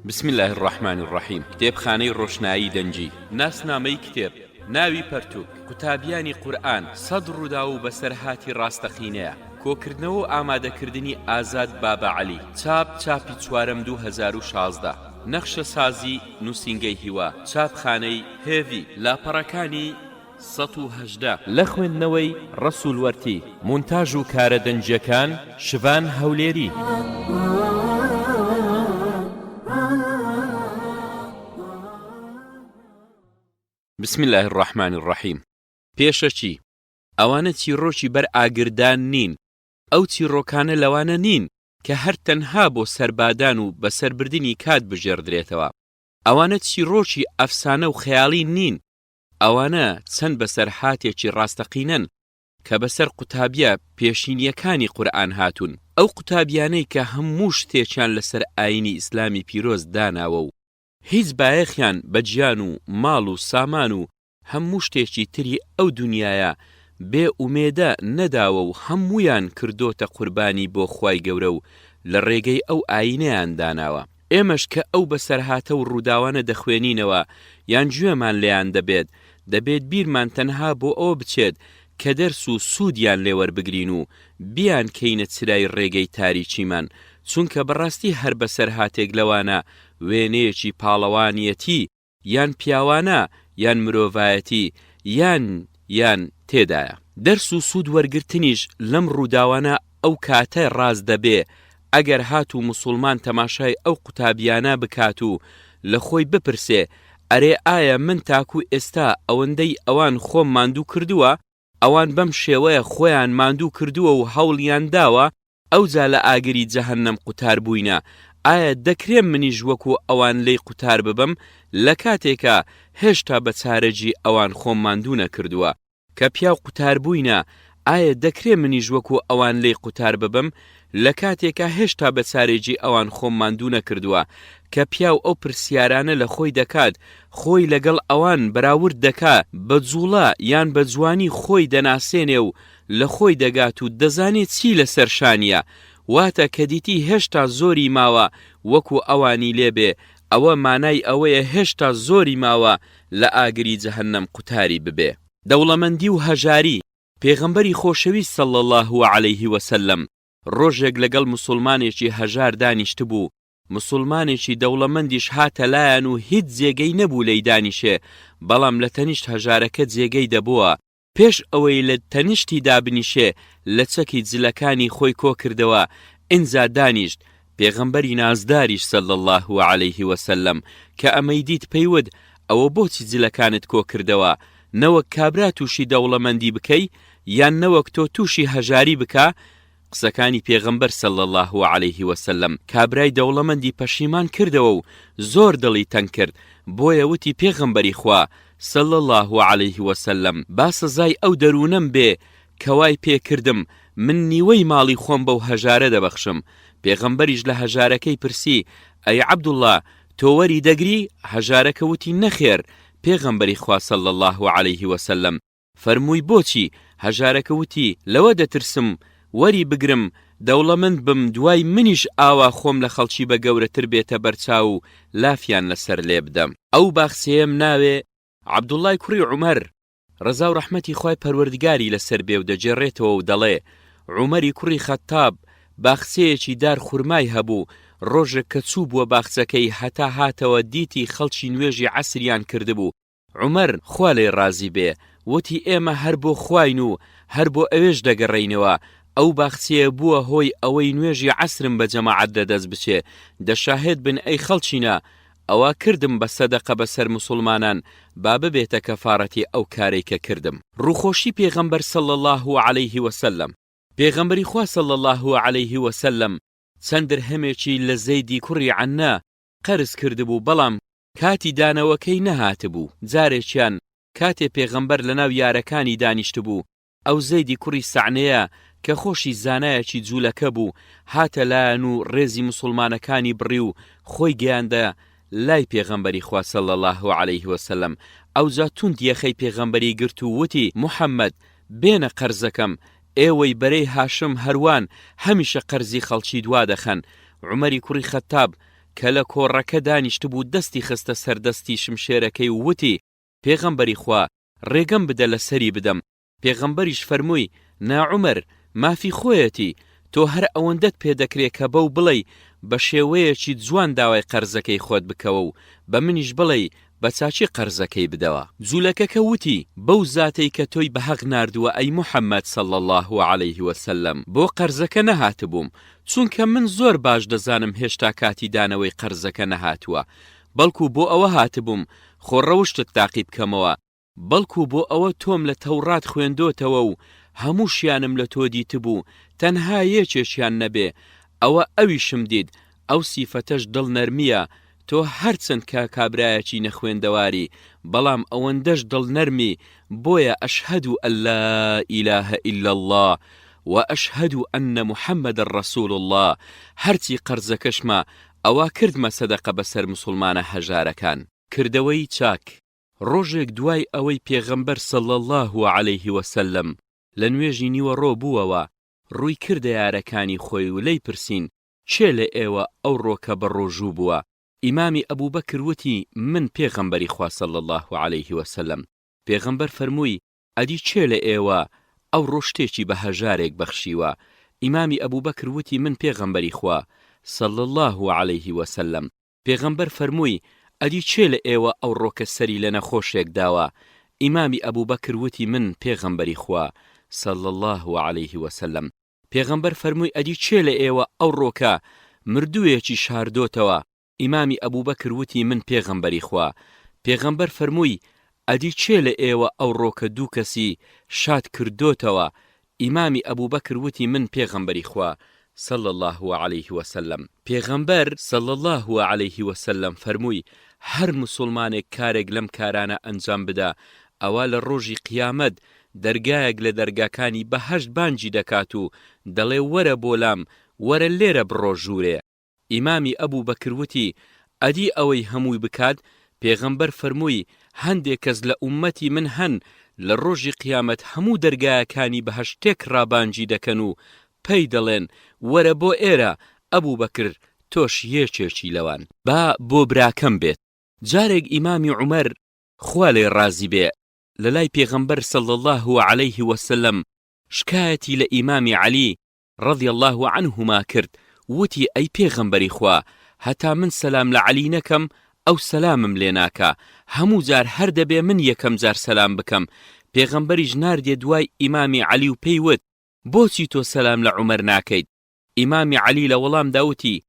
بسم اللە الرحمن الرحیم کتێبخانەی ڕۆشنایی دەنگی. ناسنامەی کتێب، ناوی پەرتوک، قوتابیانی قورئان، سەد ڕووداو و بەسەرهاتی ڕاستەقینەیە، کۆکردنەوە و ئامادەکردنی ئازاد بابە عەلی، چاپ چاپی چوارەم 2016، نەخشەسازی نووسینگەی هیوا، چاپخانەی هێڤی، لاپەڕەکانی. 118. لە خوێندنەوەی، ڕەسوول وەرتی. مونتاژ و کارە دەنگییەکان، شڤان هەولێری. بسم اللە الرحمن الرحیم پێشەکی، ئەوانە چیڕۆکی بەر ئاگردان نین، ئەو چیڕۆکانە لەوانە نین کە هەر تەنها بۆ سەربادان و بەسەربردنی کات بگێڕدرێتەوە، ئەوانە چیڕۆکی ئەفسانە و خەیاڵی نین، ئەوانە چەند بەسەرهاتێکی ڕاستەقینەن کە بەسەر قوتابیە پێشینیەکانی قورئان هاتوون، ئەو قوتابیانەی کە هەموو شتێکیان لەسەر ئاینی ئیسلامی پیرۆز داناوە و هیچ بایەخیان بە گیان و ماڵ و سامان و هەموو شتێکی تری ئەو دونیایە بێ ئومێدە نەداوە و هەموویان کردۆتە قوربانی بۆ خوای گەورە و لە ڕێگەی ئەو ئاینەیان داناوە. ئێمەش کە ئەو بەسەرهاتە و ڕووداوانە دەخوێنینەوە یان گوێمان لێیان دەبێت، دەبێت بیرمان تەنها بۆ ئەوە بچێت کە دەرس و سوودیان لێ وەربگرین و بیانکەینە چرای ڕێگەی تاریکیمان، چونکە بەڕاستی هەر بەسەرهاتێک لەوانە وێنەیەکی پاڵەوانیەتی یان پیاوانە یان مرۆڤایەتی یان یان تێدایە. دەرس و سوود وەرگرتنیش لەم ڕووداوانە ئەو کاتە ڕاست دەبێ ئەگەر هاتوو موسوڵمان تەماشای ئەو قوتابیانە بکات و لە خۆی بپرسێ ئەرێ ئایا من تاکوو ئێستا ئەوەندەی ئەوان خۆم ماندوو کردووە؟ ئەوان بەم شێوەیە خۆیان ماندوو کردووە و هەوڵیان داوە ئەوجا لە ئاگری جەهەنەم قوتار بووینە، ئایا دەکرێ منیش وەکو ئەوان لێی قوتار ببم لە کاتێکا هێشتا بە چارەگی ئەوان خۆم ماندوو نەکردووە؟ کە پیاو قوتار بووینە، ئایا دەکرێ منیش وەکو ئەوان لێی قوتار ببم لە کاتێکا هێشتا بە چارێگی ئەوان خۆم ماندوو نەکردووە؟ کە پیاو ئەو پرسیارانە لە خۆی دەکات، خۆی لەگەڵ ئەوان بەراورد دەکا، بە جوڵە یان بە جوانی خۆی دەناسێنێ و لە خۆی دەگات و دەزانێ چی لەسەر شانیە، واتە کە دیتی هێشتا زۆری ماوە وەکو ئەوانی لێ بێ، ئەوە مانای ئەوەیە هێشتا زۆری ماوە لە ئاگری جەهەنەم قوتاری ببێ. دەوڵەمەندی و هەژاری، پێغەمبەری خۆشەویست صلی اللە علیه وسلم ڕۆژێک لەگەڵ موسوڵمانێکی هەژار دانیشتبوو، موسوڵمانێکی دەوڵەمەندیش هاتە لایان و هیچ جێگەی نەبوو لێی دانیشێ، بەڵام لە تەنیشت هەژارەکە جێگەی دەبۆوە، پێش ئەوەی لە تەنیشتی دابنیشێ لەچەکی جلەکانی خۆی کۆکردەوە ئینجا دانیشت، پێغەمبەری نازداریش صلی اللە علیه وسلم کە ئەمەی دیت پێی وت، ئەوە بۆچی جلەکانت کۆکردەوە؟ نەوەک کابرا تووشی دەوڵەمەندی بکەی یان نەوەک تۆ تووشی هەژاری بکا؟ قسەکانی پێغەمبەر صلی اللە علیه وسلم کابرای دەوڵەمەندی پەشیمان کردەوە و زۆر دڵی تەنگ کرد، بۆیە وتی پێغەمبەری خوا صلی اللە علیه وسلم با سزای ئەو دەروونەم بێ کە وای پێ کردم من نیوەی ماڵی خۆم بەو هەژارە دەبەخشم، پێغەمبەریش لە هەژارەکەی پرسی ئەی عەبدوڵڵا تۆ وەری دەگری؟ هەژارەکە وتی نەخێر، پێغەمبەری خوا صلی اللە علیه وسلم فەرمووی بۆچی؟ هەژارەکە وتی، لەوە دەترسم وەری بگرم دەوڵەمەند بم دوای منیش ئاوا خۆم لە خەڵکی بە گەورەتر بێتە بەرچاو و لافیان لەسەر لێبدەم. ئەو باخچەیەم ناوێ عەبدوڵڵای کوڕی عومەر، ڕەزا و ڕەحمەتی خوای پەروەردگاری لەسەر بێ و دەگێڕێتەوە و دەڵێ، عومەری کوڕی خەتتاب باخچەیەکی دار خورمای هەبوو، ڕۆژێک کە چووبووە باخچەکەی هەتا هاتەوە دیتی خەڵکی نوێژی عەسریان کردبوو، عومەر، خوا لێی ڕازی بێ، وتی ئێمە هەر بۆ خواین و هەر بۆ ئەوێش دەگەڕێینەوە، ئەو باخچەیە بووە هۆی ئەوەی نوێژی عەسرم بە جەماعەت لەدەست بچێ، دە شاهێد بن ئەی خەڵکینە، ئەوە کردم بە سەدەقە بەسەر موسوڵمانان با ببێتە کەفارەتی ئەو کارەی کە کردم. ڕووخۆشی پێغەمبەر صلی اللە علیه وسلم. پێغەمبەری خوا صلی اللە علیه وسلم چەند درهەمێکی لە زەیدی کوڕی عەنە قەرز کردبوو بەڵام کاتی دانەوەکەی نەهاتبوو، جارێکیان کاتێ پێغەمبەر لەناو یارەکانی دانیشتبوو، ئەو زەیدی کوڕی سەعنەیە کە خۆشی زانایەکی جوولەکە بوو، هاتە لایان و ڕێزی موسوڵمانەکانی بڕی و خۆی گەیاندە لای پێغەمبەری خوا صلی اللە علیه وسلم، ئەوجا توند یەخەی پێغەمبەری گرت و وتی، محمد بێنە قەرزەکەم، ئێوەی بەرەی هاشم هەروان هەمیشە قەرزی خەڵکی دوا دەخەن، عومەری کوڕی خەتاب. کە لە کۆڕەکە دانیشتبوو دەستی خستە سەر دەستی شمشێرەکەی و وتی، پێغەمبەری خوا ڕێگەم بدە لەسەری بدەم، پێغەمبەریش فەرمووی، نا عومەر، مافی خۆیەتی، تۆ هەر ئەوەندەت پێ دەکرێ کە بەو بڵێی بە شێوەیەکی جوان داوای قەرزەکەی خۆت بکەوە و بە منیش بڵێی بە چاکی قەرزەکەی بدەوە. جولەکەکە وتی، بەو زاتەی کە تۆی بە هەق ناردووە ئەی موحەممەد صلی اللە علیه وسلم بۆ قەرزەکە نەهاتبووم، چونکە من زۆر باش دەزانم هێشتا کاتی دانەوەی قەرزەکە نەهاتووە، بەڵکو بۆ ئەوە هاتبووم خۆ ڕەوشتت تاقی بکەمەوە، بەڵکو بۆ ئەوە تۆم لە تەوڕات خوێندۆتەوە و هەمووشیانم لە تۆ دیتبوو تەنها یەکێکیان نەبێ ئەوە ئەویشم دیت ئەو سیفەتەش دڵ نەرمیە تۆ هەرچەند کە کابرایەکی نەخوێندەواری بەڵام ئەوەندەش دڵ نەرمی بۆیە اشهد ان لا اله الا اللە و اشهد ان محمدا رسول اللە هەرچی قەرزەکەشمە ئەوە کردمە سەدەقە بەسەر موسوڵمانە هەژارەکان. کردەوەی چاک. ڕۆژێک دوای ئەوەی پێغەمبەر صلی اللە علیه وسلم لە نوێژی نیوەڕۆ بووەوە ڕووی کردە یارەکانی خۆی و لێی پرسین کێ لە ئێوە ئەوڕۆکە بەڕۆژوو بووە؟ ئیمامی ئەبوبەکر وتی من پێغەمبەری خوا صلی اللە علیه وسلم پێغەمبەر فەرمووی ئەدی کێ لە ئێوە ئەوڕۆ شتێکی بە هەژارێک بەخشیوە؟ ئیمامی ئەبوبەکر وتی من پێغەمبەری خوا صلی اللە علیه وسلم پێغەمبەر فەرمووی، ئەدی کێ لە ئێوە ئەوڕۆکە سەری لە نەخۆشێک داوە؟ ئیمامی ئەبوبەکر وتی من پێغەمبەری خوا، صلی اللە علیه وسلم. پێغەمبەر فەرمووی ئەدی کێ لە ئێوە ئەوڕۆکە مردووێکی شاردۆتەوە؟ ئیمامی ئەبوبەکر وتی من پێغەمبەری خوا. پێغەمبەر فەرمووی ئەدی کێ لە ئێوە ئەوڕۆکە دوو کەسی شاد کردۆتەوە؟ ئیمامی ئەبوبەکر وتی من پێغەمبەری خوا، صلی اللە علیه وسلم. پێغەمبەر، صلی اللە علیه وسلم، فەرمووی، هەر موسوڵمانێک کارێک لەم کارانە ئەنجام بدا ئەوا لە ڕۆژی قیامەت دەرگایەک لە دەرگاکانی بەهەشت بانگی دەکات و دەڵێ وەرە بۆ لام وەرە لێرە بڕۆ ژوورێ. ئیمامی ئەبو بەکر وتی، ئەدی ئەوەی هەمووی بکات؟ پێغەمبەر فەرمووی، هەندێ کەس لە ئوممەتی من هەن لە ڕۆژی قیامەت هەموو دەرگایەکانی بەهەشت تێکڕا بانگی دەکەن و پێی دەڵێن، وەرە بۆ ئێرە، ئەبو بەکر تۆش یەکێکی لەوان. با بۆ براکەم بێت. جارێک ئیمامی عومەر، خوا لێی ڕازی بێ، لە لای پێغەمبەر صلی اللە علیه وسلم شکایەتی لە ئیمامی عەلی، رضی اللە عنهما کرد وتی ئەی پێغەمبەری خوا هەتا من سەلام لە عەلی نەکەم ئەو سەلامم لێ ناکا هەموو جار هەر دەبێ من یەکەم جار سەلام بکەم پێغەمبەریش ناردیە دوای ئیمامی عەلی و پێی وت بۆچی تۆ سەلام لە عومەر ناکەیت ئیمامی عەلی لە وەڵامدا وتی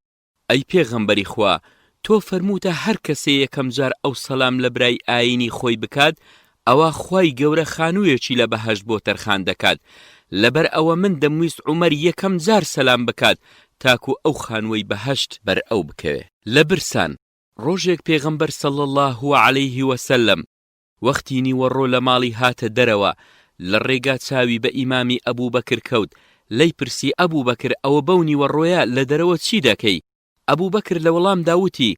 ئەی پێغەمبەری خوا تۆ فەرمووتە هەر کەسێ یەکەم جار ئەو سەلام لە برای ئایینی خۆی بکات ئەوا خوای گەورە خانوویەکی لە بەهەشت بۆ تەرخان دەکات لەبەر ئەوە من دەمویست عومەر یەکەم جار سەلام بکات تاکو ئەو خانووەی بەهەشت بەر ئەو بکەوێ. لە برسان، ڕۆژێک پێغەمبەر صلی اللە علیه وسلم وەختی نیوەڕۆ لە ماڵی هاتە دەرەوە، لە ڕێگا چاوی بە ئیمامی ئەبوبەکر کەوت، لێی پرسی ئەبوبەکر ئەوە بەو نیوەڕۆیە لە دەرەوە چی دەکەی؟ ئەبوبەکر لە وەڵامدا وتی،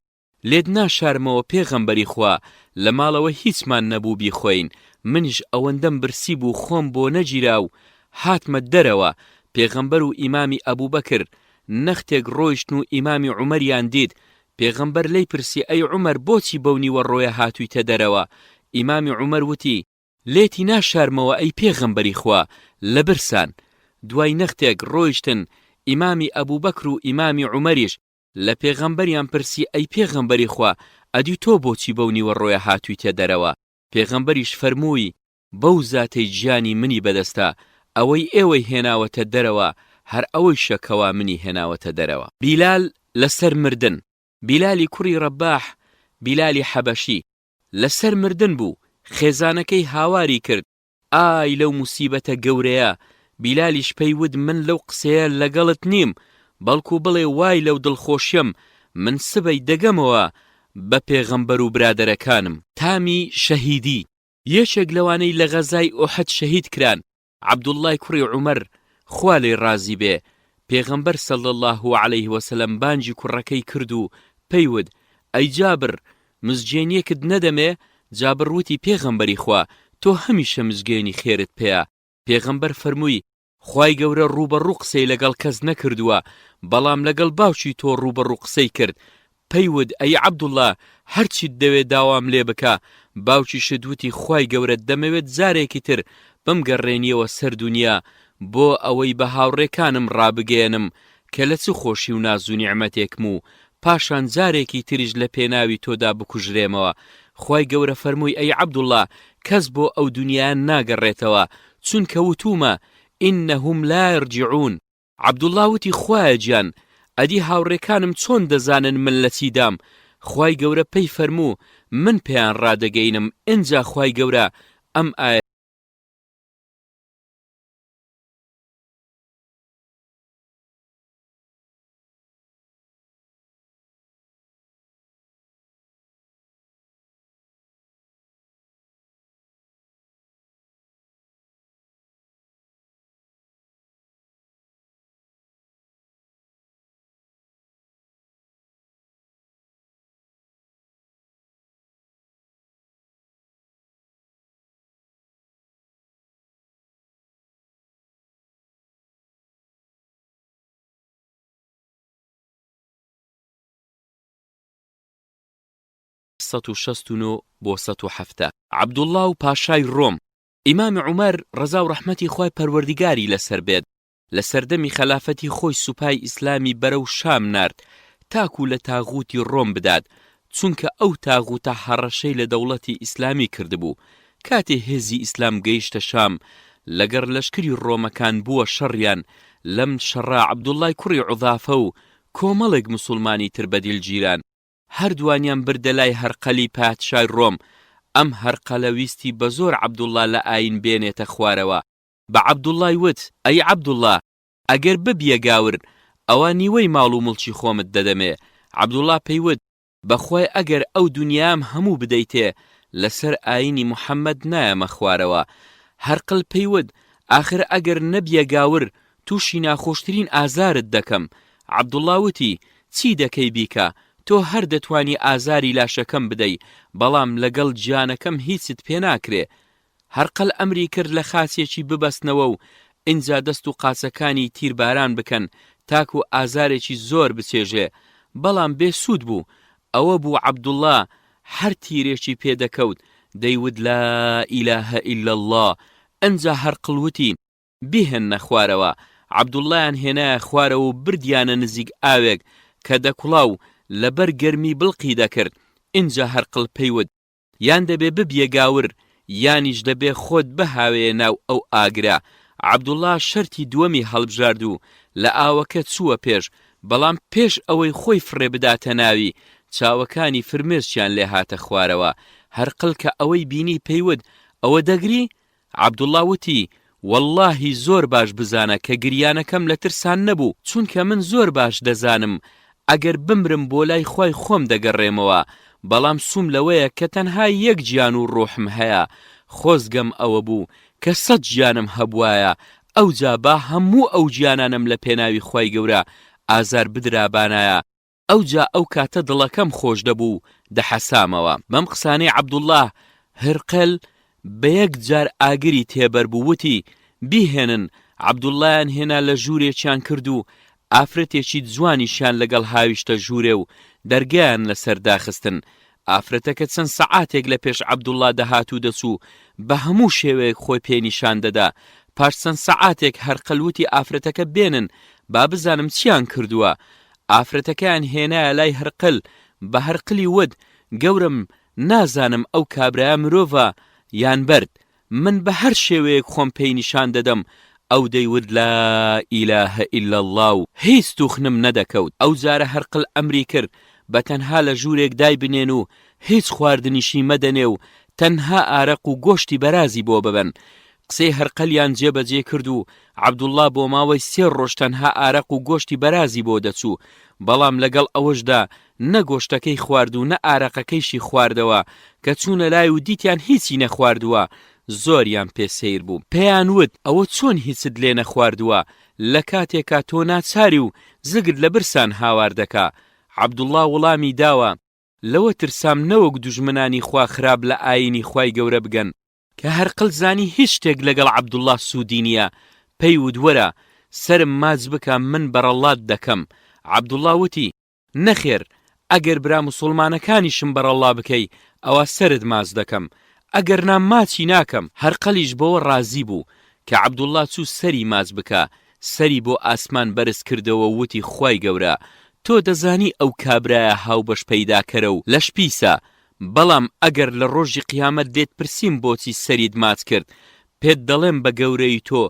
لێت ناشارمەوە پێغەمبەری خوا، لە ماڵەوە هیچمان نەبوو بیخۆین، منیش ئەوەندەم برسی بوو خۆم بۆ نەگیرا و هاتمە دەرەوە، پێغەمبەر و ئیمامی ئەبوبەکر نەختێک ڕۆیشتن و ئیمامی عومەریان دیت، پێغەمبەر لێی پرسی ئەی عومەر بۆچی بەو نیوەڕۆیە هاتوویتە دەرەوە؟ ئیمامی عومەر وتی، لێتی ناشارمەوە ئەی پێغەمبەری خوا لە برسان، دوای نەختێک ڕۆیشتن ئیمامی ئەبوبەکر و ئیمامی عومەریش لە پێغەمبەریان پرسی ئەی پێغەمبەری خوا ئەدی تۆ بۆچی بەو نیوەڕۆیە هاتوویتە دەرەوە؟ پێغەمبەریش فەرمووی، بەو زاتەی گیانی منی بەدەستە ئەوەی ئێوەی هێناوەتە دەرەوە هەر ئەوەیشە کەوا منی هێناوەتە دەرەوە. بیلال لەسەر مردن، بیلالی کوڕی ڕەباح، بیلالی حەبەشی، لەسەر مردن بوو، خێزانەکەی هاواری کرد، ئای لەو موسیبەتە گەورەیە، بیلالیش پێی وت من لەو قسەیە لەگەڵت نیم، بەڵکو بڵێ وای لەو دڵخۆشیەم، من سبەی دەگەمەوە بە پێغەمبەر و برادەرەکانم. تامی شەهیدی، یەکێک لەوانەی لە غەزای ئوحد شەهید کران، عەبدوڵڵای کوڕی عومەر، خوا لێی ڕازی بێ، پێغەمبەر صلی اللە علیه وسلم بانگی کوڕەکەی کرد و پێی وت، ئەی جابر مزگێنیەکت نەدەمێ؟ جابر وتی، پێغەمبەری خوا تۆ هەمیشە مزگێنی خێرت پێیە، پێغەمبەر فەرمووی، خوای گەورە ڕووبەڕوو قسەی لەگەڵ کەس نەکردووە، بەڵام لەگەڵ باوکی تۆ ڕووبەڕوو قسەی کرد. پێی وت، ئەی عەبدوڵڵا هەرچیت دەوێ داوام لێ بکە، باوکیشت وتی خوای گەورە دەمەوێت جارێکی تر بمگەڕێنیەوە سەر دونیا بۆ ئەوەی بە هاوڕێکانم ڕابگەیەنم کە لە چ خۆشی و ناز و نیعمەتێکم و پاشان جارێکی تریش لە پێناوی تۆدا بکوژرێمەوە، خوای گەورە فەرمووی ئەی عەبدوڵڵا کەس بۆ ئەو دونیایە ناگەڕێتەوە چونکە وتوومە، انهم لا یرجعون. عەبدوڵڵا وتی خوایە گیان ئەدی هاوڕێکانم چۆن دەزانن من لە چیدام، خوای گەورە پێی فەرموو من پێیان ڕادەگەینم ئنجا خوای گەورە ئەم ئایەتەی 169 بۆ 170. عەبدوڵڵا و پاشای ڕۆم. ئیمام عومەر ڕەزا و ڕەحمەتی خوای پەروەردگاری لەسەر بێت لە سەردەمی خەلافەتی خۆی سوپای ئیسلامی بەرەو شام نارد تاکو لە تاغوتی ڕۆم بدات چونکە ئەو تاغوتە هەڕەشەی لە دەوڵەتی ئیسلامی کردبوو کاتێ هێزی ئیسلام گەیشتە شام لەگەڕ لەشکری ڕۆمەکان بووە شەڕیان لەم شەڕە عەبدوڵای کوڕی عوزافە و کۆمەڵێک موسوڵمانی تر بەدیل گیران هەردوانیان بردە لای هەرقەلی پادشای ڕۆم، ئەم هەرقەلە ویستی بە زۆر عەبدوڵڵا لە ئایین بێنێتە خوارەوە، بە عەبدوڵڵای وت، ئەی عەبدوڵڵا، ئەگەر ببیە گاور، ئەوا نیوەی ماڵ و موڵکی خۆمت دەدەمێ، عەبدوڵڵا پێی وت، بە خوای ئەگەر ئەو دونیایەم هەموو بدەیتێ، لەسەر ئایینی محەممەد نایەمە خوارەوە. هەرقل پێی وت، ئاخر ئەگەر نەبیە گاور، تووشی ناخۆشترین ئازارت دەکەم. عەبدوڵڵا وتی، چی دەکەی بیکە، تۆ هەر دەتوانی ئازاری لاشەکەم بدەی، بەڵام لەگەڵ گیانەکەم هیچت پێ ناکرێ. هەرقەل ئەمری کرد لە خاچێکی ببەستنەوە و ئینجا دەست و قاچەکانی تیرباران بکەن تاکو ئازارێکی زۆر بچێژێ، بەڵام بێ سوود بوو. ئەوە بوو عەبدوڵڵا هەر تیرێکی پێ دەکەوت دەیوت لا الە الا اللە، ئینجا هەرقل وتی، بیهێننە خوارەوە، عەبدوڵڵایان هێنایە خوارەوە و بردیانە نزیک ئاوێک کە دەکوڵا و لەبەر گەرمی بڵقی دەکرد، ئینجا هەرقل پێی وت، یان دەبێ ببیە گاور، یانیش دەبێ خۆت بهاوێیە ناو ئەو ئاگرە، عەبدوڵڵا شەرتی دووەمی هەڵبژارد و لە ئاوەکە چووە پێش، بەڵام پێش ئەوەی خۆی فڕێ بداتە ناوی، چاوەکانی فرمێسکیان لێ هاتە خوارەوە، هەرقل کە ئەوەی بینی پێی وت، ئەوە دەگری؟ عەبدوڵڵا وتی، وەڵڵاهی زۆر باش بزانە کە گریانەکەم لە ترسان نەبوو، چونکە من زۆر باش دەزانم ئەگەر بمرم بۆ لای خوای خۆم دەگەڕێمەوە، بەڵام سووم لەوەیە کە تەنها یەک گیان و ڕۆحم هەیە، خۆزگەم ئەوە بوو کە سەت گیانم هەبوایە، ئەوجا با هەموو ئەو گیانانەم لە پێناوی خوای گەورە ئازار بدرابانایە، ئەوجا ئەو کاتە دڵەکەم خۆش دەبوو و دەحەسامەوە. بەم قسانەی عەبدوڵڵا هرقل بە یەک جار ئاگری تێبەربوو وتی، بیهێنن، عەبدوڵڵایان هێنا لە ژوورێکیان کرد و ئافرەتێکی جوانیشیان لەگەڵ هاویشتە ژوورێ و دەرگایان لەسەر داخستن. ئافرەتەکە چەند سەعاتێک لە پێش عەبدوڵڵا دەهات و دەچوو، بە هەموو شێوەیەک خۆی پێ نیشان دەدا. پاش چەند سەعاتێک هەرقل وتی ئافرەتەکە بێنن با بزانم چیان کردووە. ئافرەتەکەیان هێنایە لای هەرقل، بە هەرقلی وت، گەورەم نازانم ئەو کابرایە مرۆڤە یان بەرد، من بە هەر شێوەیەک خۆم پێی نیشان دەدەم، ئەو دەیوت لا الە الا اللە و هیچ توخنم نەدەکەوت، ئەو جارە هەرقل ئەمری کرد بە تەنها لە ژوورێک دایبنێن و هیچ خواردنیشی مەدەنێ و تەنها ئارەق و گۆشتی بەرازی بۆ ببەن، قسەی هەرقەلیان جێبەجێ کرد و عەبدوڵڵا بۆ ماوەی سێ ڕۆژ تەنها ئارەق و گۆشتی بەرازی بۆ دەچوو، بەڵام لەگەڵ ئەوەشدا نە گۆشتەکەی خوارد و نە ئارەقەکەیشی خواردەوە، کە چوونە لای و دیتیان هیچی نەخواردووە، زۆریان پێ سەیر بوو. پێیان وت، ئەوە چۆن هیچت لێ نەخواردووە، لە کاتێکا تۆ ناچاری و زگت لە برسان هاوار دەکا؟ عەبدوڵڵا وڵامی داوە، لەوە ترسام نەوەک دوژمنانی خوا خراپ لە ئایینی خوای گەورە بگەن. کە هەرقل زانی هیچ شتێک لەگەڵ عەبدوڵڵا سوودی نییە، پێی وت وەرە سەرم ماچ بکە من بەڕەڵڵات دەکەم، عەبدوڵڵا وتی، نەخێر، ئەگەر برا موسوڵمانەکانیشم بەڕەڵڵا بکەی ئەوا سەرت ماچ دەکەم، ئەگەرنا ماچی ناکەم. هەرقەلیش بەوە ڕازی بوو. کە عەبدوڵڵا چوو سەری ماچ بکا، سەری بۆ ئاسمان بەرز کردەوە و وتی خوای گەورە تۆ دەزانی ئەو کابرایە هاوبەش پەیداکەرە و لەش پیسە، بەڵام ئەگەر لە ڕۆژی قیامەت لێت پرسیم بۆچی سەریت ماچ کرد، پێت دەڵێم بە گەورەیی تۆ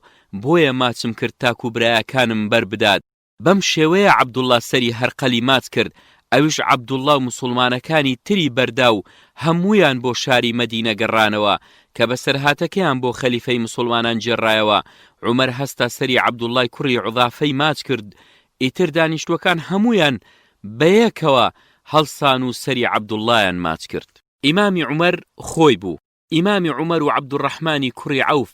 بۆیە ماچم کرد تاکو برایەکانم بەر بدات. بەم شێوەیە عەبدوڵڵا سەری هەرقەلی ماچ کرد، ئەویش عەبدوڵڵا و موسوڵمانەکانی تری بەردا و هەموویان بۆ شاری مەدینە گەڕانەوە، کە بەسەرهاتەکەیان بۆ خەلیفەی موسوڵمانان گێڕایەوە، عومەر هەستا سەری عەبدوڵڵای کوڕی عوزافەی ماچ کرد، ئیتر دانیشتووەکان هەموویان بەیەکەوە هەڵسان و سەری عەبدوڵڵایان ماچ کرد. ئیمامی عومەر خۆی بوو. ئیمامی عومەر و عەبدوڕەحمانی کوڕی عەوف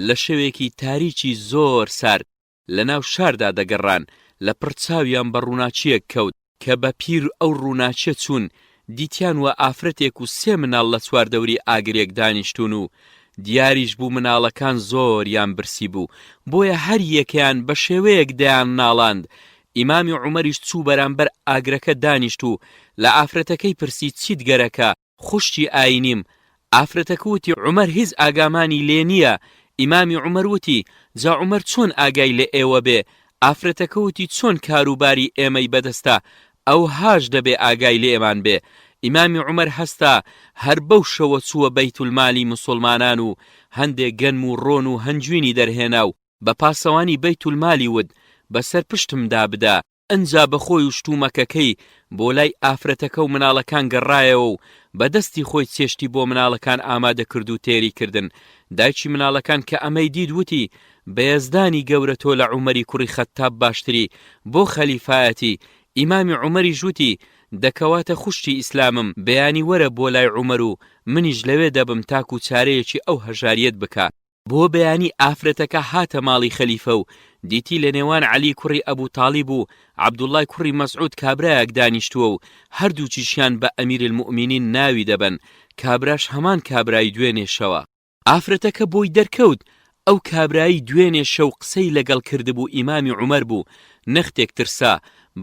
لە شەوێکی تاریکی زۆر سارد لە ناو شاردا دەگەڕان، لە پڕ چاویان بە ڕووناکییەک کەوت، کە بە پیر ئەو ڕووناکییە چوون، دیتیان وا ئافرەتێک و سێ مناڵ لە چواردەوری ئاگرێک دانیشتوون و دیاریش بوو مناڵەکان زۆریان برسی بوو، بۆیە هەر یەکەیان بە شێوەیەک دەیانناڵاند، ئیمامی عومەریش چوو بەرامبەر ئاگرەکە دانیشت و لە ئافرەتەکەی پرسی چیت گەرەکە؟ خوشکی ئاینیم، ئافرەتەکە وتی عومەر هیچ ئاگامانی لێ نییە، ئیمامی عومەر وتی جا عومەر چۆن ئاگای لە ئێوە بێ، ئافرەتەکە وتی چۆن کاروباری ئێمەی بەدەستە ئەوهاش دەبێ ئاگای لێمان بێ، ئیمامی عومەر هەستا هەر بەو شەوە چووە بەیتولمالی موسوڵمانان و هەندێ گەنم و ڕۆن و هەنجوینی دەرهێنا و بە پاسەوانی بەیتولمالی وت بەسەر پشتمدا بدە، ئنجا بە خۆی و شتومەکەکەی بۆ لای ئافرەتەکە و مناڵەکان گەڕایەوە و بە دەستی خۆی چێشتی بۆ مناڵەکان ئامادە کرد و تێری کردن. دایکی مناڵەکان کە ئەمەی دیت وتی، بە یەزدانی گەورە تۆ لە عومەری کوڕی خەتتاب باشتری بۆ خەلیفایەتی، ئیمامی عومەریش وتی، دە کەواتە خوشکی ئیسلامم بەیانی وەرە بۆ لای عومەر و منیش لەوێ دەبم تاکو چارەیەکی ئەو هەژاریەت بکا. بۆ بەیانی ئافرەتەکە هاتە ماڵی خەلیفە و دیتی لە نێوان عەلی کوڕی ئەبو تاڵیب و عەبدوڵای کوڕی مەسعود کابرایەک دانیشتووە و هەردووکیشیان بە ئەمیر الموئمینین ناوی دەبەن، کابراش هەمان کابرای دوێنێ شەوە. ئافرەتەکە بۆی دەرکەوت ئەو کابرای دوێنێ شەو قسەی لەگەڵ کردبوو ئیمامی عومەر بوو، نەختێک ترسا،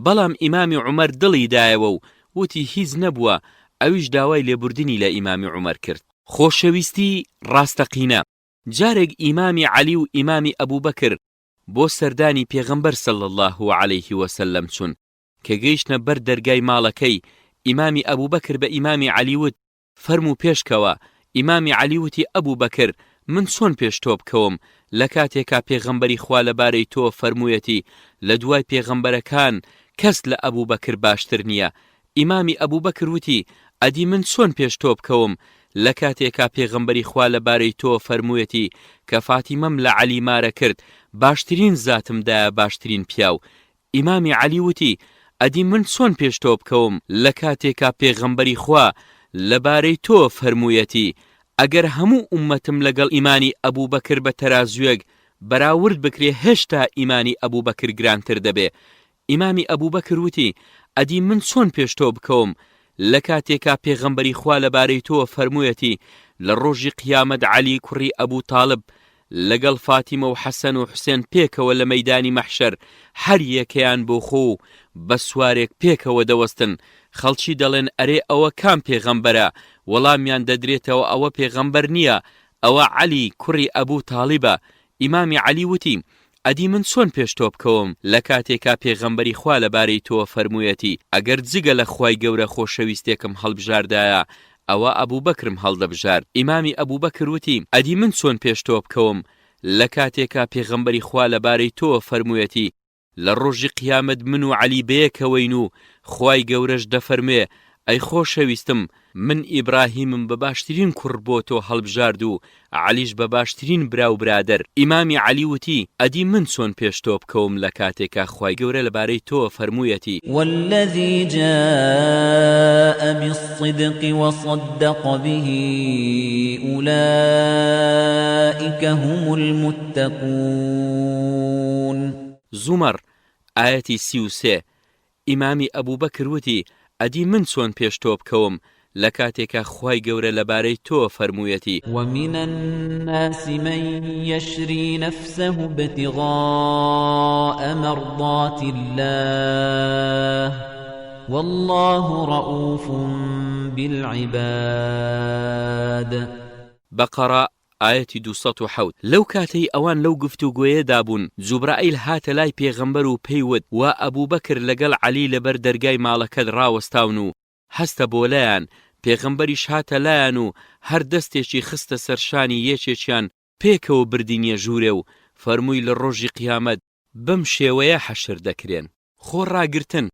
بەڵام ئیمامی عومەر دڵی دایەوە و وتی هیچ نەبووە، ئەویش داوای لێبوردنی لە ئیمامی عومەر کرد. خۆشەویستی ڕاستەقینە، جارێک ئیمامی عەلی و ئیمامی ئەبوبەکر بۆ سەردانی پێغەمبەر صلی اللە علیه وسلم چوون، کە گەیشتنە بەر دەرگای ماڵەکەی، ئیمامی ئەبوبەکر بە ئیمامی عەلی وت، فەرموو پێش کەوە، ئیمامی عەلی وتی، ئەبوبەکر من چۆن پێش تۆ بکەوم، لە کاتێکا پێغەمبەری خوا لەبارەی تۆوە فەرموویەتی، لە دوای پێغەمبەرەکان کەس لە ئەبوبەکر باشتر نییە، ئیمامی ئەبوبەکر وتی، ئەدی من چۆن پێش تۆ بکەوم لە کاتێکا پێغەمبەری خوا لە بارەی تۆوە فەرموویەتی کە فاتیمەم لە عەلی مارە کرد باشترین زاتم دایە باشترین پیاو ئیمامی عەلی وتی، ئەدی من چۆن پێش تۆ بکەوم لە کاتێکا پێغەمبەری خوا لە بارەی تۆوە فەرموویەتی ئەگەر هەموو ئوممەتم لەگەڵ ئیمانی ئەبوبەکر بە تەرازووێک بەراورد بکرێ هێشتا ئیمانی ئەبوبەکر گرانتر دەبێ ئیمامی ئەبوبەکر وتی، ئەدی من چۆن پێش تۆ بکەوم لە کاتێکا پێغەمبەری خوا لەبارەی تۆوە فەرموویەتی، لە ڕۆژی قیامەت عەلی کوڕی ئەبو تاڵب لەگەڵ فاتیمە و حەسەن و حوسێن پێکەوە لە مەیدانی مەحشەر هەر یەکەیان بۆ خۆ و بە سوارێک پێکەوە دەوەستن، خەڵکی دەڵێن ئەرێ ئەوە کام پێغەمبەرە؟ وەڵامیان دەدرێتەوە ئەوە پێغەمبەر نییە ئەوە عەلی کوڕی ئەبو تاڵیبە، ئیمامی عەلی وتی، ئەدی من چۆن پێش تۆ بکەوم لە کاتێکا پێغەمبەری خوا لەبارەی تۆوە فەرموویەتی، ئەگەر جگە لە خوای گەورە خۆشەویستێکم هەڵبژاردایە ئەوا ئەبوبەکرم هەڵدەبژارد. ئیمامی ئەبوبەکر وتی، ئەدی من چۆن پێش تۆ بکەوم لە کاتێکا پێغەمبەری خوا لەبارەی تۆوە فەرموویەتی، لە ڕۆژی قیامەت من و عەلی بەیەکەوەین و خوای گەورەش دەفەرموێ، ئەی خۆشەویستم من ئیبراهیمم بە باشترین کوڕ بۆ تۆ هەڵبژارد و عەلیش بە باشترین برا و برادەر. ئیمامی عەلی وتی، ئەدی من چۆن پێش تۆ بکەوم لە کاتێکا خوای گەورە لەبارەی تۆوە فەرموویەتی. والذی جاء بالصدق وصدق به اولئک هم المتقون. زومەڕ، ئایەتی 33، ئیمامی ئەبوبەکر وتی، ئەدی من چۆن پێش تۆ بکەوم لە کاتێکا خوای گەورە لەبارەی تۆوە فەرموویەتی. ومن الناس من یشری نفسه ابتغاء مرضات اللە. واللە رءوف بالعباد. بەقەڕە، ئایەتی 207، لەو کاتەی ئەوان لەو گفتوگۆیەدا بوون، جوبرائیل هاتە لای پێغەمبەر و پێی وت، وا ئەبوبەکر لەگەڵ عەلی لەبەر دەرگای ماڵەکەت ڕاوەستاون و هەستە بۆ لایان، پێغەمبەریش هاتە لایان و هەر دەستێکی خستە سەر شانی یەکێکیان، پێکەوە بردینیە ژوورێ و فەرمووی لە ڕۆژی قیامەت بەم شێوەیە حەشر دەکرێن. خۆ ڕاگرتن،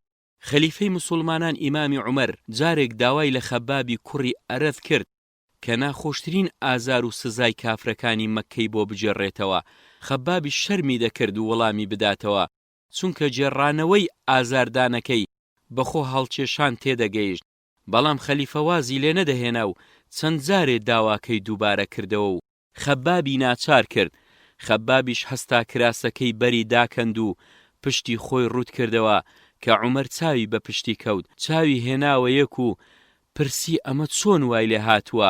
خەلیفەی موسوڵمانان ئیمامی عومەر جارێک داوای لە خەبابی کوڕی ئەرەت کرد کە ناخۆشترین ئازار و سزای کافرەکانی مەککەی بۆ بگێڕێتەوە، خەبابیش شەرمی دەکرد وڵامی بداتەوە، چونکە گێڕانەوەی ئازاردانەکەی بە خۆ هەڵکێشان تێدەگەیشت، بەڵام خەلیفە وازی لێ نەدەهێنا و چەند جارێ داواکەی دووبارە کردەوە و خەبابی ناچار کرد، خەبابیش هەستا کراسەکەی بەری داکەند و پشتی خۆی ڕووت کردەوە، کە عومەر چاوی بە پشتی کەوت، چاوی هێناوە یەک و پرسی ئەمە چۆن وای لێ هاتووە،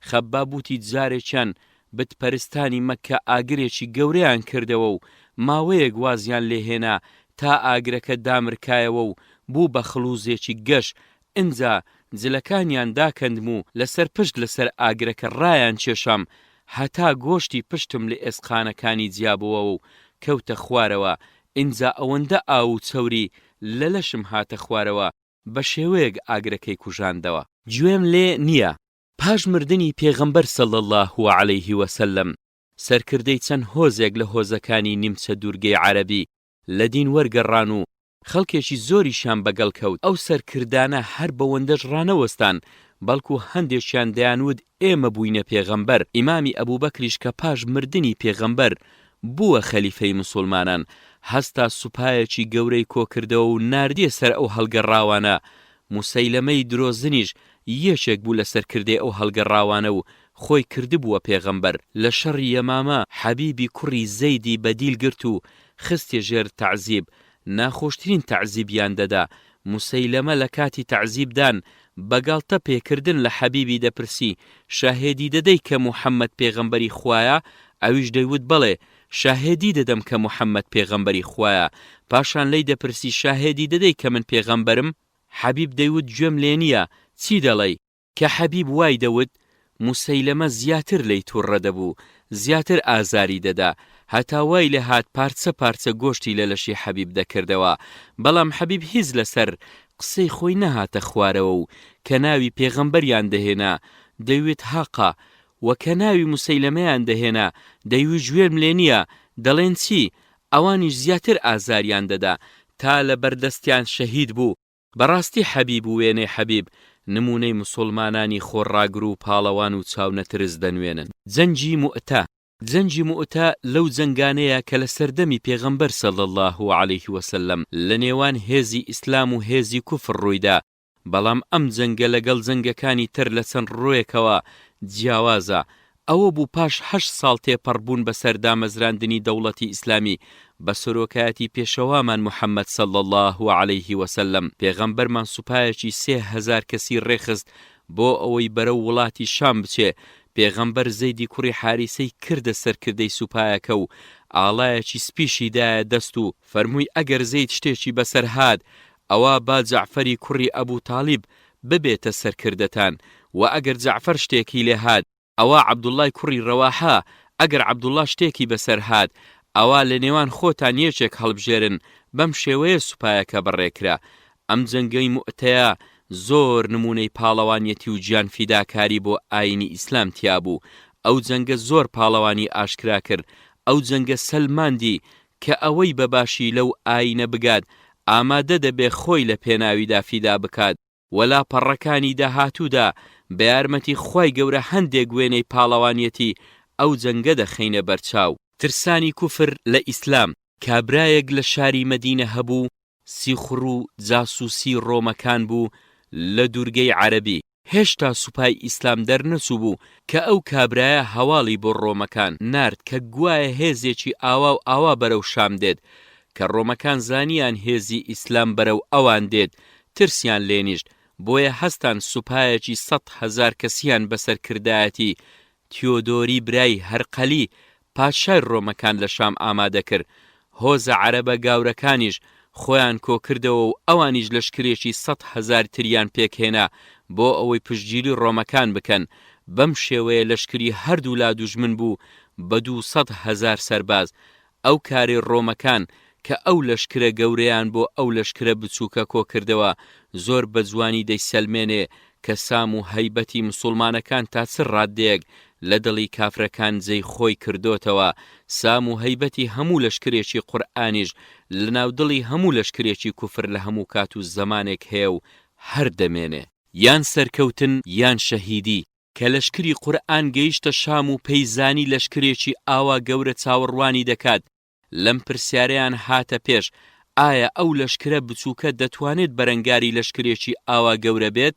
خەباب وتی جارێکیان بت پەرستانی مەککە ئاگرێکی گەورەیان کردەوە و ماوەیەک وازیان لێ هێنا تا ئاگرەکە دامرکایەوە و بوو بە خڵوزێکی گەش، ئنجا جلەکانیان داکەندم و لەسەر پشت لەسەر ئاگرەکە ڕایان کێشام هەتا گۆشتی پشتم لە ئێسقانەکانی جیابۆوە و کەوتە خوارەوە، ئینجا ئەوەندە ئاو و چەوری لە لەشم هاتە خوارەوە بە شێوەیەک ئاگرەکەی کوژاندەوە. گوێم لێ نییە. پاش مردنی پێغەمبەر صلی اللە علیه وسلم سەرکردەی چەند هۆزێک لە هۆزەکانی نیمچە دوورگەی عەرەبی لە دین وەرگەڕان و خەڵکێکی زۆریشیان بەگەڵ کەوت، ئەو سەرکردانە هەر بەوەندەش ڕانەوەستان، بەڵکو هەندێکیان دەیانوت ئێمە بووینە پێغەمبەر، ئیمامی ئەبوبەکریش کە پاش مردنی پێغەمبەر بووە خەلیفەی موسوڵمانان، هەستا سوپایەکی گەورەی کۆکردەوە و ناردیە سەر ئەو هەڵگەڕاوانە، موسەیلەمەی درۆزنیش یەکێک بوو لە سەرکردەی ئەو هەڵگەڕاوانە و خۆی کردبووە پێغەمبەر، لە شەڕی یەمامە حەبیبی کوڕی زەیدی بە دیل گرت و خستیە ژێر تەعزیب، ناخۆشترین تەعزیبیان دەدا، موسەیلەمە لە کاتی تەعزیب دان بە گاڵتە پێ کردن لە حەبیبی دەپرسی، شاهێدی دەدەی کە موحەممەد پێغەمبەری خوایە؟ ئەویش دەیوت بەڵێ، شاهێدی دەدەم کە موحەممەد پێغەمبەری خوایە، پاشان لێی دەپرسی شاهێدی دەدەی کە من پێغەمبەرم؟ حەبیب دەیوت گوێم لێ نییە، چی دەڵێی؟ کە حەبیب وای دەوت، موسەیلەمە زیاتر لێی توڕە دەبوو، زیاتر ئازاری دەدا، هەتا وای لێ هات پارچە پارچە گۆشتی لە لەشی حەبیب دەکردەوە، بەڵام حەبیب هیچ لەسەر قسەی خۆی نەهاتە خوارەوە و کە ناوی پێغەمبەریان دەهێنا دەیوت هاقا و کە ناوی موسەیلەمەیان دەهێنا دەیوت گوێم لێ نییە دەڵێن چی، ئەوانیش زیاتر ئازاریان دەدا تا لە بەردەستیان شەهید بوو. بەڕاستی حەبیب و وێنەی حەبیب نموونەی موسوڵمانانی خۆڕاگر و پاڵەوان و چاونەترس دەنوێنن. جەنگی موئتە، جەنگی موئتە لەو جەنگانەیە کە لە سەردەمی پێغەمبەر صلی اللە علیه وسلم لە نێوان هێزی ئیسلام و هێزی کوفر ڕوویدا، بەڵام ئەم جەنگە لەگەڵ جەنگەکانی تر لە چەند ڕووێکەوە جیاوازە، ئەوە بوو پاش هەشت ساڵ تێپەڕبوون بەسەر دامەزراندنی دەوڵەتی ئیسلامی بە سەرۆکایەتی پێشەوامان محمد صلی اللە علیه وسلم پێغەمبەرمان سوپایەکی 3000 کەسی ڕێکخست بۆ ئەوەی بەرەو وڵاتی شام بچێ پێغەمبەر زەیدی کوڕی حاریسەی کردە سەرکردەی سوپایەکە و ئاڵایەکی سپیشی دایە دەست و فەرمووی ئەگەر زەید شتێکی بەسەر هات ئەوا با جەعفەری کوڕی ئەبو تالیب ببێتە سەرکردەتان، وە ئەگەر جەعفەر شتێکی لێ هات ئەوا عەبدوڵڵای کوڕی ڕەواحە، ئەگەر عەبدوڵڵا شتێکی بەسەر هات ئەوا لە نێوان خۆتان یەکێک هەڵبژێرن، بەم شێوەیە سوپایەکە بەڕێ کرا. ئەم جەنگەی موئتەیە زۆر نموونەی پاڵەوانیەتی و گیان فیداکاری بۆ ئایینی ئیسلام تیا بوو، ئەو جەنگە زۆر پاڵەوانی ئاشکرا کرد، ئەو جەنگە سەلماندی کە ئەوەی بە باشی لەو ئایینە بگات ئامادە دەبێ خۆی لە پێناویدا فیدا بکات و لاپەڕەکانی داهاتوودا بە یارمەتی خوای گەورە هەندێک وێنەی پاڵەوانیەتی ئەو جەنگە دەخەینە بەرچاو. ترسانی کوفر لە ئیسلام، کابرایەک لە شاری مەدینە هەبوو سیخوڕ و جاسوسی ڕۆمەکان بوو لە دوورگەی عەرەبی، هێشتا سوپای ئیسلام دەرنەچووبوو کە ئەو کابرایە هەواڵی بۆ ڕۆمەکان نارد کە گوایە هێزێکی ئاوا و ئاوا بەرەو شام دێت، کە ڕۆمەکان زانیان هێزی ئیسلام بەرەو ئەوان دێت ترسیان لێنیشت، بۆیە هەستان سوپایەکی 100,000 کەسیان بە سەرکردایەتی تیۆدۆری برای هەرقەلی پادشای ڕۆمەکان لە شام ئامادە کرد، هۆزە عەرەبە گاورەکانیش خۆیان کۆکردەوە و ئەوانیش لەشکرێکی 100,000 تریان پێکهێنا بۆ ئەوەی پشتگیری ڕۆمەکان بکەن، بەم شێوەیە لەشکری هەردوولا دوژمن بوو بە 200,000 سەرباز. ئەو کارەی ڕۆمەکان کە ئەو لەشکرە گەورەیان بۆ ئەو لەشکرە بچووکە کۆکردەوە زۆر بە جوانی دەیسەلمێنێ کە سام و هەیبەتی مسوڵمانەکان تا چ ڕاددەیەک لە دڵی کافرەکان جێی خۆی کردۆتەوە، سام و هەیبەتی هەموو لەشکرێکی قورئانیش لە ناو دڵی هەموو لەشکرێکی کوفر لە هەموو کات و زەمانێک هەیە و هەر دەمێنێ. یان سەرکەوتن یان شەهیدی. کە لەشکری قورئان گەیشتە شام و پێی زانی لەشکرێکی ئاوا گەورە چاوەڕوانی دەکات، لەم پرسیارەیان هاتە پێش، ئایا ئەو لەشکرە بچووکە دەتوانێت بەرەنگاری لەشکرێکی ئاوا گەورە بێت؟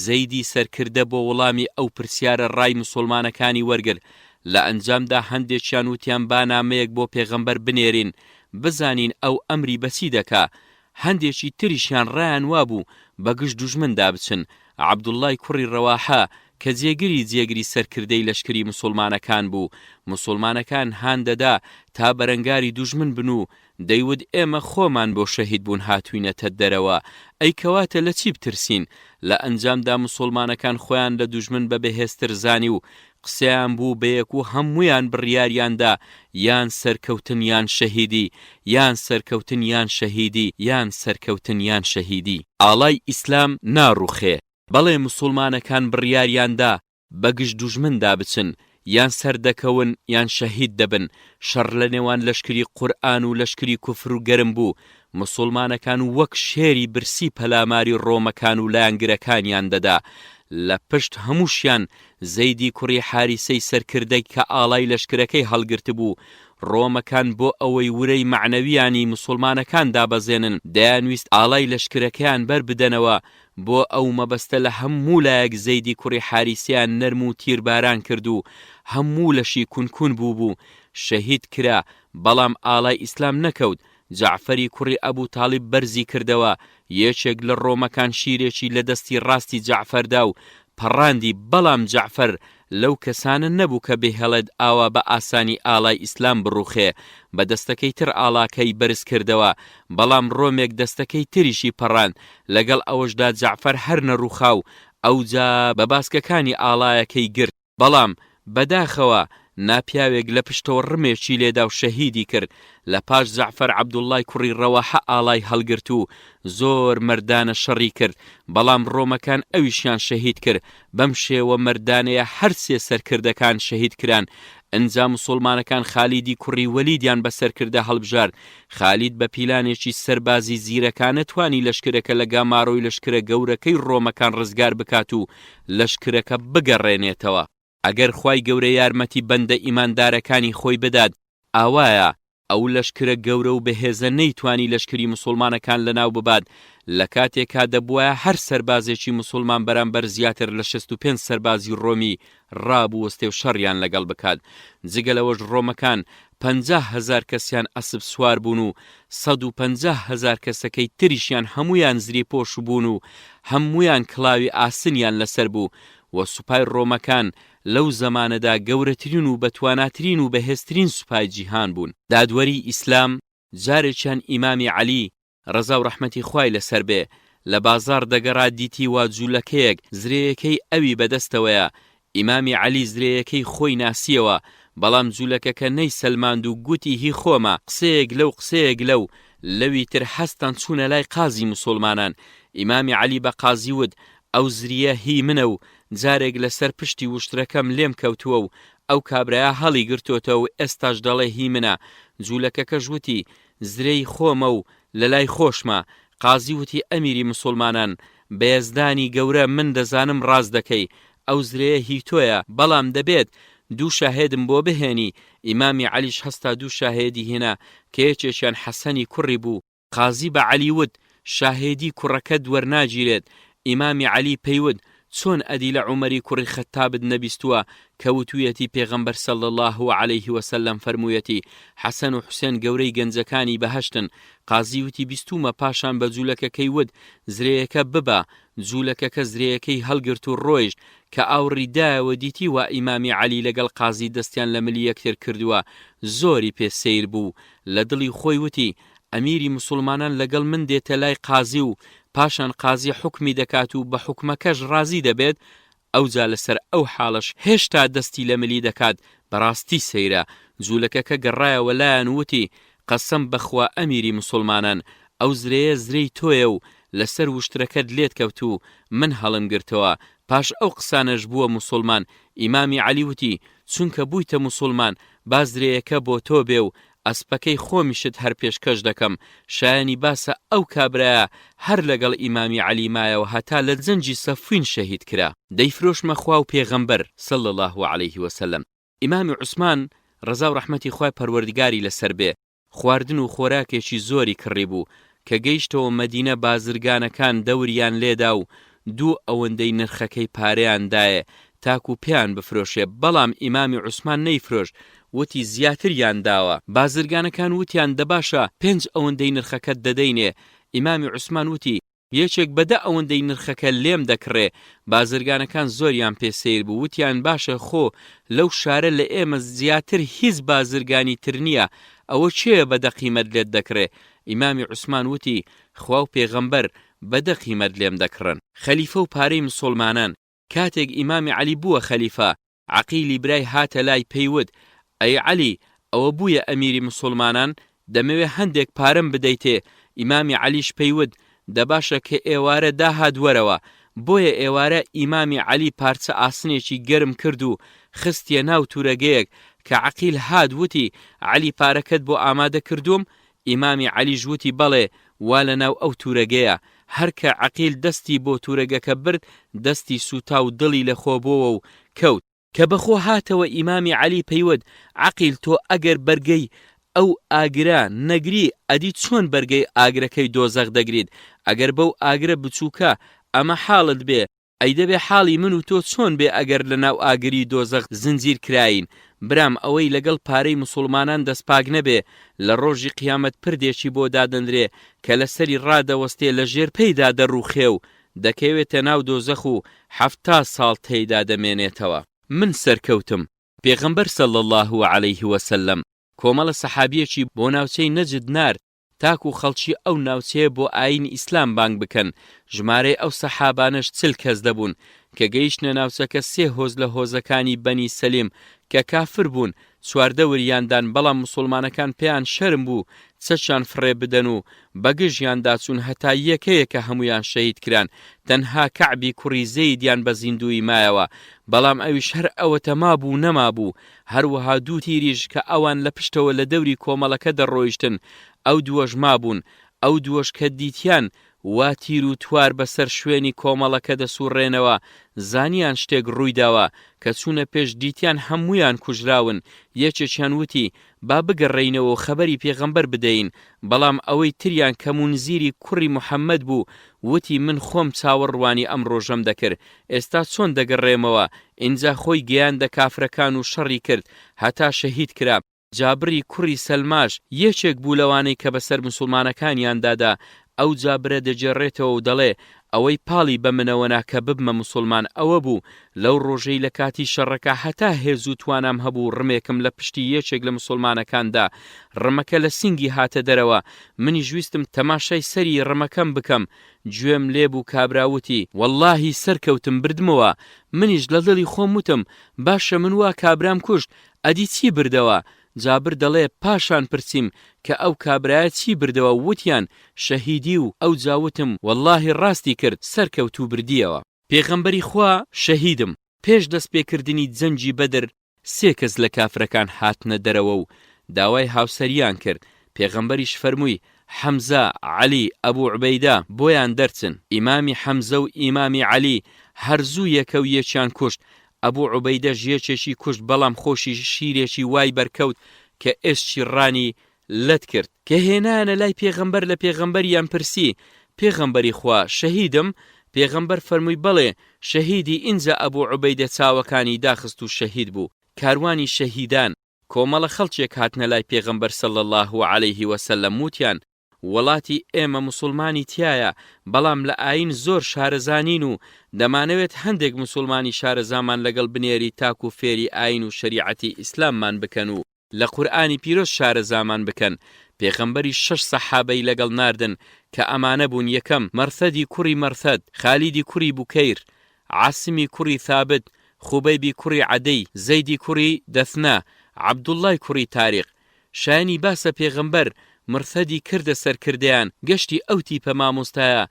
زەیدی سەرکردە بۆ وڵامی ئەو پرسیارە ڕای مسوڵمانەکانی وەرگرت، لە ئەنجامدا هەندێکیان وتیان با نامەیەک بۆ پێغەمبەر بنێرین بزانین ئەو ئەمری بە چی دەکا، هەندێکی تریشیان ڕایان وابوو بە گژ دوژمندا بچن، عەبدوڵڵای کوڕی ڕەواحە کە جێگری جێگری سەرکردەی لەشکری موسوڵمانەکان بوو، موسوڵمانەکان هان دەدا تا بەرەنگاری دوژمن بن و دەیوت ئێمە خۆمان بۆ شەهید بوون هاتووینەتە دەرەوە، ئەی کەواتە لە چی بترسین؟ لە ئەنجامدا موسوڵمانەکان خۆیان لە دوژمن بە بەهێزتر زانی و قسەیان بوو بەیەک و هەموویان بڕیاریان دا یان سەرکەوتن یان شەهیدی، یان سەرکەوتن یان شەهیدی، یان سەرکەوتن یان شەهیدی. ئاڵای ئیسلام ناڕوخێ. بەڵێ موسوڵمانەکان بڕیاریان دا بە گژ دوژمندا بچن، یان سەردەکەون یان شەهید دەبن، شەڕ لە نێوان لەشکری قورئان و لەشکری کوفر گەرم بوو، موسوڵمانەکان وەک شێری برسی پەلاماری ڕۆمەکان و لایەنگرەکانیان دەدا، لە پشت هەمووشیان زەیدی کوڕی حاریسەی سەرکردە کە ئاڵای لەشکرەکەی هەڵگرتبوو، ڕۆمەکان بۆ ئەوەی ورەی مەعنەویانی موسوڵمانەکان دابەزێنن دەیانویست ئاڵای لەشکرەکەیان بەر بدەنەوە، بۆ ئەو مەبەستە لە هەموو لایەک زەیدی کوڕی حاریسەیان نەرم و تیرباران کرد و هەموو لەشی کون کون بووبوو، شەهید کرا، بەڵام ئاڵای ئیسلام نەکەوت، جەعفەری کوڕی ئەبو تاڵیب بەرزی کردەوە، یەکێک لە ڕۆمەکان شیرێکی لە دەستی ڕاستی جەعفەر دا و پەڕاندی، بەڵام جەعفەر لەو کەسانە نەبوو کە بهێڵێت ئاوا بە ئاسانی ئاڵای ئیسلام بڕوخێ، بە دەستەکەی تر ئاڵاکەی بەرز کردەوە، بەڵام ڕۆمێک دەستەکەی تریشی پەڕاند، لەگەڵ ئەوەشدا جەعفەر هەر نەڕوخا و ئەوجا بە باسکەکانی ئاڵایەکەی گرت. بەڵام بەداخەوە ناپیاوێک لە پشتەوە ڕمێکی لێدا و شەهیدی کرد، لە پاش جەعفەر عەبدوڵڵای کوڕی ڕەواحە ئاڵای هەڵگرت و زۆر مەردانە شەڕی کرد، بەڵام ڕۆمەکان ئەویشیان شەهید کرد، بەم شێوە مەردانەیە هەر سێ سەرکردەکان شەهید کران، ئنجا موسوڵمانەکان خالیدی کوڕی وەلیدیان بە سەرکردە هەڵبژارد، خالید بە پیلانێکی سەربازی زیرەکانە توانی لەشکرەکە لە گامارۆی لەشکرە گەورەکەی ڕۆمەکان ڕزگار بکات و لەشکرەکە بگەڕێنێتەوە. ئەگەر خوای گەورە یارمەتی بەندە ئیماندارەکانی خۆی بدات ئاوایە، ئەو لەشکرە گەورە و بەهێزە نەیتوانی لەشکری موسوڵمانەکان لەناو ببات، لەکاتێکا دەبوایە هەر سەربازێکی موسوڵمان بەرامبەر زیاتر لە 65 سەربازی ڕۆمی ڕابوەستێ و شەڕیان لەگەڵ بکات، جگە لەوەش ڕۆمەکان 50,000 کەسیان ئەسپ سوار بوون و 150,000 کەسەکەی تریشیان هەموویان زریپۆش بوون و هەموویان کڵاوی ئاسنیان لەسەر بوو و سوپای ڕۆمەکان لەو زەمانەدا گەورەترین و بەتواناترین و بەهێزترین سوپای جیهان بوون. دادوەری ئیسلام، جارێکیان ئیمامی عەلی، ڕەزا و ڕەحمەتی خوای لەسەر بێ، لە بازاڕ دەگەڕا دیتی وا جولەکەیەک زرێیەکەی ئەوی بەدەستەوەیە، ئیمامی عەلی زرێیەکەی خۆی ناسیەوە، بەڵام جولەکەکە نەیسەلماند و گوتی هی خۆمە، قسەیەک لەو قسەیەک لەو، لەوی تر هەستان چوونە لای قازی موسوڵمانان، ئیمامی عەلی بە قازی وت ئەو زرییە هی منە و جارێک لەسەر پشتی وشترەکەم لێم کەوتووە و ئەو کابرایە هەڵیگرتۆتەوە و ئێستاش دەڵێ هی منە، جولەکەکەش وتی زرێی خۆمە و لە لای خۆشمە، قازی وتی ئەمیری مسوڵمانان، بە یەزدانی گەورە من دەزانم ڕاست دەکەی، ئەو زرێیە هی تۆیە، بەڵام دەبێت دوو شاهێدم بۆ بهێنی، ئیمامی عەلیش هەستا دوو شاهێدی هێنا کە یەکێکیان حەسەنی کوڕی بوو، قازی بە عەلی وت، شاهێدی کوڕەکەت وەرناگیرێت، ئیمامی عەلی پێی وت، چۆن ئەدی لە عومەری کوڕی خەتابت نەبیستووە کە وتوویەتی پێغەمبەر صلی اللە علیه و سلم فەرموویەتی، حەسەن و حوسێن گەورەی گەنجەکانی بەهەشتن، قازی وتی بیستوومە پاشان بە جوولەکەکەی وت، زرێیەکە ببە، جوولەکەکە زرێیەکەی هەڵگرت و ڕۆیشت، کە ئاوڕی دایەوە دیتی وا ئیمامی عەلی لەگەڵ قازی دەستیان لە ملی یەکتر کردووە، زۆری پێ سەیر بوو و لە دڵی خۆی وتی، ئەمیری موسوڵمانان لەگەڵ من دێتە لای قازی و پاشان قازی حوکمی دەکات و بە حوکمەکەش ڕازی دەبێت، ئەوجا لەسەر ئەو حاڵەش هێشتا دەستی لە ملی دەکات، بەڕاستی سەیرە. جوولەکەکە گەڕایەوە لایان و وتی، قەسەم بە خوا ئەمیری موسوڵمانان، ئەو زرێیە زرێی تۆیە و لەسەر وشترەکەت لێت کەوت و من هەڵمگرتەوە، پاش ئەو قسانەش بووە موسوڵمان، ئیمامی عەلی وتی، چونکە بوویتە موسوڵمان با زرێیەکە بۆ تۆ بێ و ئەسپەکەی خۆمیشت هەر پێشکەش دەکەم، شایەنی باسە ئەو کابرایە هەر لەگەڵ ئیمامی عەلی مایەوە هەتا لە جەنگی سەفوین شەهید کرا. دەیفرۆشمە خوا و پێغەمبەر، صلی اللە علیه وسلم. ئیمامی عوسمان ڕەزا و ڕەحمەتی خوای پەروەردگاری لەسەر بێ خواردن و خۆراکێکی زۆری کڕیبوو، کە گەیشتەوە مەدینە بازرگانەکان دەوریان لێدا و دوو ئەوەندەی نرخەکەی پارەیان دایێ تاکو پێیان بفرۆشێ، بەڵام ئیمامی عوسمان نەیفرۆشت وتی زیاتریان داوە، بازرگانەکان وتیان دەباشە پێنج ئەوەندەی نرخەکەت دەدەینێ، ئیمامی عوسمان وتی یەکێک بە دە ئەوەندەی نرخەکە لێم دەکڕێ، بازرگانەکان زۆریان پێ سەیر بوو وتیان باشە خۆ لەو شارە لە ئێمە زیاتر هیچ بازرگانی تر نییە ئەوە کێیە بە دە قیمەت لێت دەکڕێ، ئیمامی عوسمان وتی خوا و پێغەمبەر بە دە قیمەت لێم دەکڕن. خەلیفە و پارەی مسوڵمانان، کاتێک ئیمامی عەلی بووە خەلیفە، عەقیلی برای هاتە لای پێی وت، ئەی عەلی ئەوە بوویە ئەمیری مسوڵمانان، دەمەوێ هەندێک پارەم بدەیتێ، ئیمامی عەلیش پێی وت، دەباشە کە ئێوارە داهات وەرەوە، بۆیە ئێوارە ئیمامی عەلی پارچە ئاسنێکی گەرم کرد و خستیە ناو تورەگەیەک، کە عەقیل هات وتی، عەلی پارەکەت بۆ ئامادە کردووم؟ ئیمامی عەلیش وتی بەڵێ وا لە ناو ئەو تورەگەیە، هەر کە عەقیل دەستی بۆ تورەگەکە برد دەستی سوتا و دڵی لە خۆ بۆوە و کەوت. کە بە خۆ هاتەوە ئیمامی عەلی پێی وت عەقیل تۆ ئەگەر بەرگەی ئەو ئاگرە نەگری ئەدی چۆن بەرگەی ئاگرەکەی دۆزەخ دەگریت، ئەگەر بەو ئاگرە بچوکە ئەمە حاڵت بێ ئەی دەبێ حاڵی من و تۆ چۆن بێ ئەگەر لە ناو ئاگری دۆزەخ زنجیر کراین برام ئەوەی لەگەڵ پارەی موسوڵمانان دەست پاک نەبێ لە ڕۆژی قیامەت پردێکی بۆ دادەنرێ کە لەسەری ڕادەوەستێ لە ژێر پێیدا دەڕوخێ و دەکەوێتە ناو دۆزەخ و 70 ساڵ تێیدا دەمێنێتەوە. من سەرکەوتم پێغەمبەر صلی اللە علیه وسلم کۆمەڵە سەحابیەکی بۆ ناوچەی نەجد نارد تاکو خەڵکی ئەو ناوچەیە بۆ ئایینی ئیسلام بانگ بکەن، ژمارەی ئەو سەحابانەش 40 کەس دەبوون، کە گەیشتنە ناوچەکە سێ هۆز لە هۆزەکانی بەنی سەلیم کە کافر بوون چواردەوریان دان بەڵام موسوڵمانەکان پێیان شەرم بوو چەکیان فڕێ بدەن و بەگژیاندا چوون هەتا یەکە یەکە هەموویان شەهید کران تەنها کەعبی کوڕی زەیدیان بە زیندوویی مایەوە بەڵام ئەویش هەر ئەوەتە مابوو و نەمابوو هەروەها دوو تیریش کە ئەوان لە پشتەوە لە دەوری کۆمەڵەکە دەڕۆیشتن، ئەو دووەش مابوون. ئەو دووەش کە دیتیان وا تیر و توار بە سەر شوێنی کۆمەڵەکە دەسووڕێنەوە، زانیان شتێک ڕووی داوە. کە چوونە پێش دیتیان هەموویان کوژراون. یەکێکیان وتی، با بگەڕێینەوە و خەبەری پێغەمبەر بدەین. بەڵام ئەوەی تریان کە مونزیری کوڕی محەممەد بوو، وتی، من خۆم چاوەڕوانی ئەم ڕۆژەم دەکرد. ئێستا چۆن دەگەڕێمەوە؟ ئینجا خۆی گەیاندە کافرەکان و شەڕی کرد هەتا شەهید کرا، جابری کوڕی سەلماش یەکێک بوو لەوانەی کە بەسەر موسوڵمانەکانیاندا دا، ئەو جابرە دەگێڕێتەوە و دەڵێ، ئەوەی پاڵی بە منەوە نا کە ببمە موسوڵمان ئەوە بوو لەو ڕۆژەی لە کاتی شەڕەکە هەتا هێز و توانام هەبوو ڕمێکم لە پشتی یەکێک لە موسوڵمانەکان دا، ڕمەکە لە سینگی هاتە دەرەوە، منیش ویستم تەماشای سەری ڕمەکەم بکەم، گوێم لێ بوو کابرا وتی، وەڵڵاهی سەرکەوتم بردمەوە، منیش لە دڵی خۆم وتم، باشە من وا کابرام کوشت، ئەدی چی بردەوە؟ جابر دەڵێ، پاشان پرسیم کە ئەو کابرایە چی بردەوە، وتیان، شەهیدی و ئەوجا وتم، وەڵڵاهی ڕاستی کرد، سەرکەوت و بردیەوە. پێغەمبەری خوا، شەهیدم. پێش دەستپێکردنی جەنگی بەدر، سێ کەس لە کافرەکان هاتنە دەرەوە و داوای هاوسەریان کرد، پێغەمبەریش فەرمووی، حەمزە، عەلی، ئەبو عوبەیدە، بۆیان دەرچن. ئیمامی حەمزە و ئیمامی عەلی هەر زوو یەکە و یەکیان کوشت، ئەبو عوبەیدەش یەکێکی کوشت بەڵام خۆشی شیرێکی وای بەرکەوت کە ئێسکی ڕانی لەت کرد. کە هێنایانە لای پێغەمبەر لە پێغەمبەریان پرسی، پێغەمبەری خوا شەهیدم؟ پێغەمبەر فەرمووی بەڵێ شەهیدی ئینجا ئەبو عوبەیدە چاوەکانی داخست و شەهید بوو. کاروانی شەهیدان، کۆمەڵە خەڵکێک هاتنە لای پێغەمبەر صلی اللە علیه وسلم وتیان، وڵاتی ئێمە موسوڵمانی تیایە بەڵام لە ئایین زۆر شارەزا نین و دەمانەوێت هەندێک موسوڵمانی شارەزامان لەگەڵ بنێری تاکو فێری ئایین و شەریعەتی ئیسلاممان بکەن و لە قورئانی پیرۆز شارەزامان بکەن. پێغەمبەریش شەش سەحابەی لەگەڵ ناردن کە ئەمانە بوون، یەکەم، مەرثەدی کوڕی مەرثەد، خالیدی کوڕی بوکەیر، عاسمی کوڕی ثابت، خوبەیبی کوڕی عەدی، زەیدی کوڕی دەثنە، عەبدوڵڵای کوڕی تاریق. شایەنی باسە پێغەمبەر مرثەدی کردە سەرکردەیان، گەشتی ئەو تیپە مامۆستایە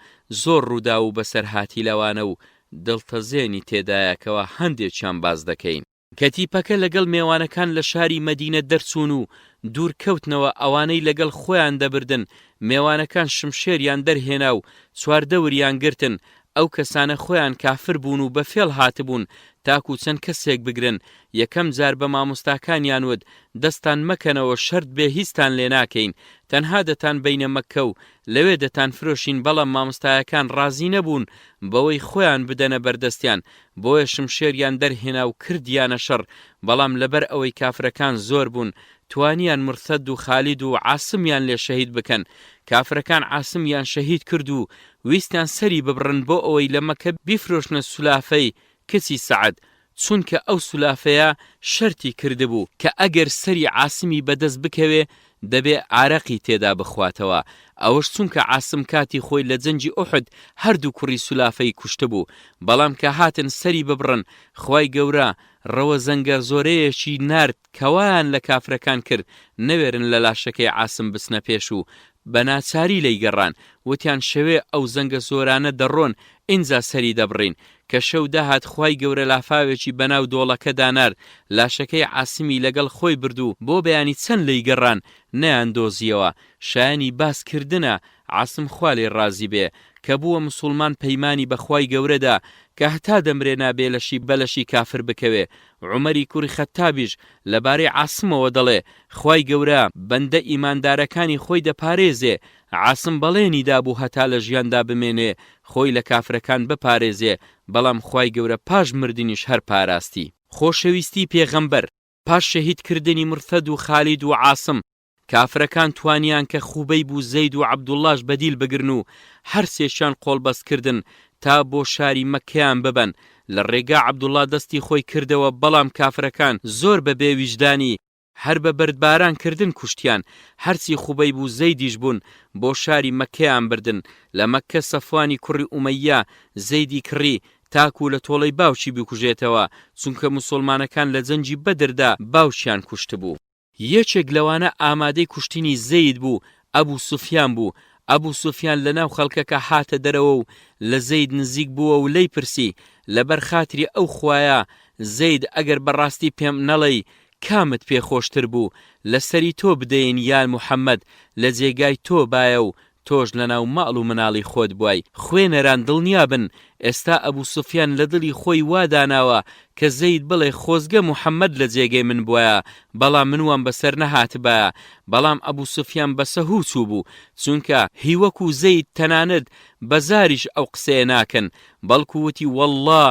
زۆر ڕووداو و بەسەرهاتی لەوانە و دڵتەزێنی تێدایە کەوا هەندێکیان باس دەکەین. کە تیپەکە لەگەڵ مێوانەکان لە شاری مەدینە دەرچوون و دوور کەوتنەوە ئەوانەی لەگەڵ خۆیان دەبردن مێوانەکان شمشێریان دەرهێنا و چواردەوریان گرتن ئەو کەسانە خۆیان کافر بوون و بە فێڵ هاتبوون تاکو چەند کەسێک بگرن یەکەم جار بە مامۆستاکانیان وت دەستان مەکەنەوە شەرت بێ هیچتان لێ ناکەین تەنها دەتان بەینە مەککە و لەوێ دەتان فرۆشین بەڵام مامۆستایەکان ڕازی نەبوون بەوەی خۆیان بدەنە بەردەستیان بۆیە شمشێریان دەرهێنا و کردیانە شەڕ، بەڵام لەبەر ئەوەی کافرەکان زۆر بوون، توانیان مرثد و خالید و عاسمیان لێ شەهید بکەن، کافرەکان عاسمیان شەهید کرد و ویستیان سەری ببڕن بۆ ئەوەی لە مەککە بیفرۆشنە سولافەی کچی سەعد، چونکە ئەو سولافەیە شەرتی کردبوو کە ئەگەر سەری عاسمی بەدەست بکەوێ دەبێ عارەقی تێدا بخواتەوە، ئەوەش چونکە عاسم کاتی خۆی لە جەنگی ئوحد هەردوو کوڕی سولافەی کوشتبوو، بەڵام کە هاتن سەری ببڕن خوای گەورە ڕەوە زەنگە زۆرەیەکی نارد کە وایان لە کافرەکان کرد نەوێرن لە لاشەکەی عاسم بچنە پێش و بە ناچاری لێی گەڕان، وتیان شەوێ ئەو زەنگە زۆرانە دەڕۆن ئینجا سەری دەبڕین، کە شەو داهات خوای گەورە لافاوێکی بەناو دۆڵەکەدا نارد، لاشەکەی عاسمی لەگەڵ خۆی برد و بۆ بەیانی چەند لێی گەڕان نەیاندۆزییەوە، شایەنی باس کردنە عاسم خوا لێی ڕازی بێ کە بووە مسوڵمان پەیمانی بە خوای گەورە دا کە هەتا دەمرێ نابێ لەشی بە لەشی کافر بکەوێ، عومەری کوڕی خەتابیش لەبارەی عاسمەوە دەڵێ خوای گەورە بەندە ئیماندارەکانی خۆی دەپارێزێ، عاسم بەڵێنی دابوو هەتا لە ژیاندا بمێنێ خۆی لە کافرەکان بپارێزێ، بەڵام خوای گەورە پاش مردنیش هەر پاراستی. خۆشەویستی پێغەمبەر، پاش شەهید کردنی مرثەد و خالید و عاسم، کافرەکان توانیان کە خوبەیب و زەید و عەبدوڵڵاش بە دیل بگرن و هەر سێکیان قۆڵبەست کردن تا بۆ شاری مەککەیان ببەن، لە ڕێگا عەبدوڵڵا دەستی خۆی کردەوە بەڵام کافرەکان زۆر بە بێ ویژدانی هەر بە بەردباران کردن کوشتیان، هەرچی خوبەیب و زەیدیش بوون بۆ شاری مەککەیان بردن، لە مەککە سەفوانی کوڕی ئومەییە زەیدی کڕی تاکو لە تۆڵەی باوکی بکوژێتەوە، چونکە موسوڵمانەکان لە جەنگی بەدردا باوکیان کوشتبوو. یەکێک لەوانە ئامادەی کوشتنی زەید بوو، ئەبو سوفیان بوو، ئەبو سوفیان لەناو خەڵکەکە هاتە دەرەوە و لە زەید نزیک بووە و لێی پرسی، لەبەر خاتری ئەو خوایە زەید ئەگەر بەڕاستی پێم نەڵێی کامت پێ خۆشتر بوو لە سەری تۆ بدەین یان محمد لە جێگای تۆ بایە و تۆش لە ناو ماڵ و مناڵی خۆت بوای خوێنەران دڵنیا بن ئێستا ئەبو سوفیان لە دڵی خۆی وا داناوە کە زەید بڵێ خۆزگە محمد لە جێگەی من بوایە بەڵام من وام بەسەر نەهاتبایە بەڵام ئەبو سوفیان بە سەهوو چووبوو چونکە هی وەکو زەید تەنانەت بە زاریش ئەو قسەیە ناکەن بەڵکو وتی وەڵڵا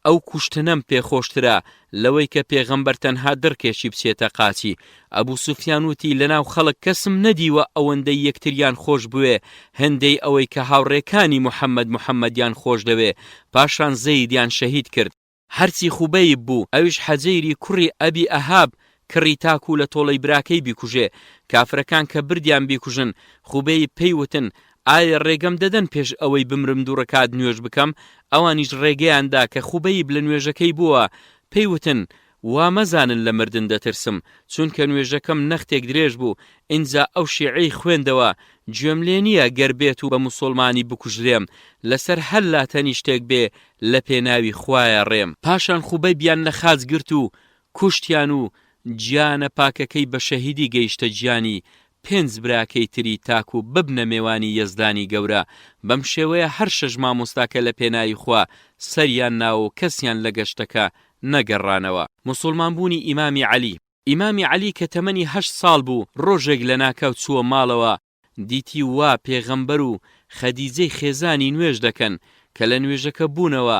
ئەو کوشتنەم پێ خۆشترە لەوەی کە پێغەمبەر تەنها دڕکێکی بچێتە قاچی. ئەبو سوفیان وتی لەناو خەڵک کەسم نەدیوە ئەوەندەی یەکتریان خۆش بوێ هێندەی ئەوەی کە هاوڕێکانی محەمەد محەمەدیان خۆش دەوێ، پاشان زەیدیان شەهید کرد. هەرچی خوبەیب بوو ئەویش حەجەیری کوڕی ئەبی ئەهاب کڕی تاکو لە تۆڵەی براکەی بیکوژێ، کافرەکان کە بردیان بیکوژن، خوبەیب پێی وتن، ئایا ڕێگەم دەدەن پێش ئەوەی بمرم دوو ڕکات نوێژ بکەم؟ ئەوانیش ڕێگەیان دا، کە خوبەیب لە نوێژەکەی بووە، پێی وتن، وا مەزانن لە مردن دەترسم، چونکە نوێژەکەم نەختێک درێژ بوو، ئینجا ئەو شیعرەی خوێندەوە، گوێم لێ نییە گەر بێت و بە موسوڵمانی بکوژرێم، لەسەر هەر لاتەنیشتێک بێ لە پێناوی خوایە ڕێم. پاشان خوبەیبیان لە خاچ گرت و کوشتیان و گیانە پاکەکەی بە شەهیدی گەیشتە گیانی پێنج براکەی تری تاکو ببنە مێوانی یەزدانی گەورە، بەم شێوەیە هەر شەش مامۆستاکە لە پێناوی خوا سەریان ناوە و کەسیان لە گەشتەکە نەگەڕانەوە. موسوڵمان بوونی ئیمامی عەلی. ئیمامی عەلی کە تەمەنی هەشت ساڵ بوو، ڕۆژێک لەناکاو چووە ماڵەوە، دیتی وا پێغەمبەر و خەدیجەی خێزانی نوێژ دەکەن، کە لە نوێژەکە بوونەوە،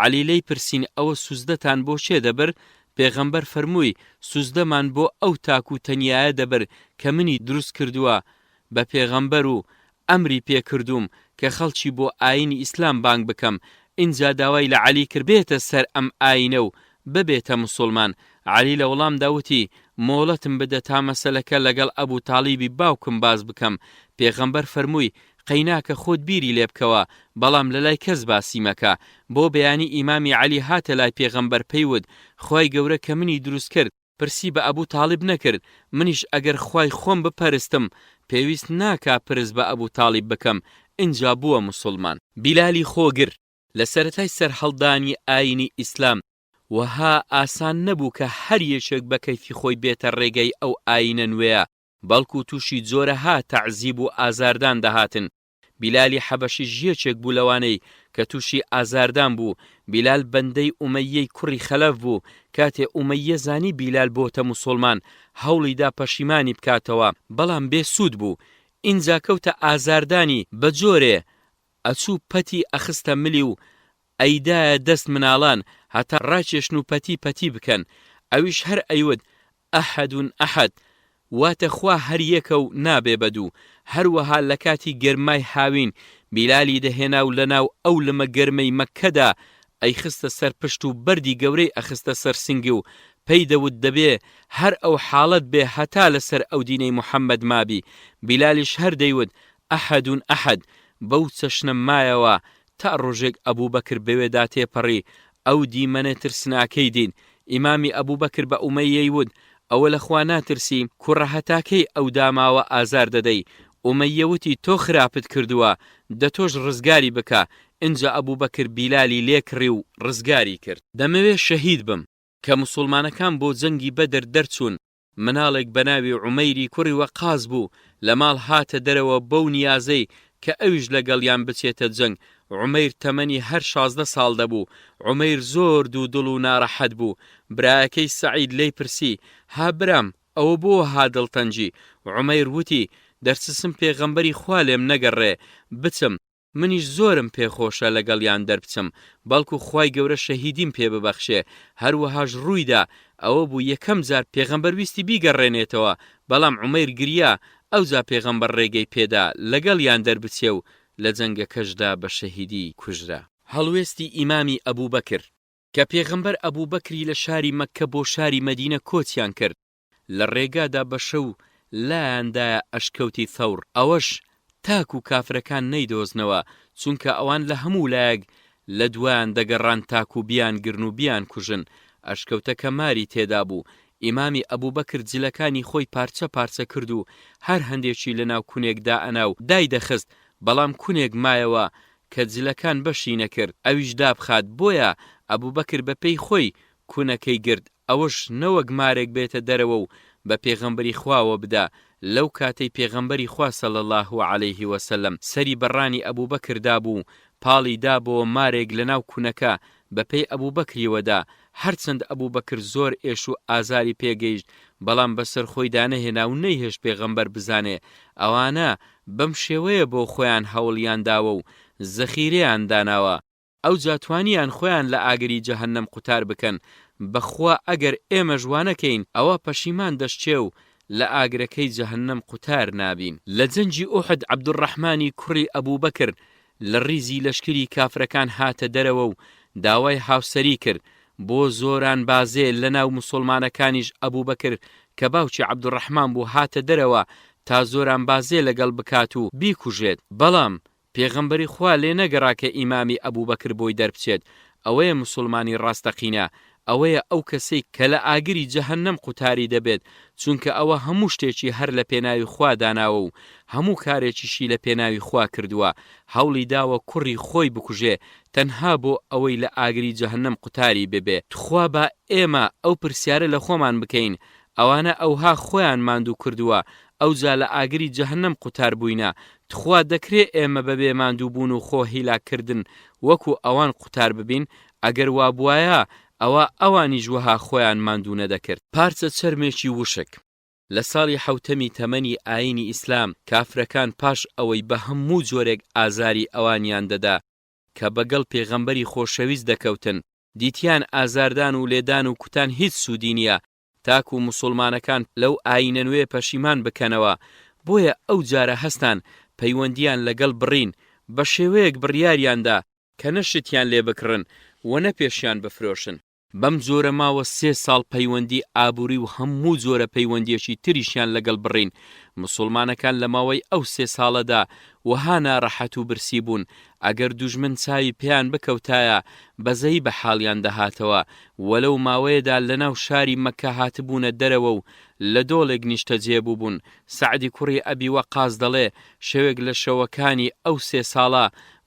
عەلی لێی پرسین ئەوە سوجدەتان بۆ کێ دەبرد؟ پێغەمبەر فەرمووی، سوجدەمان بۆ ئەو تاک و تەنیایە دەبرد کە منی دروست کردووە بە پێغەمبەر و ئەمری پێ کردووم کە خەڵکی بۆ ئایینی ئیسلام بانگ بکەم، ئینجا داوای لە عەلی کرد بێتە سەر ئەم ئایینە و ببێتە موسوڵمان، عەلی لە وەڵامدا وتی، مۆڵەتم بدە تا مەسەلەکە لەگەڵ ئەبو تاڵیبی باوکم باس بکەم، پێغەمبەر فەرمووی، قەیناکە خۆت بیری لێ بکەوە، بەڵام لەلای کەس باسی مەکە. بۆ بەیانی ئیمامی عەلی هاتە لای پێغەمبەر پێی وت، خوای گەورە کە منی دروست کرد، پرسی بە ئەبو تاڵیب نەکرد، منیش ئەگەر خوای خۆم بپەرستم پێویست ناکا پرس بە ئەبو تاڵیب بکەم، ئینجا بووە موسوڵمان. بیلالی خۆگر، لە سەرەتای سەرهەڵدانی ئایینی ئیسلام وەها ئاسان نەبوو کە هەر یەکێک بە کەیفی خۆی بێتە ڕێگەی ئەو ئایینە نوێیە، بەڵکو تووشی جۆرەها تەعزیب و ئازاردان دەهاتن، بیلالی حەبەشیش یەکێک بوو لەوانەی کە تووشی ئازاردان بوو، بیلال بەندەی ئومەییەی کوڕی خەلەف بوو، کاتێ ئومەییە زانی بیلال بۆتە موسوڵمان هەوڵی دا پەشیمانی بکاتەوە، بەڵام بێ سوود بوو، ئینجا کەوتە ئازاردانی بە جۆرێ ئەچوو پەتی ئەخستە ملی و ئەیدایە دەست مناڵان هەتا ڕاکێشن و پەتی پەتی بکەن، ئەویش هەر ئەیوت احد احد واتە خوا هەر یەکە و نابێ بە دوو، هەروەها لە کاتی گەرمای هاوین بیلالی دەهێنا و لەناو ئەو لمە گەرمەی مەککەدا ئەیخستە سەر پشت و بەردی گەورەی ئەخستە سەر سنگی و پێی دەوت دەبێ هەر ئەو حاڵەت بێ هەتا لەسەر ئەو دینەی محمد مابی، بیلالیش هەر دەیوت احد احد، بەو چەشنە مایەوە تا ڕۆژێک ئەبوبەکر بەوێدا تێپەڕی، ئەو دیمەنە ترسناکەی دیت، ئیمامی ئەبوبەکر بە ئومەییەی وت، ئەوە لە خوا ناترسی، کوڕە هەتا کەی ئەو داماوە ئازار دەدەی؟ ئومەییە وتی، تۆ خراپت کردووە، دە تۆش ڕزگاری بکە، ئینجا ئەبوبەکر بیلالی لێکڕی و ڕزگاری کرد. دەمەوێ شەهید بم. کە موسوڵمانەکان بۆ جەنگی بەدر دەرچوون، مناڵێک بە ناوی عومەیری کوڕی وەقاس بوو، لە ماڵ هاتە دەرەوە بەو نیازەی کە ئەویش لەگەڵیان بچێتە جەنگ، عومەیر تەمەنی هەر 16 ساڵ دەبوو، عومەیر زۆر دوودڵ و ناڕەحەت بوو، برایەکەی سەعید لێی پرسی، ها برام ئەوە بۆ وەها دڵتەنگی؟ عومەیر وتی، دەرچسم پێغەمبەری خوا لێم نەگەڕێ بچم، منیش زۆرم پێ خۆشە لەگەڵیان دەربچم بەڵکو خوای گەورە شەهیدیم پێ ببەخشێ، هەروەهاش ڕوویدا، ئەوە بوو یەکەم جار پێغەمبەر ویستی بیگەڕێنێتەوە، بەڵام عومەیر گریا، ئەوجا پێغەمبەر ڕێگەی پێدا لەگەڵیان دەربچێ و لە جەنگەکەشدا بە شەهیدی کوژرا. هەڵوێستی ئیمامی ئەبوبەکر، کە پێغەمبەر ئەبوبەکری لە شاری مەککە بۆ شاری مەدینە کۆچیان کرد، لە ڕێگادا بە شەو لایان دایە ئەشکەوتی ثەور، ئەوەش تاکو کافرەکان نەیدۆزنەوە، چونکە ئەوان لە هەموو لایەک لە دوایان دەگەڕان تاکو بیانگرن و بیانکوژن، ئەشکەوتەکە ماری تێدا بوو، ئیمامی ئەبوبەکر جلەکانی خۆی پارچە پارچە کرد و هەر هەندێکی لەناو کونێک دائەنا و دایدەخست، بەڵام کونێک مایەوە کە جلەکان بەشی نەکرد ئەویش دابخات، بۆیە ئەبوبەکر بە پێی خۆی کونەکەی گرت، ئەوەش نەوەک مارێک بێتە دەرەوە و بە پێغەمبەری خواوە بدا، لەو کاتەی پێغەمبەری خوا صلی اللە علیه و سلم سەری بە ڕانی ئەبوبەکر دابوو و پاڵی دابۆوە مارێک لەناو کونەکە بە پێی ئەبوبەکریوە دا، هەرچەند ئەبوبەکر زۆر ئێش و ئازاری پێ گەیشت بەڵام بەسەر خۆیدا نەهێنا و نەیهێشت پێغەمبەر بزانێ ئەوانە بەم شێوەیە بۆ خۆیان هەوڵیان داوە و زەخیرەیان داناوە. ئەوجا توانیان خۆیان لە ئاگری جەهەنەم قوتار بکەن، بەخوا ئەگەر ئێمەش وانەکەین ئەوا پەشیمان دەشچێ و لە ئاگرەکەی جەهەنەم قوتار نابین. لە جەنگی ئوحد عەبدولڕەحمانی کوڕی ئەبوبەکر لە ڕیزی لەشکری کافرەکان هاتە دەرەوە و داوای هاوسەری کرد بۆ زۆرانبازێ لەناو موسوڵمانەکانیش ئەبوبەکر کە باوکی عەبدولڕەحمان بوو هاتە دەرەوە تا زۆرانبازێ لەگەڵ بکات و بیکوژێت بەڵام پێغەمبەری خوا لێ نەگەڕا کە ئیمامی ئەبوبەکر بۆی دەربچێت، ئەوەیە موسوڵمانی ڕاستەقینە، ئەوەیە ئەو کەسەی کە لە ئاگری جەهەنەم قوتاری دەبێت، چونکە ئەوە هەموو شتێکی هەر لە پێناوی خوا داناوە و هەموو کارێکیشی لە پێناوی خوا کردووە، هەوڵی داوە کوڕی خۆی بکوژێ تەنها بۆ ئەوەی لە ئاگری جەهەنەم قوتاری ببێ. تخوا با ئێمە ئەو پرسیارە لە خۆمان بکەین، ئەوانە ئەوها خۆیان ماندوو کردووە ئەوجا لە ئاگری جەهەنەم قوتار بووینە، تخوا دەکرێ ئێمە بەبێ ماندوو بوون و خۆ هیلاک کردن وەکو ئەوان قوتار ببین، ئەگەر وابوایە ئەوا ئەوانیش وەها خۆیان ماندوو نەدەکرد. پارچە چەرمێکی وشک. لە ساڵی حەوتەمی تەمەنی ئایینی ئیسلام کافرەکان پاش ئەوەی بە هەموو جۆرێک ئازاری ئەوانیان دەدا کە بەگەڵ پێغەمبەری خۆشەویست دەکەوتن دیتیان ئازاردان و لێدان و کوتان هیچ سوودی نییە تاکو موسوڵمانەکان لەو ئایینە نوێ پەشیمان بکەنەوە، بۆیە ئەو جارە هەستان پەیوەندییان لەگەڵ بڕین، بە شێوەیەک بڕیاریان دا کە نە شتیان لێ بکڕن و نە پێشیان بفرۆشن. بەم جۆرە ماوە سێ ساڵ پەیوەندی ئابوری و هەموو جۆرە پەیوەندیەکی تریشیان لەگەڵ بڕین، موسوڵمانەکان لە ماوەی ئەو سێ ساڵەدا وەها ناڕەحەت و برسی بوون ئەگەر دوژمن چاوی پێیان بکەوتایە بەزەیی بە حاڵیان دەهاتەوە، وە لەو ماوەیەدا لەناو شاری مەککە هاتبوونە دەرەوە و لە دۆڵێک نیشتەجێ بووبوون، سەعدی کوڕی ئەبی وەقاس دەڵێ، شەوێک لە شەوەکانی ئەو سێ ساڵە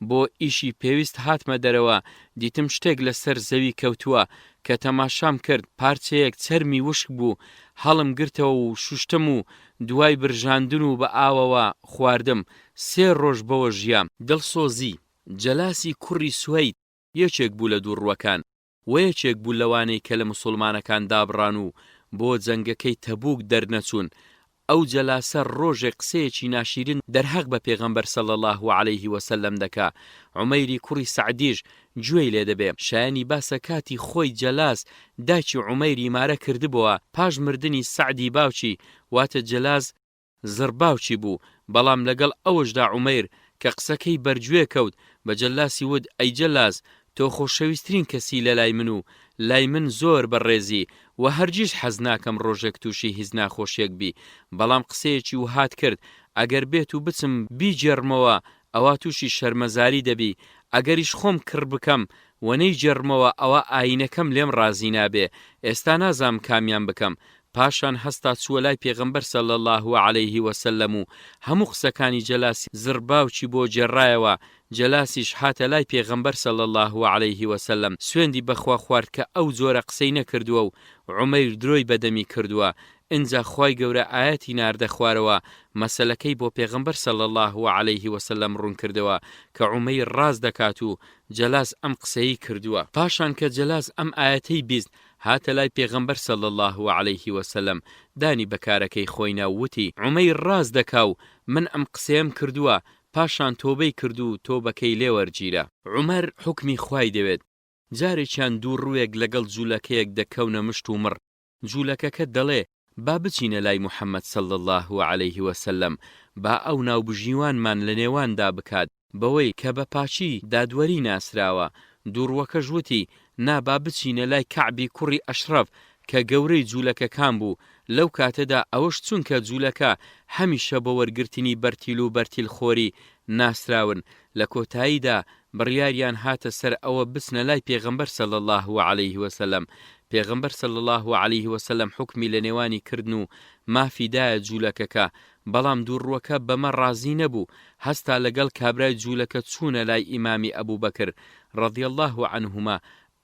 بۆ ئیشی پێویست هاتمە دەرەوە، دیتم شتێک لە سەر زەوی کەوتووە، کە تەماشام کرد پارچەیەک چەرمی وشک بوو، هەڵم گرتەوە و شوشتم و دوای برژاندن و بە ئاوەوە خواردم، سێ ڕۆژ بەوە ژیام. دڵسۆزی، جەلاسی کوڕی سوەید یەکێک بوو لە دووڕووەکان، وە یەکێک بوو لەوانەی کە لە موسوڵمانەکان دابڕان و بۆ جەنگەکەی تەبوک دەرنەچوون، ئەو جەلاسە ڕۆژێک قسەیەکی ناشیرین دەرهەق بە پێغەمبەر صلی اللە علیه و سلم دەکا، عومەیری کوڕی سەعدیش گوێی لێ دەبێ، شایەنی باسە کاتی خۆی جەلاس دایکی عومەیری مارە کردبۆوە، پاش مردنی سەعدی باوکی، واتە جەلاس زڕباوکی بوو، بەڵام لەگەڵ ئەوەشدا عومەیر کە قسەکەی بەرگوێ کەوت بە جەلاسی وت ئەی جەلاس تۆ خۆشەویسترین کەسی لەلای من و لای من زۆر بە ڕێزی و هەرگیز حەز ناکەم ڕۆژێک توشی هیچ ناخۆشیەک بی بەڵام قسەیەکی وهات کرد ئەگەر بێت و بچم بیگێڕمەوە ئەوا توشی شەرمەزاری دەبی ئەگەریش خۆم کڕ بکەم و نەیگێڕمەوە ئەوا ئایینەکەم لێم ڕازی نابێ ئێستا نازانم کامیان بکەم پاشان هەستا چووە لای پێغەمبەر صلی اللە علیه و سلم و هەموو قسەکانی جەلاسی زڕباوکی بۆ گێڕایەوە، جەلاسیش هاتە لای پێغەمبەر صلی اللە علیه و سلم سوێندی بەخوا خوارد کە ئەو جۆرە قسەی نەکردووە و عومەیر درۆی بەدەمی کردووە، ئینجا خوای گەورە ئایەتی ناردە خوارەوە مەسەلەکەی بۆ پێغەمبەر صلی اللە علیه و سلم ڕوونکردەوە کە عومەیر ڕاست دەکات و جەلاس ئەم قسەی کردووە. پاشان کە جەلاس ئەم ئایەتەی بیست هاتە لای پێغەمبەر صلی اللە علیه وسلم دانی بە کارەکەی خۆی نا و وتی، عومەیر ڕاست دەکا و من ئەم قسەیەم کردووە، پاشان تۆبەی کرد و تۆبەکەی لێ وەرگیرا. عومەر حوکمی خوای دەوێت، جارێکیان دووڕووێک لەگەڵ جوولەکەیەک دەکەونە مشت و مڕ، جوولەکەکە دەڵێ، با بچینە لای محمد صلی اللە علیه وسلم با ئەو ناوبژیوانمان لە نێواندا بکات بەوەی کە بە پاکی دادوەری ناسراوە، دووڕوەکەش وتی، نا با بچینە لای کەعبی کوڕی ئەشڕەف کە گەورەی جوولەکەکان بوو لەو کاتەدا ئەوەش چونکە جوولەکە هەمیشە بە وەرگرتنی بەرتیل و بەرتیل خۆری ناسراون لە کۆتاییدا بڕیاریان هاتە سەر ئەوە بچنە لای پێغەمبەر صلی اللە علیه وسلم، پێغەمبەر صلی اللە علیه وسلم حوکمی لە نێوانی کردن و مافی دایە جوولەکەکە، بەڵام دووڕووەکە بەمە ڕازی نەبوو، هەستا لەگەڵ کابرای جوولەکە چوونە لای ئیمامی ئەبوبەکر رضی اللە عنهما،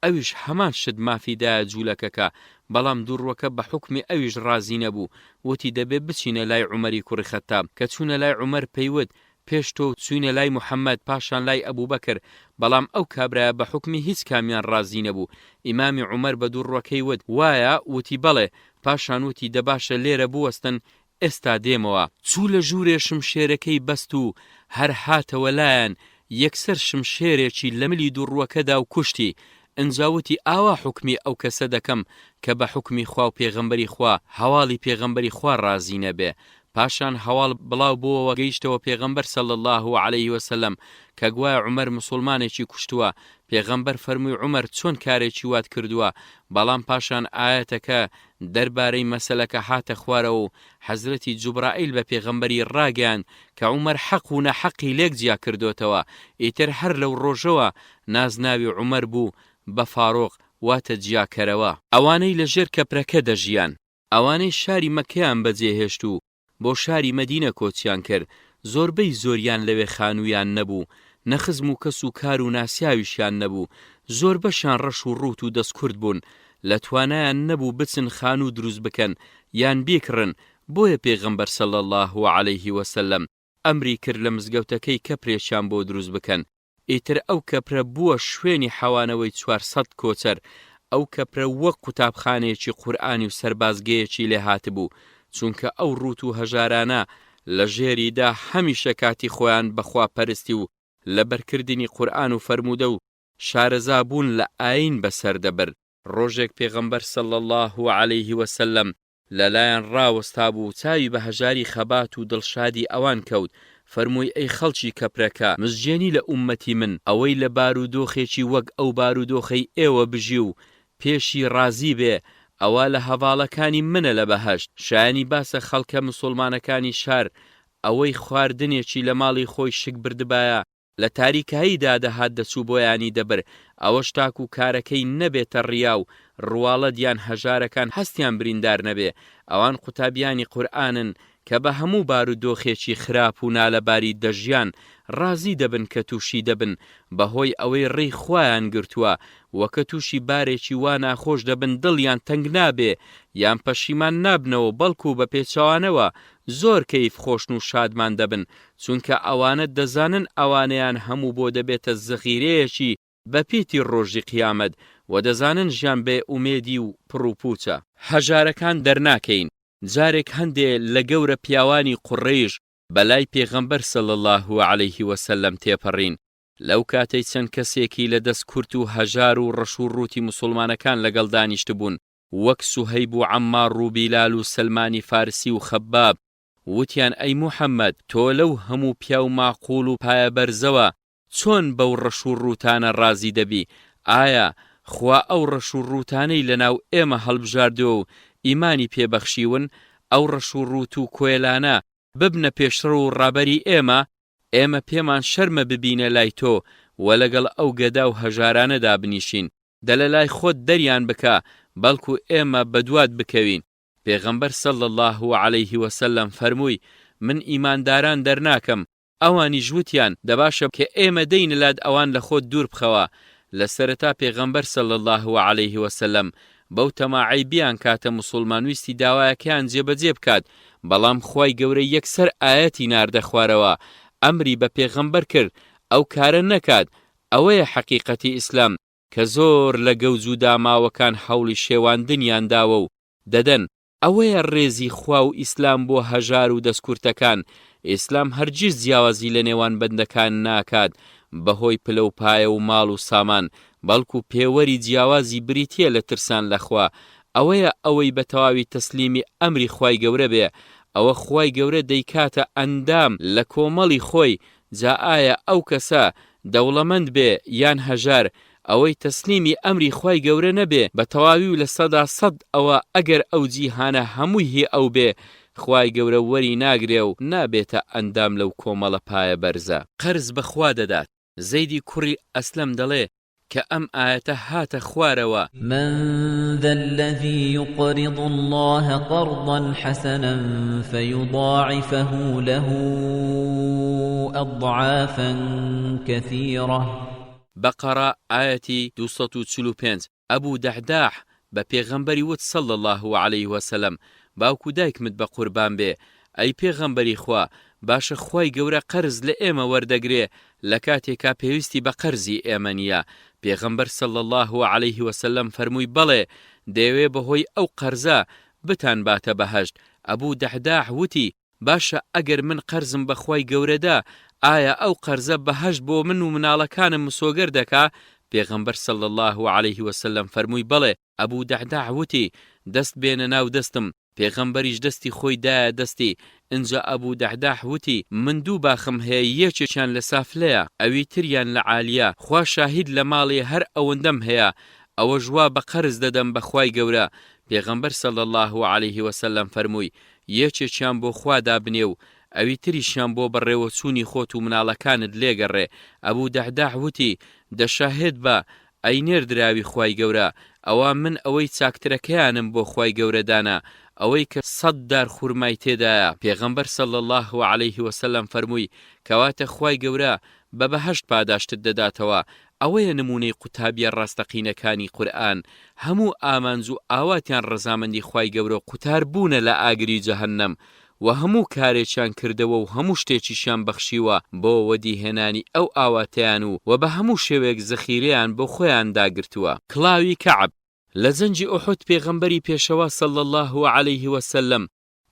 ئەویش هەمان شت مافی دایە جوولەکەکە، بەڵام دووڕووەکە بە حوکمی ئەویش ڕازی نەبوو، وتی دەبێ بچینە لای عومەری کوڕی خەتاب، کە چوونە لای عومەر پێیوت پێش تۆ چووینە لای محەمەد پاشان لای ئەبوبەکر، بەڵام ئەو کابرایە بە حوکمی هیچ کامیان ڕازی نەبوو، ئیمامی عومەر بە دووڕووەکەی وت وایە؟ وتی بەڵێ، پاشان وتی دە باشە لێرە بوەستن ئێستا دێمەوە. چوو لە ژوورێ شمشێرەکەی بەست و هەر هاتەوە لایان، یەکسەر شمشێرێکی لە ملی دووڕووەکە دا و کوشتی، ئنجا وتی ئاوا حوکمی ئەو کەسە دەکەم کە بە حوکمی خوا و پێغەمبەری خوا، هەواڵی پێغەمبەری خوا ڕازی نەبێ. پاشان هەواڵ بڵاو بۆوە گەیشتەوە پێغەمبەر صلی اللە علیه وسلم کە گوایە عومەر موسوڵمانێکی کوشتووە، پێغەمبەر فەرمووی عومەر چۆن کارێکی وات کردووە، بەڵام پاشان ئایەتەکە دەربارەی مەسەلەکە هاتە خوارەوە و حەزرەتی جوبرائیل بە پێغەمبەری ڕاگەیاند کە عومەر حەق و ناحەقی لێک جیا کردۆتەوە، ئیتر هەر لەو ڕۆژەوە نازناوی عومەر بوو بە فاروق واتە جیاکەرەوە. ئەوانەی لە ژێر کەپرەکە دەژیان. ئەوانەی شاری مەککەیان بەجێ هێشت و بۆ شاری مەدینە کۆچیان کرد، زۆربەی زۆریان لەوێ خانوویان نەبوو، نە خزم و کەس و کار و ناسیاویشیان نەبوو، زۆربەشیان ڕەش و ڕووت و دەستکورت بوون، لە توانایان نەبوو بچن خانوو دروست بکەن یان بیکڕن، بۆیە پێغەمبەر صلی اللە علیه وسلم ئەمری کرد لە مزگەوتەکەی کەپرێکیان بۆ دروست بکەن، ئیتر ئەو کەپرە بووە شوێنی حەوانەوەی 400 کۆچەر، ئەو کەپرە وەک قوتابخانەیەکی قورئانی و سەربازگەیەکی لێ هاتبوو، چونکە ئەو ڕووت و هەژارانە لە ژێریدا هەمیشە کاتی خۆیان بە خواپەرستی و لەبەرکردنی قورئان و فەرموودە و شارەزا بوون لە ئایین بەسەر دەبرد. ڕۆژێک پێغەمبەر صلی اللە علیه وسلم لەلایان ڕاوەستابوو و چاوی بە هەژاری خەبات و دڵشادی ئەوان کەوت، فەرمووی ئەی خەڵکی کەپرەکە، مزگێنی لە ئوممەتی من، ئەوەی لە بارودۆخێکی وەک ئەو بارودۆخەی ئێوە بژی و پێشی ڕازی بێ ئەوە لە هەڤاڵەکانی منە لە بەهەشت. شایانی باسە خەڵکە مسوڵمانەکانی شار ئەوەی خواردنێکی لە ماڵی خۆی شک بردبایە لە تاریکاییدا دەهات دەچوو بۆیانی دەبرد ئەوەش تاکو کارەکەی نەبێتە ڕیا و ڕواڵەت یان هەژارەکان هەستیان بریندار نەبێ ئەوان قوتابیانی قورئانن کە بە هەموو بارودۆخێکی خراپ و نالەباری دەژیان ڕازی دەبن کە تووشی دەبن بەهۆی ئەوەی ڕێی خوایان گرتووە وە کە تووشی بارێکی وا ناخۆش دەبن دڵیان تەنگ نابێ یان پەشیمان نابنەوە بەڵکو بە پێچەوانەوە زۆر کەیف خۆشن و شادمان دەبن چونکە ئەوانە دەزانن ئەوانەیان هەموو بۆ دەبێتە زەخیرەیەکی بە پیتی ڕۆژی قیامەت وە دەزانن ژیان بێ ئومێدی و پڕوپوچە. هەژارەکان دەرناکەین جارێک هەندێ لە گەورە پیاوانی قوڕەیش بە لای پێغەمبەر صلی اللە علیه وسلم تێپەڕین لەو کاتەی چەند کەسێکی لە دەست کورت و هەژار و ڕەش و ڕووتی موسوڵمانەکان لەگەڵ دانیشتبوون وەک سوهەیب و عەمماڕ و بیلال و سەلمانی فارسی و خەباب وتیان ئەی موحەممەد تۆ لەو هەموو پیاو ماقوڵ و پایەبەرزەوە چۆن بەو ڕەش و ڕووتانە ڕازی دەبی؟ ئایا خوا ئەو ڕەش و ڕووتانەی لەناو ئێمە هەڵبژاردووە و ئیمانی پێ بەخشیون، ئەو ڕەش و ڕووت و کۆیلانە ببنە پێشڕەو و ڕابەری ئێمە؟ ئێمە پێمان شەرمە ببینە لای تۆ و لەگەڵ ئەو گەدا و هەژارانە دابنیشین. دە لەلای خۆت دەریان بکە، بەڵکو ئێمە بەدوات بکەوین. پێغەمبەر صلی اللە علیه وسلم فەرمووی، من ئیمانداران دەرناکەم، ئەوانیش وتیان، دەباشە کە ئێمە دێینە لات ئەوان لە خۆت دوور بخەوە، لە سەرەتا پێغەمبەر صلی اللە علیه وسلم بەو تەماعەی بیانکاتە موسوڵمان ویستی داوایەکەیان جێبەجێ بکات، بەڵام خوای گەورە یەکسەر ئایەتی ناردە خوارەوە ئەمری بە پێغەمبەر کرد ئەو کارە نەکات، ئەوەیە حەقیقەتی ئیسلام کە زۆر لە گەوج و داماوەکان هەوڵی شێواندنیان داوە و دەدەن، ئەوەیە ڕێزی خوا و ئیسلام بۆ هەژار و دەستکورتەکان، ئیسلام هەرگیز جیاوازی لە نێوان بەندەکان ناکات بەهۆی پلە و پایە و ماڵ و سامان، بەڵکو پێوەری جیاوازی بریتیە لە ترسان لە خوا، ئەوەیە ئەوەی بە تەواوی تەسلیمی ئەمری خوای گەورە بێ ئەوە خوای گەورە دەیکاتە ئەندام لە کۆمەڵی خۆی، جا ئایا ئەو کەسە دەوڵەمەند بێ یان هەژار ئەوەی تەسلیمی ئەمری خوای گەورە نەبێ بە تەواوی و 100% ئەوە ئەگەر ئەو جیهانە هەمووی هی ئەو بێ خوای گەورە وەری ناگرێ و نابێتە ئەندام لەو کۆمەڵە پایە بەرزە. قەرز بە خوا دەدات. زەیدی کوڕی ئەسلەم دەڵێ، کە ئەم ئایەتە هاتە خوارەوە، من ذا الذی یقرض اللە قرضا حسنا فیضاعفه له اضعافا کثیرە. بەقەڕە ئایەتی 245، ئەبو دەحداح بە پێغەمبەری وت صلی اللە علیه وسلم باوک و دایکمت بە قوربان بێ ئەی پێغەمبەری خوا باشە خوای گەورە قەرز لە ئێمە وەردەگرێ لە کاتێکا پێویستی بە قەرزی ئێمە نیە پێغەمبەر صلی اللە علیه وسلم فەرمووی بەڵێ دەیەوێ بەهۆی ئەو قەرزە بتان باتە بەهەشت ئەبو دەحداح وتی باشە ئەگەر من قەرزم بە خوای گەورە دا ئایا ئەو قەرزە بەهەشت بۆ من و مناڵەکانم مسۆگەر دەکا؟ پێغەمبەر صلی اللە علیه وسلم فەرمووی بەڵێ، ئەبو دەعداع وتی، دەست بێنە ناو دەستم، پێغەمبەریش دەستی خۆی دایە دەستی، ئینجا ئەبو دەعداع وتی، من دوو باخم هەیە یەکێکیان لە سافلەیە ئەوی تریان لە عالیە، خوا شاهید لە ماڵێ هەر ئەوەندەم هەیە ئەوەش وا بە قەرز دەدەم بە خوای گەورە، پێغەمبەر صلی اللە علیه وسلم فەرمووی، یەکێکیان بۆ خوا دابنێ و ئەوی تریشیان بۆ بەڕێوەچوونی خۆت و مناڵەکانت لێگەڕێ، ئەبو دەحداح وتی، دە شاهێد بە، ئەی نێردراوی خوای گەورە، ئەوا من ئەوەی چاکترەکەیانم بۆ خوای گەورە دانا، ئەوەی کە سەت دار خورمای تێدایە، پێغەمبەر صلی اللە علیه وسلم فەرمووی، کەواتە خوای گەورە بە بەهەشت پاداشتت دەداتەوە، ئەوەیە نموونەی قوتابیە ڕاستەقینەکانی قورئان، هەموو ئامانج و ئاواتیان ڕەزامەندی خوای گەورە و قوتار بوونە لە ئاگری جەهەنەم، وە هەموو کارێکیان کردەوە و هەموو شتێکیشیان بەخشیوە بۆ وەدیهێنانی ئەو ئاواتەیان و وە بە هەموو شێوەیەک زەخیرەیان بۆ خۆیان داگرتووە. کڵاوی کەعب، لە جەنگی ئوحود پێغەمبەری پێشەوا صلی اللە علیه وسلم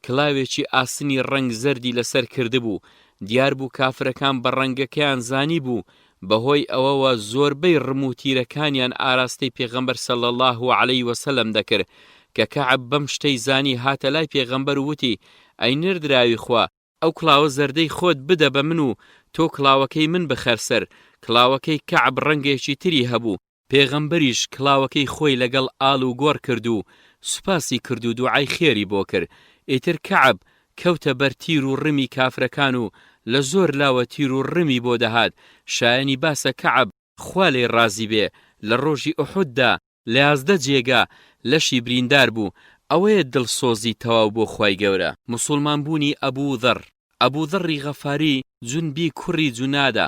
کڵاوێکی ئاسنی ڕەنگ زەردی لەسەر کردبوو، دیار بوو کافرەکان بە ڕەنگەکەیان زانیبوو، بەهۆی ئەوەوە زۆربەی ڕم و تیرەکانیان ئاراستەی پێغەمبەر صلی اللە علیە وسلم دەکرد، کە کەعب بەم شتەی زانی هاتە لای پێغەمبەر و وتی، ئەی نێردراوی خوا، ئەو کڵاوە زەردەی خۆت بدە بە من و تۆ کڵاوەکەی من بخەر سەر، کڵاوەکەی کەعب ڕەنگێکی تری هەبوو. پێغەمبەریش کڵاوەکەی خۆی لەگەڵ ئاڵ و گۆڕ کرد و سوپاسی کرد و دوعای خێری بۆ کرد. ئیتر کەعب کەوتە بەر تیر و ڕمی کافرەکان و لە زۆر لاوە تیر و ڕمی بۆ دەهات، شایەنی باسە کەعب خوا لێی ڕازی بێ لە ڕۆژی ئوحود دا لە 11 جێگا لەشی بریندار بوو، ئەوەیە دڵسۆزی تەواو بۆ خوای گەورە. موسوڵمان بوونی ئەبوو ذەڕ. ئەبوو ذەڕی غەفاری جونبی کوڕی جونادە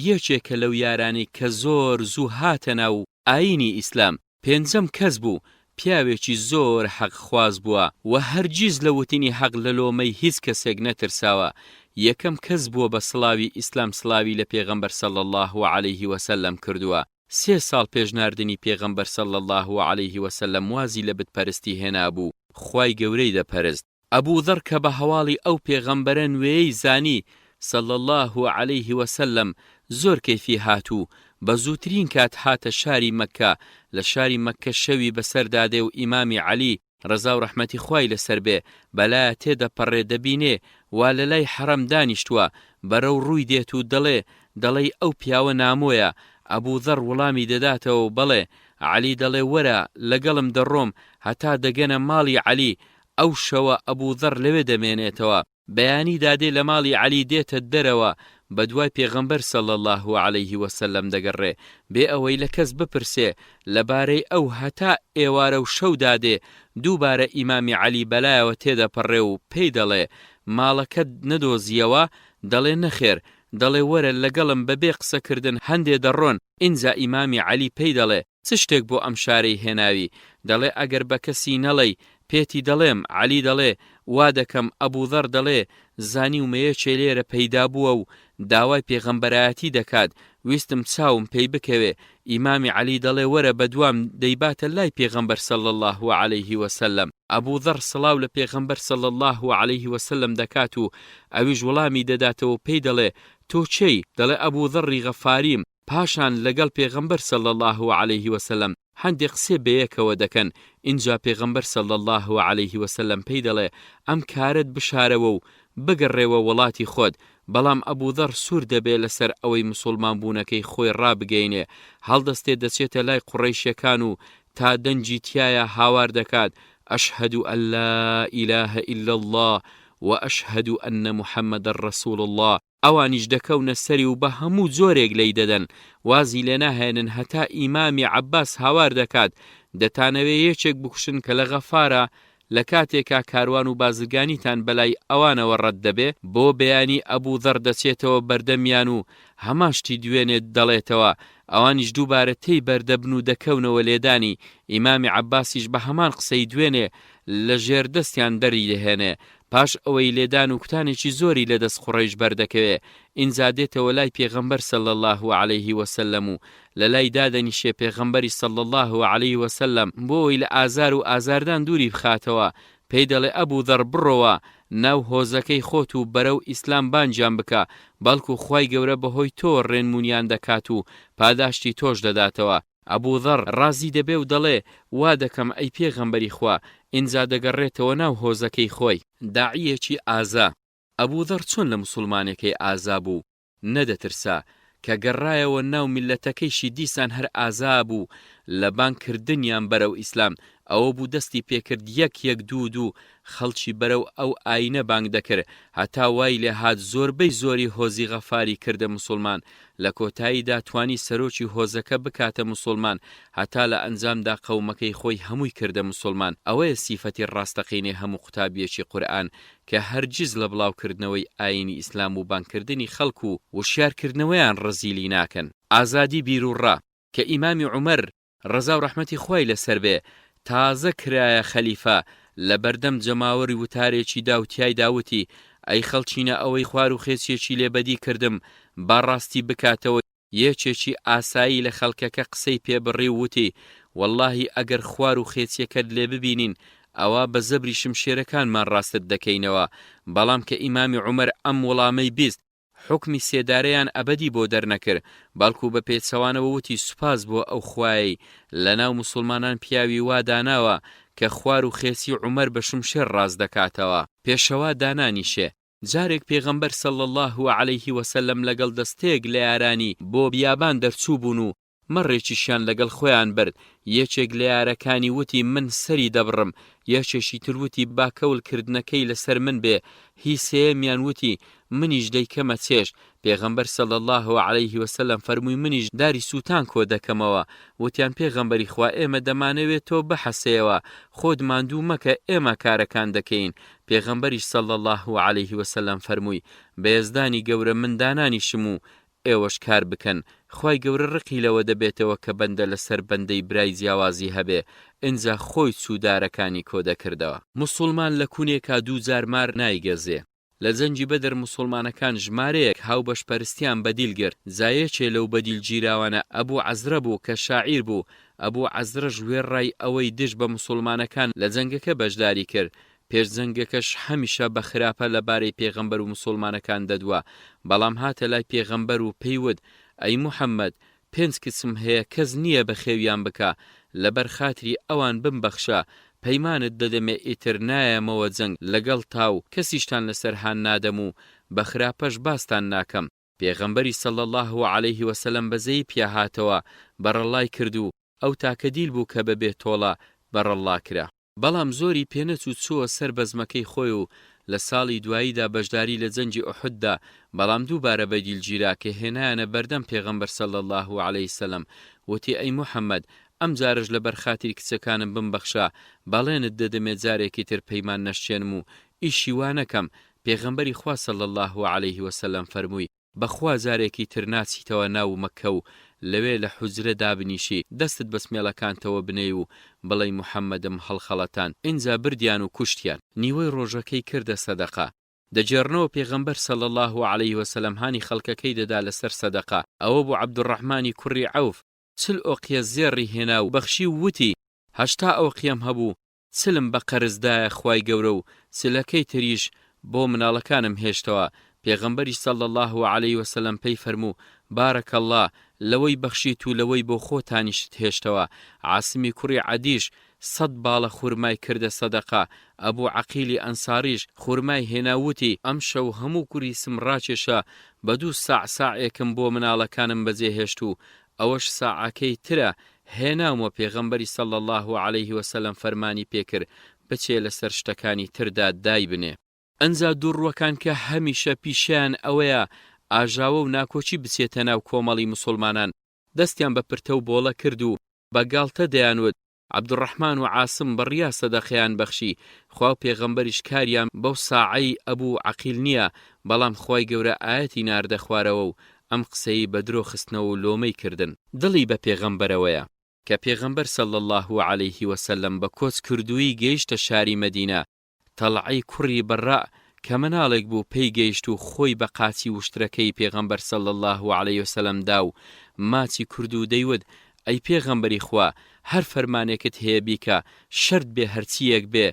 یەکێکە لەو یارانەی کە زۆر زوو هاتە ناو ئایینی ئیسلام، پێنجەم کەس بوو، پیاوێکی زۆر حەق خواز بووە و هەرگیز لە وتنی حەق لە لۆمەی هیچ کەسێک نەترساوە، یەکەم کەس بووە بە سڵاوی ئیسلام سڵاوی لە پێغەمبەر صلی اللە علیه وسلم کردووە، سێ ساڵ پێش ناردنی پێغەمبەر صلی اللە علیه وسلم وازی لە بت پەرستی هێنابوو خوای گەورەی دەپەرست. ئەبو ذەڕ کە بە هەواڵی ئەو پێغەمبەرە نوێیەی زانی صلی اللە علیه وسلم زۆر کەیفی هات و بە زووترین کات هاتە شاری مەککە، لە شاری مەککە شەوی بەسەردا دێ و ئیمامی عەلی، ڕەزا و ڕەحمەتی خوای لەسەر بێ، بەلایا تێدەپەڕێ دەبینێ وا لەلای حەڕەم دانیشتووە، بەرەو ڕووی دێت و دەڵێ، دەڵێی ئەو پیاوە نامۆیە، ئەبوو زەڕ وڵامی دەداتەوە و بەڵێ، عەلی دەڵێ وەرە لەگەڵم دەڕۆم، هەتا دەگەنە ماڵی عەلی، ئەو شەوە ئەبوو زەڕ لەوێ دەمێنێتەوە. بەیانی دادێ لە ماڵی عەلی دێتە دەرەوە بەدوای پێغەمبەر صلی اللە علیه وسلم دەگەڕێ بێ ئەوەی لە کەس بپرسێ لەبارەی ئەو هەتا ئێوارە و شەو دادێ دووبارە ئیمامی عەلی بەلایەوە تێدەپەڕێ و پێی دەڵێ ماڵەکەت نەدۆزیەوە دەڵێ نەخێر دەڵێ وەرە لەگەڵم بەبێ قسەکردن هەندێ دەڕۆن ئینجا ئیمامی عەلی پێی دەڵێ چ شتێک بۆ ئەم شارەی هێناوی؟ دەڵێ ئەگەر بە کەسی نەڵێی پێتی دەڵێم، عەلی دەڵێ وا دەکەم، ئەبووزەڕ دەڵێ زانیومە یەکێ لێرە پەیدا بووە و داوای پێغەمبەرایەتی دەکات، ویستم چاوم پێی بکەوێ، ئیمامی عەلی دەڵێ وەرە بەدوام دەیباتە لای پێغەمبەر صلی اللە علیه وسلم. ئەبووزەڕ سڵاو لە پێغەمبەر صلی اللە علیه وسلم دەکات و ئەویش وڵامی دەداتەوە و پێی دەڵێ تۆ کێی؟ دەڵێ ئەبووزەڕی غەفاریم. پاشان لەگەڵ پێغەمبەر صلی اللە علیه وسلم هەندێ قسێ بەیەکەوە دەکەن، ئینجا پێغەمبەر صلی اللە علیه وسلم پێی دەڵێ ئەم کارەت بشارەوە و بگەڕێوە وڵاتی خۆت، بەڵام ئەبو ذەڕ سوور دەبێ لەسەر ئەوەی موسوڵمان بوونەکەی خۆی ڕابگەینێ، هەڵدەستێ دەچێتە لای قوڕەیشەکان و تا دەنگی تیایا هاوار دەکات، اشهد ان لا اله الا اللە و اشهد ان محمدا رسول اللە، ئەوانیش دەکەونە سەری و بە هەموو جۆرێک لێی دەدەن، وازی لێ ناهێنن هەتا ئیمامی عەباس هاوار دەکات، دەتانەوێ یەکێک بکوشن کە لە غەفارە، لە کاتێکا کاروان و بازرگانیتان بەلای ئەوانەوە ڕەت دەبێ؟ بۆ بەیانی ئەبوو زەڕ دەچێتەوە بەردەمیان و هەمان شتی دوێنێ دەڵێتەوە، ئەوانیش دووبارە تێی بەردەبن و دەکەونەوە لێدانی، ئیمامی عەباسیش بە هەمان قسەی دوێنێ لە ژێر دەستیان دەری دەهێنێ، پاش ئەوەی لێدان و کوتانێکی زۆری لە دەست قوڕەیش بەردەکەوێ، ئینجا دێتەوە لای پێغەمبەر صلی اللە علیه وسلم و لە لای دادەنیشێ پێغەمبەری صلی اللە علیه وسلم بۆ ئەوەی لە ئازار و ئازاردان دووری بخاتەوە پێی دەڵێ ئەبو ذەڕ بڕۆوە ناو هۆزەکەی خۆت و بەرەو ئیسلام بانگیان بکە بەڵکو خوای گەورە بەهۆی تۆوە ڕێنمونیان دەکات و پاداشتی تۆش دەداتەوە. ئەبو ذەڕ ڕازی دەبێ و دەڵێ، وا دەکەم ئەی پێغەمبەری خوا، ئینجا دەگەڕێتەوە ناو هۆزەکەی خۆی. داعیەکی ئازا، ئەبو ذەڕ چۆن لە موسوڵمانێکەی ئازا بوو، نەدەترسا، کە گەڕایەوە ناو میللەتەکەیشی دیسان هەر ئازا بوو لە بانگ کردنیان بەرەو ئیسلام، ئەوە بوو دەستی پێکرد یەک یەک دوو دوو خەڵکی بەرەو ئەو ئاینە بانگ دەکرد، هەتا وای لێهات زۆربەی زۆری هۆزی غەفاری کردە موسوڵمان، لە کۆتاییدا توانی سەرۆکی هۆزەکە بکاتە موسوڵمان، هەتا لە ئەنجامدا قەومەکەی خۆی هەمووی کردە موسوڵمان، ئەوەیە سیفەتی ڕاستەقینەی هەموو قوتابیەکی قورئان کە هەرگیز لە بڵاوکردنەوەی ئاینی ئیسلام و بانگکردنی خەڵک و وشیارکردنەوەیان ڕەزیلی ناکەن. ئازادی بیروڕا، کە ئیمامی عومەر، ڕەزا و ڕەحمەتی خوای لەسەر بێ، تازە کرایە خەلیفە، لە بەردەم جەماوەر وتارێکی دا و تیایدا وتی، ئەی خەڵکینە ئەوەی خواروخێچیەکی لێ بەدی کردم با ڕاستی بکاتەوە، یەکێکی ئاسایی لە خەڵکەکە قسەی پێ بڕی و وتی، وەڵڵاهی ئەگەر خوار و خێچیەکەت لێ ببینین ئەوا بە زەبری شمشێرەکانمان ڕاستت دەکەینەوە، بەڵام کە ئیمامی عومەر ئەم وڵامەی بیست، حوکمی سێدارەیان ئەبەدی بۆ دەرنەکرد، بەڵکو بە پێچەوانەوە وتی سوپاس بۆ ئەو خوایەی لەناو موسوڵمانان پیاوی وا داناوە کە خوار و خێچی عومەر بە شمشێر ڕاست دەکاتەوە. پێشەوا دانانیشێ. جارێک پێغەمبەر صلی اللە علیه وسلم لەگەڵ دەستەیەک لە یارانی بۆ بیابان دەرچووبوون و. مەڕێکیشیان لەگەڵ خۆیان برد، یەکێک لە یارەکانی وتی من سەری دەبڕم، یەکێکی تر وتی با کەول کردنەکەی لەسەر من بێ، هی سێیەمیان وتی منیش دەیکەمە چێشت، پێغەمبەر صلی اللە علیه وسلم فەرمووی منیش داری سووتان کۆ دەکەمەوە، وتیان پێغەمبەری خوا ئێمە دەمانەوێ تۆ بحەسێیەوە، خۆت ماندوو مەکە ئێمە کارەکان دەکەین، پێغەمبەریش صلی اللە علیه وسلم فەرمووی بە یەزدانی گەورە من دانانیشم و ئێوەش کار بکەن، خوای گەورە ڕقی لەوە دەبێتەوە کە بەندە لەسەر بەندەی برای جیاوازی هەبێ، ئینجا خۆی چوو دارەکانی کۆدەکردەوە. موسوڵمان لە کونێکا دووجار مار نایگەزێ. لە جەنگی بەدر موسوڵمانەکان ژمارەیەک هاوبەش پەرستیان بەدیل گرت، جا یەکێ لەو بەدیل گیراوانە ئەبو عەزرە بوو کە شاعیر بوو، ئەبو عەزرەش وێڕای ئەوەی دژ بە موسوڵمانەکان لە جەنگەکە بەشداری کرد، پێش جەنگەکەش هەمیشە بە خراپە لە بارەی پێغەمبەر و موسوڵمانەکان دەدوا، بەڵام هاتە لای پێغەمبەر و پێی وت، ئەی موحەممەد، پێنج کچم هەیە کەس نییە بەخێویان بکا، لەبەر خاتری ئەوان بمبەخشە، پەیمانت دەدەمێ ئیتر نایەمەوە جەنگ لەگەڵتا و کەسیشتان لەسەر هان نادەم و بە خراپەش باستان ناکەم. پێغەمبەری صلی اللە علیه وسلم بەزەیی پیا هاتەوە، بەڕەڵای کرد و ئەو تاکە دیل بوو کە بەبێ تۆڵە بەڕەڵا کرا. بەڵام زۆری پێنەچوو چووە سەر بەزمەکەی خۆی و لە ساڵی دواییدا بەشداری لە جەنگی ئوحود دا، بەڵام دووبارە بە دیل گیرا کە هێنایانە بەردەم پێغەمبەر صلی اللە علیە سلم وتی ئەی محمد ئەم جارەش لەبەر خاتری کچەکانم بمبەخشە بەڵێنت دەدەمێ جارێکی تر پەیمان نەشکێنم و ئیشی وا نەکەم، پێغەمبەری خوا صلی اللە علیه وسلم فەرمووی، بەخوا جارێکی تر ناچیتەوە ناو مەککە و لەوێ لە حوجرە دابنیشی دەستت بە سمێڵەکانتەوە بنێی و بڵێی محەممەدم هەڵخەڵەتاند ئینجا بردیان و کوشتیان. نیوەی ڕۆژەکەی کردە سەدەقە. دەگێڕنەوە پێغەمبەر صلی اللە علیه وسلم هانی خەڵکەکەی دەدا لەسەر سەدەقە، ئەوە بوو عەبدولڕەحمانی کوڕی عەوف 40 ئۆقیە زێڕی هێنا و بەخشی و وتی، 80 ئۆقیەم هەبوو چلم بە قەرز دایە خوای گەورە و چلەکەی تریش بۆ مناڵەکانم هێشتەوە، پێغەمبەریش صلی اللە علیە وسلم پێی فەرموو، بارک اللە لەوەی بەخشیت و لەوەی بۆ خۆتانیشت هێشتەوە، عاسمی کوڕی عەدیش سەد باڵە خورمای کردە سەدەقە، ئەبو عەقیلی ئەنساریش خورمای هێنا وتی، ئەمشەو هەموو گوریسم ڕاکێشا بە دوو ساع ساعێکم بۆ مناڵەکانم بەجێ هێشت و ئەوەش ساعەکەی ترە هێناومە پێغەمبەری صلی اللە علیه وسلم فەرمانی پێ کرد بچێ لەسەر شتەکانی تردا دایبنێ. ئنجا دووڕوەکان کە هەمیشە پیشەیان ئەوەیە ئاژاوە و ناکۆکی بچێتە ناو کۆمەڵی موسوڵمانان دەستیان بە پرتە و بۆڵە کرد و بە گاڵتە دەیانوت عەبدولڕەحمان و عاسم بە ڕیا سەدەقەیان بەخشی، خوا و پێغەمبەریش کاریان بەو ساعەی ئەبو عەقیل نییە، بەڵام خوای گەورە ئایەتی ناردە خوارەوە و ئەم قسەی بە درۆ خستنەوە و لۆمەی کردن. دڵی بە پێغەمبەرەوەیە. کە پێغەمبەر صلی اللە علیه وسلم بە کۆچ کردوویی گەیشتە شاری مەدینە، تەڵعەی کوڕی بەڕاء کە مناڵێک بوو پێی گەیشت و خۆی بە قاچی وشترەکەی پێغەمبەر صلی اللە علیە وسلم دا و ماچی کرد و دەیوت، ئەی پێغەمبەری خوا هەر فەرمانێکت هەیە بیکە شەرت بێ هەرچییەک بێ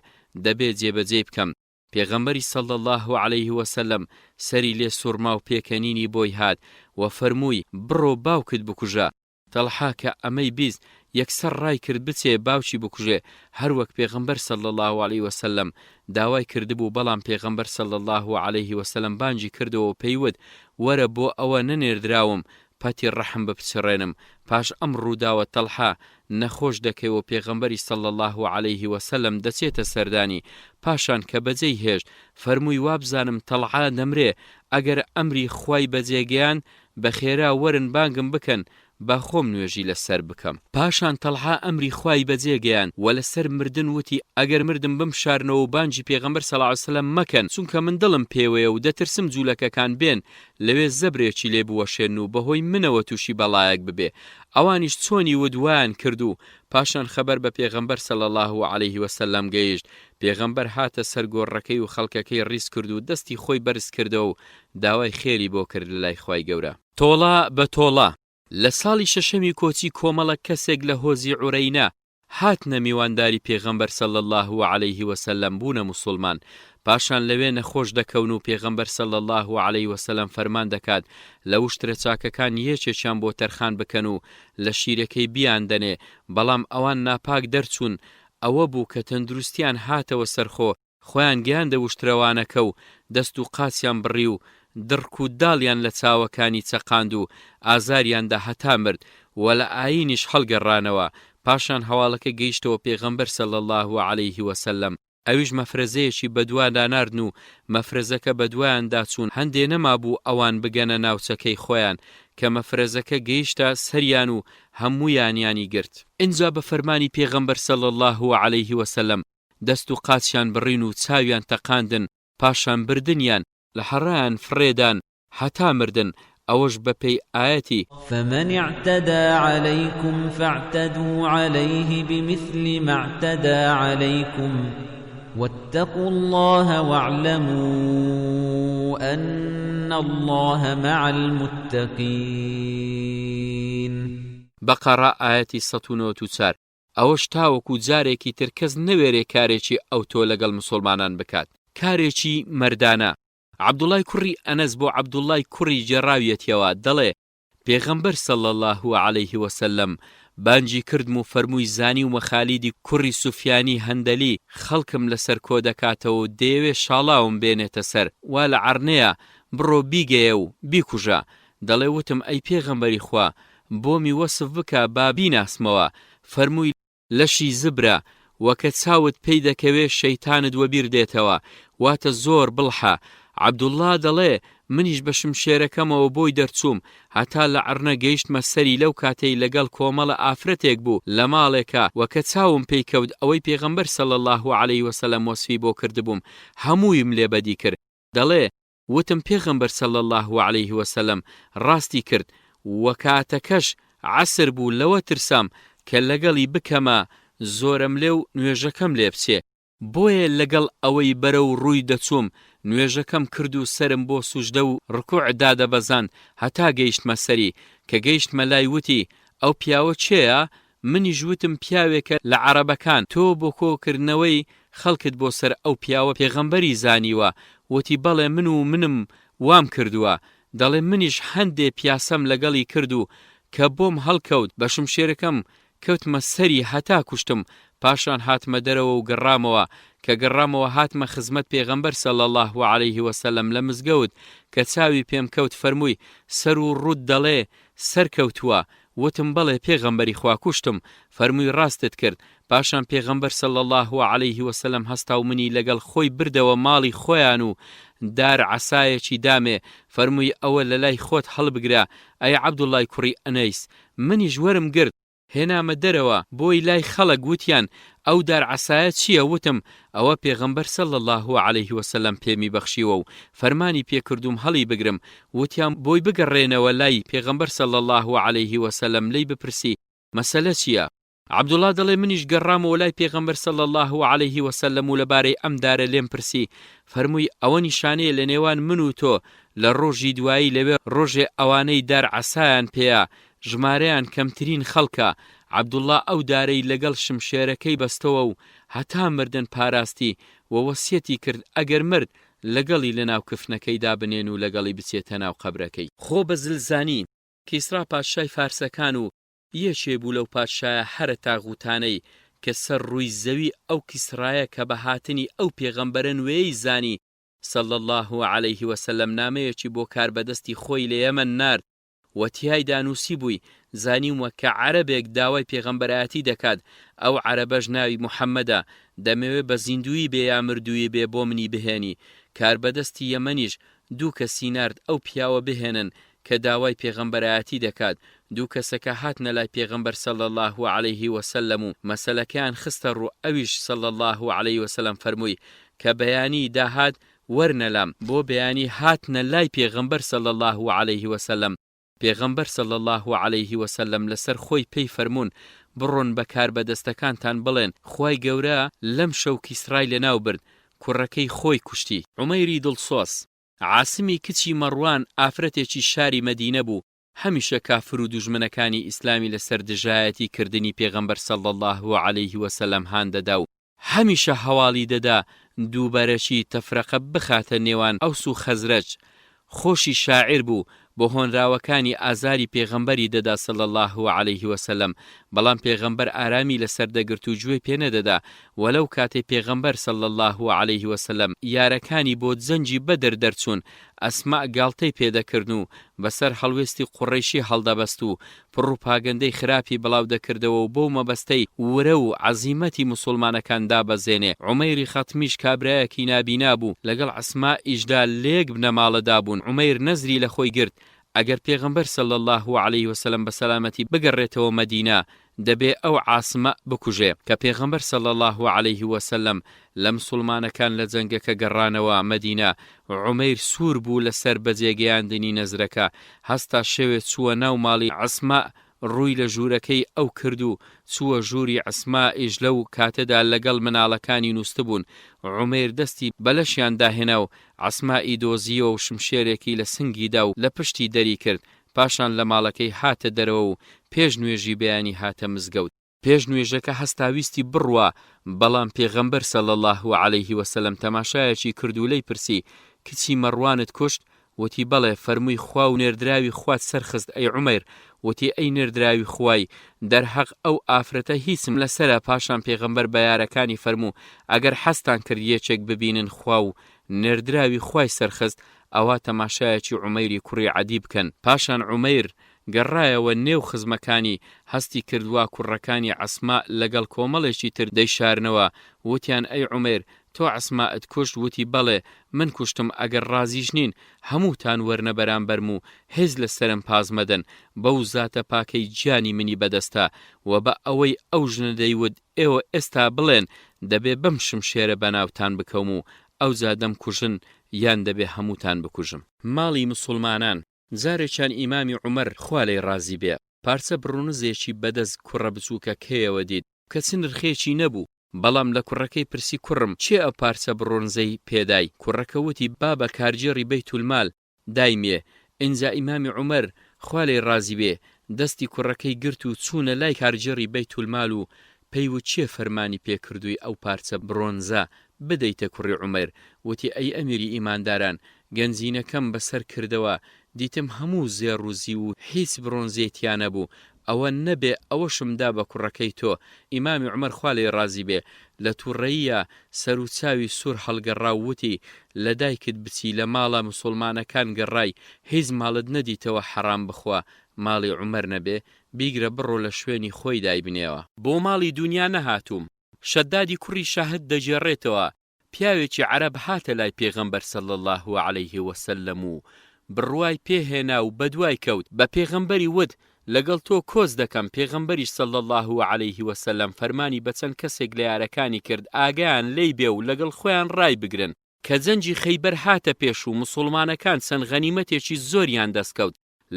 دەبێ جێبەجێی بکەم، پێغەمبەری صلی اللە علیه وسلم سەری لێ سوڕما و پێکەنینی بۆی هات و فەرمووی، بڕۆ باوکت بکوژە. تەڵحە کە ئەمەی بیست یەکسەر ڕای کرد بچێ باوکی بکوژێ هەروەک پێغەمبەر صلی اللە علیە وسلم داوای کردبوو بەڵام پێغەمبەر صلی اللە علیه وسلم بانگی کردەوە و پێی وت وەرە بۆ ئەوە نەنێردراوم پەتی ڕەحم بپچڕێنم پاش ئەم ڕووداوە تەڵحە نەخۆش دەکەوێ و پێغەمبەری صلی اللە علیه وسلم دەچێتە سەردانی پاشان کە بەجێی هێشت فەرمووی وابزانم تەڵحە دەمرێ ئەگەر ئەمری خوای بەجێ گەیاند بەخێرا وەرن بانگم بکەن با خۆم نوێژی لە سەر بکەم. پاشان تەڵحە ئەمری خوای بەجێ گەیاند و لە سەر مردن وتی، ئەگەر مردم بمشارنەوە و بانگی پێغەمبەر صلی اللە علیە وسلم مەکەن، چونکە من دڵم پێوەیە و دەترسم جولەکەکان بێن لەوێ زەبرێکی لێ بوەشێنن و بەهۆی منەوە توشی بەڵایەک ببێ. ئەوانیش چۆنی وت وایان کرد و پاشان خەبەر بە پێغەمبەر صلی اللە علیه وسلم گەیشت، پێغەمبەر هاتە سەر گۆڕەکەی و خەڵکەکەی ڕیز کرد و دەستی خۆی بەرز کردەوە و داوای خێری بۆ کرد لەلای خوای گەورە. تۆڵە بە تۆڵە. لە ساڵی شەشەمی کۆچی کۆمەڵە کەسێک لە هۆزی عورەینە هاتنە میوانداری پێغەمبەر صلی اللە علیه وسلم بوونە موسوڵمان پاشان لەوێ نەخۆش دەکەون و پێغەمبەر صلی اللە علیه وسلم فەرمان دەکات لە وشترە چاکەکان یەکێکیان بۆ تەرخان بکەن و لە شیرەکەی بیاندەنێ بەڵام ئەوان ناپاک دەرچوون ئەوە بوو کە تەندروستیان هاتەوە سەرخۆ خۆیان گەیاندە وشترەوانەکە و دەست و قاچیان بڕی و دڕک و داڵیان لە چاوەکانی چەقاند و ئازاریان دا هەتا مرد. و لە ئایینیش هەڵگەڕانەوە، پاشان هەواڵەکە گەیشتەوە پێغەمبەر صلی اللە علیه وسلم، ئەویش مەفرەزەیەکی بەدوادا ناردن و مەفرەزەکە بەدوایاندا چوون، هەندێ نەمابوو ئەوان بگەنە ناوچەکەی خۆیان، کە مەفرەزەکە گەیشتە سەریان و هەموویانیانی گرت. ئینجا بە فەرمانی پێغەمبەر صلی اللە علیه وسلم دەست و قاچیان بڕین و چاویان تەقاندن، پاشان بردنیان لە حەڕایان فڕێدان هەتا مردن، ئەوەش بە پێی ئایەتی. فمن اعتدی علیکم فاعتدوا علیه بمثل ما اعتدی علیکم واتقوا اللە واعلموا ان اللە مع المتقین. بەقەڕە ئایەتی 194، ئەوەش تاوەکو جارێکی تر کەس نەوێرێ کارێکی ئەوتۆ لەگەڵ مسوڵمانان بکات. کارێکی مەردانە. عەبدوڵای کوڕی ئەنەس بۆ عەبدوڵای کوڕی گێڕاویەتیەوە دەڵێ، پێغەمبەر صلی اللە علیه وسلم بانگی کردم و فەرمووی زانیومە خالیدی کوڕی سوفیانی هەندەلی خەڵکم لەسەر کۆدەکاتەوە و دەیەوێ شاڵاوم بێنێتە سەر وا لە عەڕنەیە بڕۆ بیگەیە و بیکوژە دەڵێ وتم ئەی پێغەمبەری خوا بۆمی وەسف بکە با بیناسمەوە فەرمووی لەشی زبرە وە کە چاوت پێی دەکەوێ شەیتانت وەبیر دێتەوە واتە زۆر بڵحە عەبدوڵڵا دەڵێ منیش بە شمشێرەکەمەوە بۆی دەرچووم هەتا لە عڕنە گەیشتمە سەری لەو کاتەی لەگەڵ کۆمەڵە ئافرەتێک بوو لە ماڵێکا وە کە چاوم پێی کەوت ئەوەی پێغەمبەر صلی اللە علیە وسلم وەسفی بۆ کردبووم هەموویم لێ بەدی کرد دەڵێ وتم پێغەمبەر صلی اللە علیه وسلم ڕاستی کرد وە کاتەکەش عەسر بوو لەوە ترسام کە لەگەڵی بکەمە زۆرەملێ و نوێژەکەم لێ بچێ بۆیە لەگەڵ ئەوەی بەرەو ڕووی دەچووم نوێژەکەم کرد و سەرم بۆ سوجدە و ڕکوع دادەبەزاند هەتا گەیشتمە سەری کە گەیشتمە لای وتی ئەو پیاوە کێیە؟ منیش وتم پیاوێکە لە عەڕەبەکان، تۆ بۆ کۆ کردنەوەی خەڵکت بۆ سەر ئەو پیاوە پێغەمبەری زانیوە، وتی بەڵێ من و منم وام کردووە، دەڵێ منیش هەندێ پیاسەم لەگەڵی کرد و کە بۆم هەڵکەوت بە شمشێرەکەم کەوتمە سەری هەتا کوشتم، پاشان هاتمە دەرەوە و گەڕامەوە، کە گەڕامەوە هاتمە خزمەت پێغەمبەر صلی اللە علیه وسلم لە مزگەوت، کە چاوی پێم کەوت فەرمووی سەر و ڕووت دەڵێ سەرکەوتووە، وتم بەڵێ پێغەمبەری خوا کوشتم، فەرمووی ڕاستت کرد، پاشان پێغەمبەر صلی اللە علیه وسلم هەستا و منی لەگەڵ خۆی بردەوە ماڵی خۆیان و دار عەسایەکی دامێ، فەرمووی ئەوە لەلای خۆت هەڵبگرە ئەی عەبدوڵڵای کوڕی ئەنەیس، منیش وەرم گرت هێنامە دەرەوە بۆی لای خەڵک وتیان ئەو دار عەسایە چیە وتم ئەوە پێغەمبەر صلی اللە علیه وسلم پێمی بەخشیوە و فەرمانی پێ کردووم هەڵی بگرم وتیان بۆی بگەڕێنەوە لای پێغەمبەر صلی اللە علیه وسلم لێی بپرسی مەسەلە چیە؟ عەبدوڵا دەڵێ منیش گەڕامەوە لای پێغەمبەر صلی اللە علیه وسلم و لەبارەی ئەم دارە لێم پرسی فەرمووی ئەوە نیشانەیە لە نێوان من و تۆ لە ڕۆژی دوایی لەوێ ڕۆژێ ئەوانەی دار عەسایان پێیە ژمارەیان کەمترین خەڵکە، عەبدوڵا ئەو دارەی لەگەڵ شمشێرەکەی بەستەوە و هەتا مردن پاراستی و وەسیەتی کرد ئەگەر مرد لەگەڵی لەناو کفنەکەی دابنێن و لەگەڵی بچێتە ناو قەبرەکەی. خۆ بە زلزانی، کیسرا پادشای فارسەکان و یەکێ بوو لەو پادشایە هەرە تاغوتانەی کە سەر ڕووی زەوی ئەو کیسرایە کە بە هاتنی ئەو پێغەمبەرە نوێیەی زانی صلی اللە علیه وسلم نامەیەکی بۆ کاربەدەستی خۆی لە یەمەن نارد و تیایدا نووسیبووی، زانیومە کە عەرەبێک داوای پێغەمبەرایەتی دەکات، ئەو عەرەبەش ناوی محەممەدە، دەمەوێ بە زیندوویی بێ یا مردوویی بێ بۆ منی بهێنی. کاربەدەستی یەمەنیش دوو کەسی نارد ئەو پیاوە بهێنن کە داوای پێغەمبەرایەتی دەکات، دوو کەسەکە هاتنە لای پێغەمبەر صلی اللە علیه وسلم و مەسەلەکەیان خستە ڕوو ئەویش صلی اللە علیه وسلم فەرمووی کە بەیانی داهات وەرنە لام، بۆ بەیانی هاتنە لای پێغەمبەر صلی اللە علیه وسلم، پێغەمبەر صلی اللە علیه وسلم لەسەر خۆی پێی فەرموون، بڕۆن بە کاربەدەستەکانتان بڵێن خوای گەورە لەم شەو کیسرای لەناو برد، کوڕەکەی خۆی کوشتی. عومەیری دڵسۆز، عاسمی کچی مەڕوان ئافرەتێکی شاری مەدینە بوو، هەمیشە کافر و دوژمنەکانی ئیسلامی لەسەر دژایەتی کردنی پێغەمبەر صلی اللە علیه وسلم هان دەدا و هەمیشە هەواڵی دەدا دووبەرەکی تەفرەقە بخاتە نێوان ئەوس و خەزرەج، خۆشی شاعیر بوو بۆ هۆنراوەکانی ئازاری پێغەمبەری دەدا صلی اللە علیه وسلم بەڵام پێغەمبەر ئارامی لەسەر دەگرت و گوێی پێ نەدەدا وە لەو کاتەی پێغەمبەر صلی اللە علیه وسلم یارەکانی بۆ جەنگی بەدر دەرچوون. ئەسماء گاڵتەی پێ دەکردن و بەسەر هەڵوێستی قوڕەیشی هەڵدەبەست و پڕوپاگەندەی خراپی بڵاو دەکردەوە و بەو مەبەستەی ورە و عەزیمەتی موسوڵمانەکان دابەزێنێ، عومەیری خەتمیش کابرایەکی نابینا بوو، لەگەڵ ئەسمائیشدا لەیەک بنەماڵەدا بوون، عومەیر نەزری لە خۆی گرت ئەگەر پێغەمبەر صلی اللە علیه وسلم بە سەلامەتی بگەڕێتەوە مەدینە دەبێ ئەو عاسمە بکوژێ، کە پێغەمبەر صلی اللە علیه وسلم لە مسوڵمانەکان لە جەنگەکە گەڕانەوە مەدینە، عومەیر سوور بوو لەسەر بەجێ گەیاندنی نەزرەکە، هەستا شەوێ چووە ناو ماڵی عەسمە ڕووی لە ژوورەکەی ئەو کرد و چووە ژووری عەسمائیش لەو کاتەدا لەگەڵ مناڵەکانی نووستبوون، عومەیر دەستی بە لەشیان داهێنا و عەسمائی دۆزییەوە و شمشێرێکی لە سنگی دا و لە پشتی دەری کرد، پاشان لە ماڵەکەی هاتە دەرەوە و پێش نوێژی بەیانی هاتە مزگەوت. پێش نوێژەکە هەستا ویستی بڕوا، بەڵام پێغەمبەر صلی اللە علیه وسلم تەماشایەکی کرد و لێی پرسی، کچی مەڕوانت کوشت؟ وتی، بەڵێ، فەرمووی، خوا و نێردراوی خوات سەرخست ئەی عومەیر، وتی، ئەی نێردراوی خوای، دەرهەق ئەو ئافرەتە هیچم لەسەرە، پاشان پێغەمبەر بە یارەکانی فەرموو، ئەگەر حەزتان کرد یەکێک ببینن خوا و نێردراوی خوای سەرخست، ئەوا تەماشایەکی عومەیری کوڕی عەدی بکەن، پاشان عومەیر گەڕایەوە نێو خزمەکانی، هەستی کرد وا کوڕەکانی عەسماء لەگەڵ کۆمەڵێکی تر دەیشارنەوە، وتیان ئەی عومەیر تۆ عەسمائت کوشت، وتی بەڵێ من کوشتم، ئەگەر ڕازیش نین هەمووتان وەرنە بەرامبەرم و هێز لە سەرم پاز مەدەن، بەو زاتە پاکەی گیانی منی بەدەستە، وە بە ئەوەی ئەو ژنە دەیوت ئێوە ئێستا بڵێن دەبێ بەم شمشێرە بەناوتان بکەوم و ئەوجا دەمکوژن یان دەبێ هەمووتان بکوژم. ماڵی مسوڵمانان. جارێکیان ئیمامی عومەر خوا لێی ڕازی بێ پارچە بڕونزێکی بەدەست کوڕە بچووکەکەیەوە دیت کە چ نرخێکی نەبوو، بەڵام لە کوڕەکەی پرسی کوڕم کێ ئەو پارچە بڕۆنزەی پێدای؟ کوڕەکە وتی بابە کارگێڕی بەیتولمال دایمێ، ئینجا ئیمامی عومەر خوا لێی ڕازی بێ دەستی کوڕەکەی گرت و چوونە لای کارگێڕی بەیتولمال و پێی وت کێ فەرمانی پێ کردووی ئەو پارچە بڕۆنزە بدەیتە کوڕی عومەر؟ وتی ئەی ئەمیری ئیمانداران گەنجینەکەم بەسەر کردەوە دیتم هەموو زێڕ و زیو و هیچ برۆنزێی تیا نەبوو، ئەوە نەبێ ئەوەشم دا بە کوڕەکەی تۆ، ئیمامی عومەر خوا لێی ڕازی بێ لە توڕەییا سەر و چاوی سوور هەڵگەڕا و وتی، لە دایکت بچی لە ماڵە مسوڵمانەکان گەڕای هیچ ماڵت نەدیتەوە حەڕام بخوا ماڵی عومەر نەبێ، بیگرە بڕۆ لە شوێنی خۆی دایبنێوە. بۆ ماڵی دونیا نەهاتووم. شەدادی کوڕی شاهد دەگێڕێتەوە، پیاوێکی عەرەب هاتە لای پێغەمبەر صلی اللە علیه وسلم و بڕوای پێ هێنا و بەدوای کەوت، بە پێغەمبەری وت، لەگەڵ تۆ کۆچ دەکەم، پێغەمبەریش صلی اللە علیه وسلم فەرمانی بە چەند کەسێک لە یارەکانی کرد ئاگایان لێی بێ و لەگەڵ خۆیان ڕایبگرن. کە جەنگی خەیبەر هاتە پێش و موسوڵمانەکان چەند غەنیمەتێکی زۆریان دەست کەوت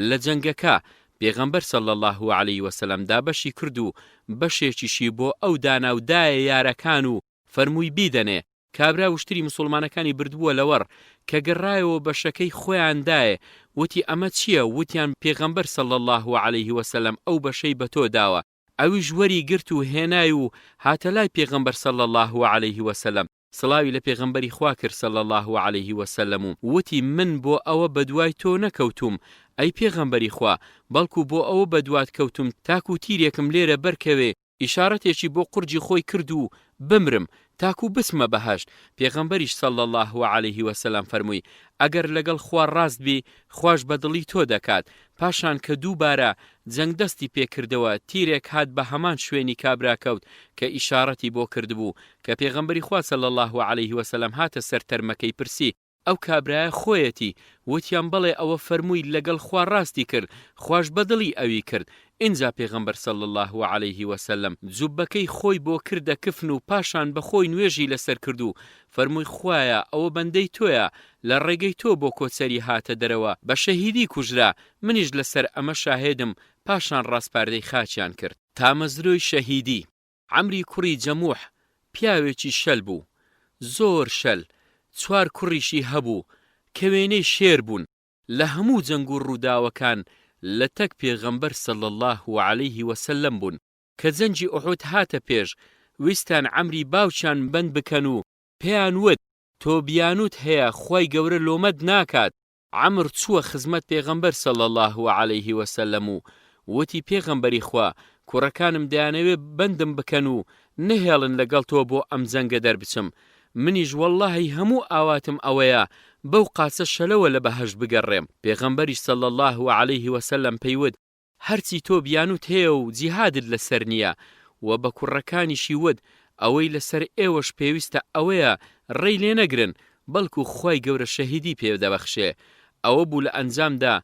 لە جەنگەکە، پێغەمبەر صلی اللە علیه وسلم دابەشی کرد و بەشێکیشی بۆ ئەو دانا و دایە یارەکان و فەرمووی بیدەنێ، کابرا وشتری مسوڵمانەکانی بردبووە لەوەڕ، کە گەڕایەوە بەشەکەی خۆیان دایێ، وتی ئەمە چییە، وتیان پێغەمبەر صلی اللە علیه وسلم ئەو بەشەی بە تۆ داوە، ئەویش وەری گرت و هێنای و هاتە لای پێغەمبەر صلی اللە علیه وسلم، سڵاوی لە پێغەمبەری خوا کرد صلی اللە علیه وسلم و وتی من بۆ ئەوە بەدوای تۆ نەکەوتووم ئەی پێغەمبەری خوا، بەڵکو بۆ ئەوە بەدوات کەوتوم تاکو تیرێکم لێرە بەرکەوێ ئیشارەتێکی بۆ قورگی خۆی کرد و بمرم تاکو بچمە بەهەشت، پێغەمبەریش صلی اللە علیه وسلم فەرمووی، ئەگەر لەگەڵ خوا ڕاست بی خواش بە دڵی تۆ دەکات، پاشان کە دووبارە جەنگ دەستی پێ کردەوە تیرێک هات بە هەمان شوێنی کابرا کەوت کە ئیشارەتی بۆ کردبوو، کە پێغەمبەری خوا صلی اللە علیه وسلم هاتە سەر تەرمەکەی پرسی، ئەو کابرایە خۆیەتی، وتیان بەڵێ ئەوە فەرمووی لەگەڵ خوا ڕاستی کرد خواش بە دڵی ئەوی کرد، ئینجا پێغەمبەر صلی اللە علیه وسلم جوببەکەی خۆی بۆ کردە کفن و پاشان بە خۆی نوێژی لەسەر کرد و فەرمووی خوایە ئەوە بەندەی تۆیە لە ڕێگەی تۆ بۆ کۆچەری هاتە دەرەوە بە شەهیدی کوژرا منیش لەسەر ئەمە شاهێدم پاشان ڕاسپاردەی خاچیان کرد. تامەزرۆی شەهیدی. عەمری کوڕی جەموح پیاوێکی شەل بوو، زۆر شەل، چوار کوڕیشی هەبوو کە وێنەی شێر بوون، لە هەموو جەنگ و ڕووداوەکان لە تەک پێغەمبەر صلی اللە علیه وسلم بوون، کە جەنگی ئوحود هاتە پێش ویستیان عەمری باوکیان بەند بکەن و پێیان وت، تۆ بیانووت هەیە خوای گەورە لۆمەت ناکات، عەمر چووە خزمەت پێغەمبەر صلی اللە علیه وسلم و وتی پێغەمبەری خوا کوڕەکانم دەیانەوێ بەندم بکەن و نەهێڵن لەگەڵ تۆ بۆ ئەم جەنگە دەربچم. منیش وەڵڵاهی هەموو ئاواتم ئەوەیە بەو قاچە شەلەوە لە بەهەشت بگەڕێم، پێغەمبەریش صلی اللە علیه وسلم پێی وت، هەرچی تۆ بیانوت هەیە و جیهادت لەسەر نییە، وە بە کوڕەکانیشی وت، ئەوەی لەسەر ئێوەش پێویستە ئەوەیە ڕێی لێ نەگرن، بەڵکو خوای گەورە شەهیدی پێ دەبەخشێ، ئەوە بوو لە ئەنجامدا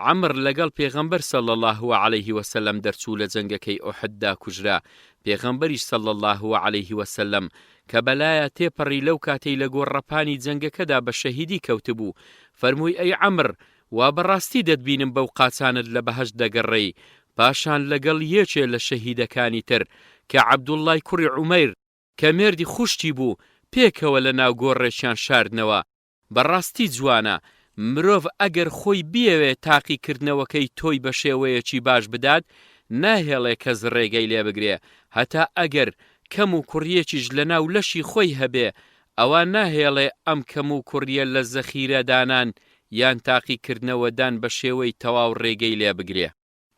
عەمر لەگەڵ پێغەمبەر صلی اللە علیه وسلم دەرچوو لە جەنگەکەی ئوحد دا کوژرا، پێغەمبەریش صلی اللە علیه وسلم کە بەلایا تێپەڕی لەو کاتەی لە گۆڕەپانی جەنگەکەدا بە شەهیدی کەوتبوو فەرمووی ئەی عەمر وا بەڕاستی دەتبینم بەو قاچانەت لە بەهەشت دەگەڕێی، پاشان لەگەڵ یەکێ لە شەهیدەکانی تر کە عەبدوڵڵای کوڕی عومەیر کە مێردی خوشکی بوو پێکەوە لە ناو گۆڕێکیان شاردنەوە. بەڕاستی جوانە، مرۆڤ ئەگەر خۆی بیەوێ تاقیکردنەوەکەی تۆی بە شێوەیەکی باش بدات ناهێڵێ کەس ڕێگەی لێ بگرێ، هەتا ئەگەر کەم و کوڕیەکیش لە ناو لەشی خۆی هەبێ ئەوا ناهێڵێ ئەم کەم و کوڕیە لە زەخیرە دانان یان تاقیکردنەوەدان بە شێوەی تەواو ڕێگەی لێ بگرێ.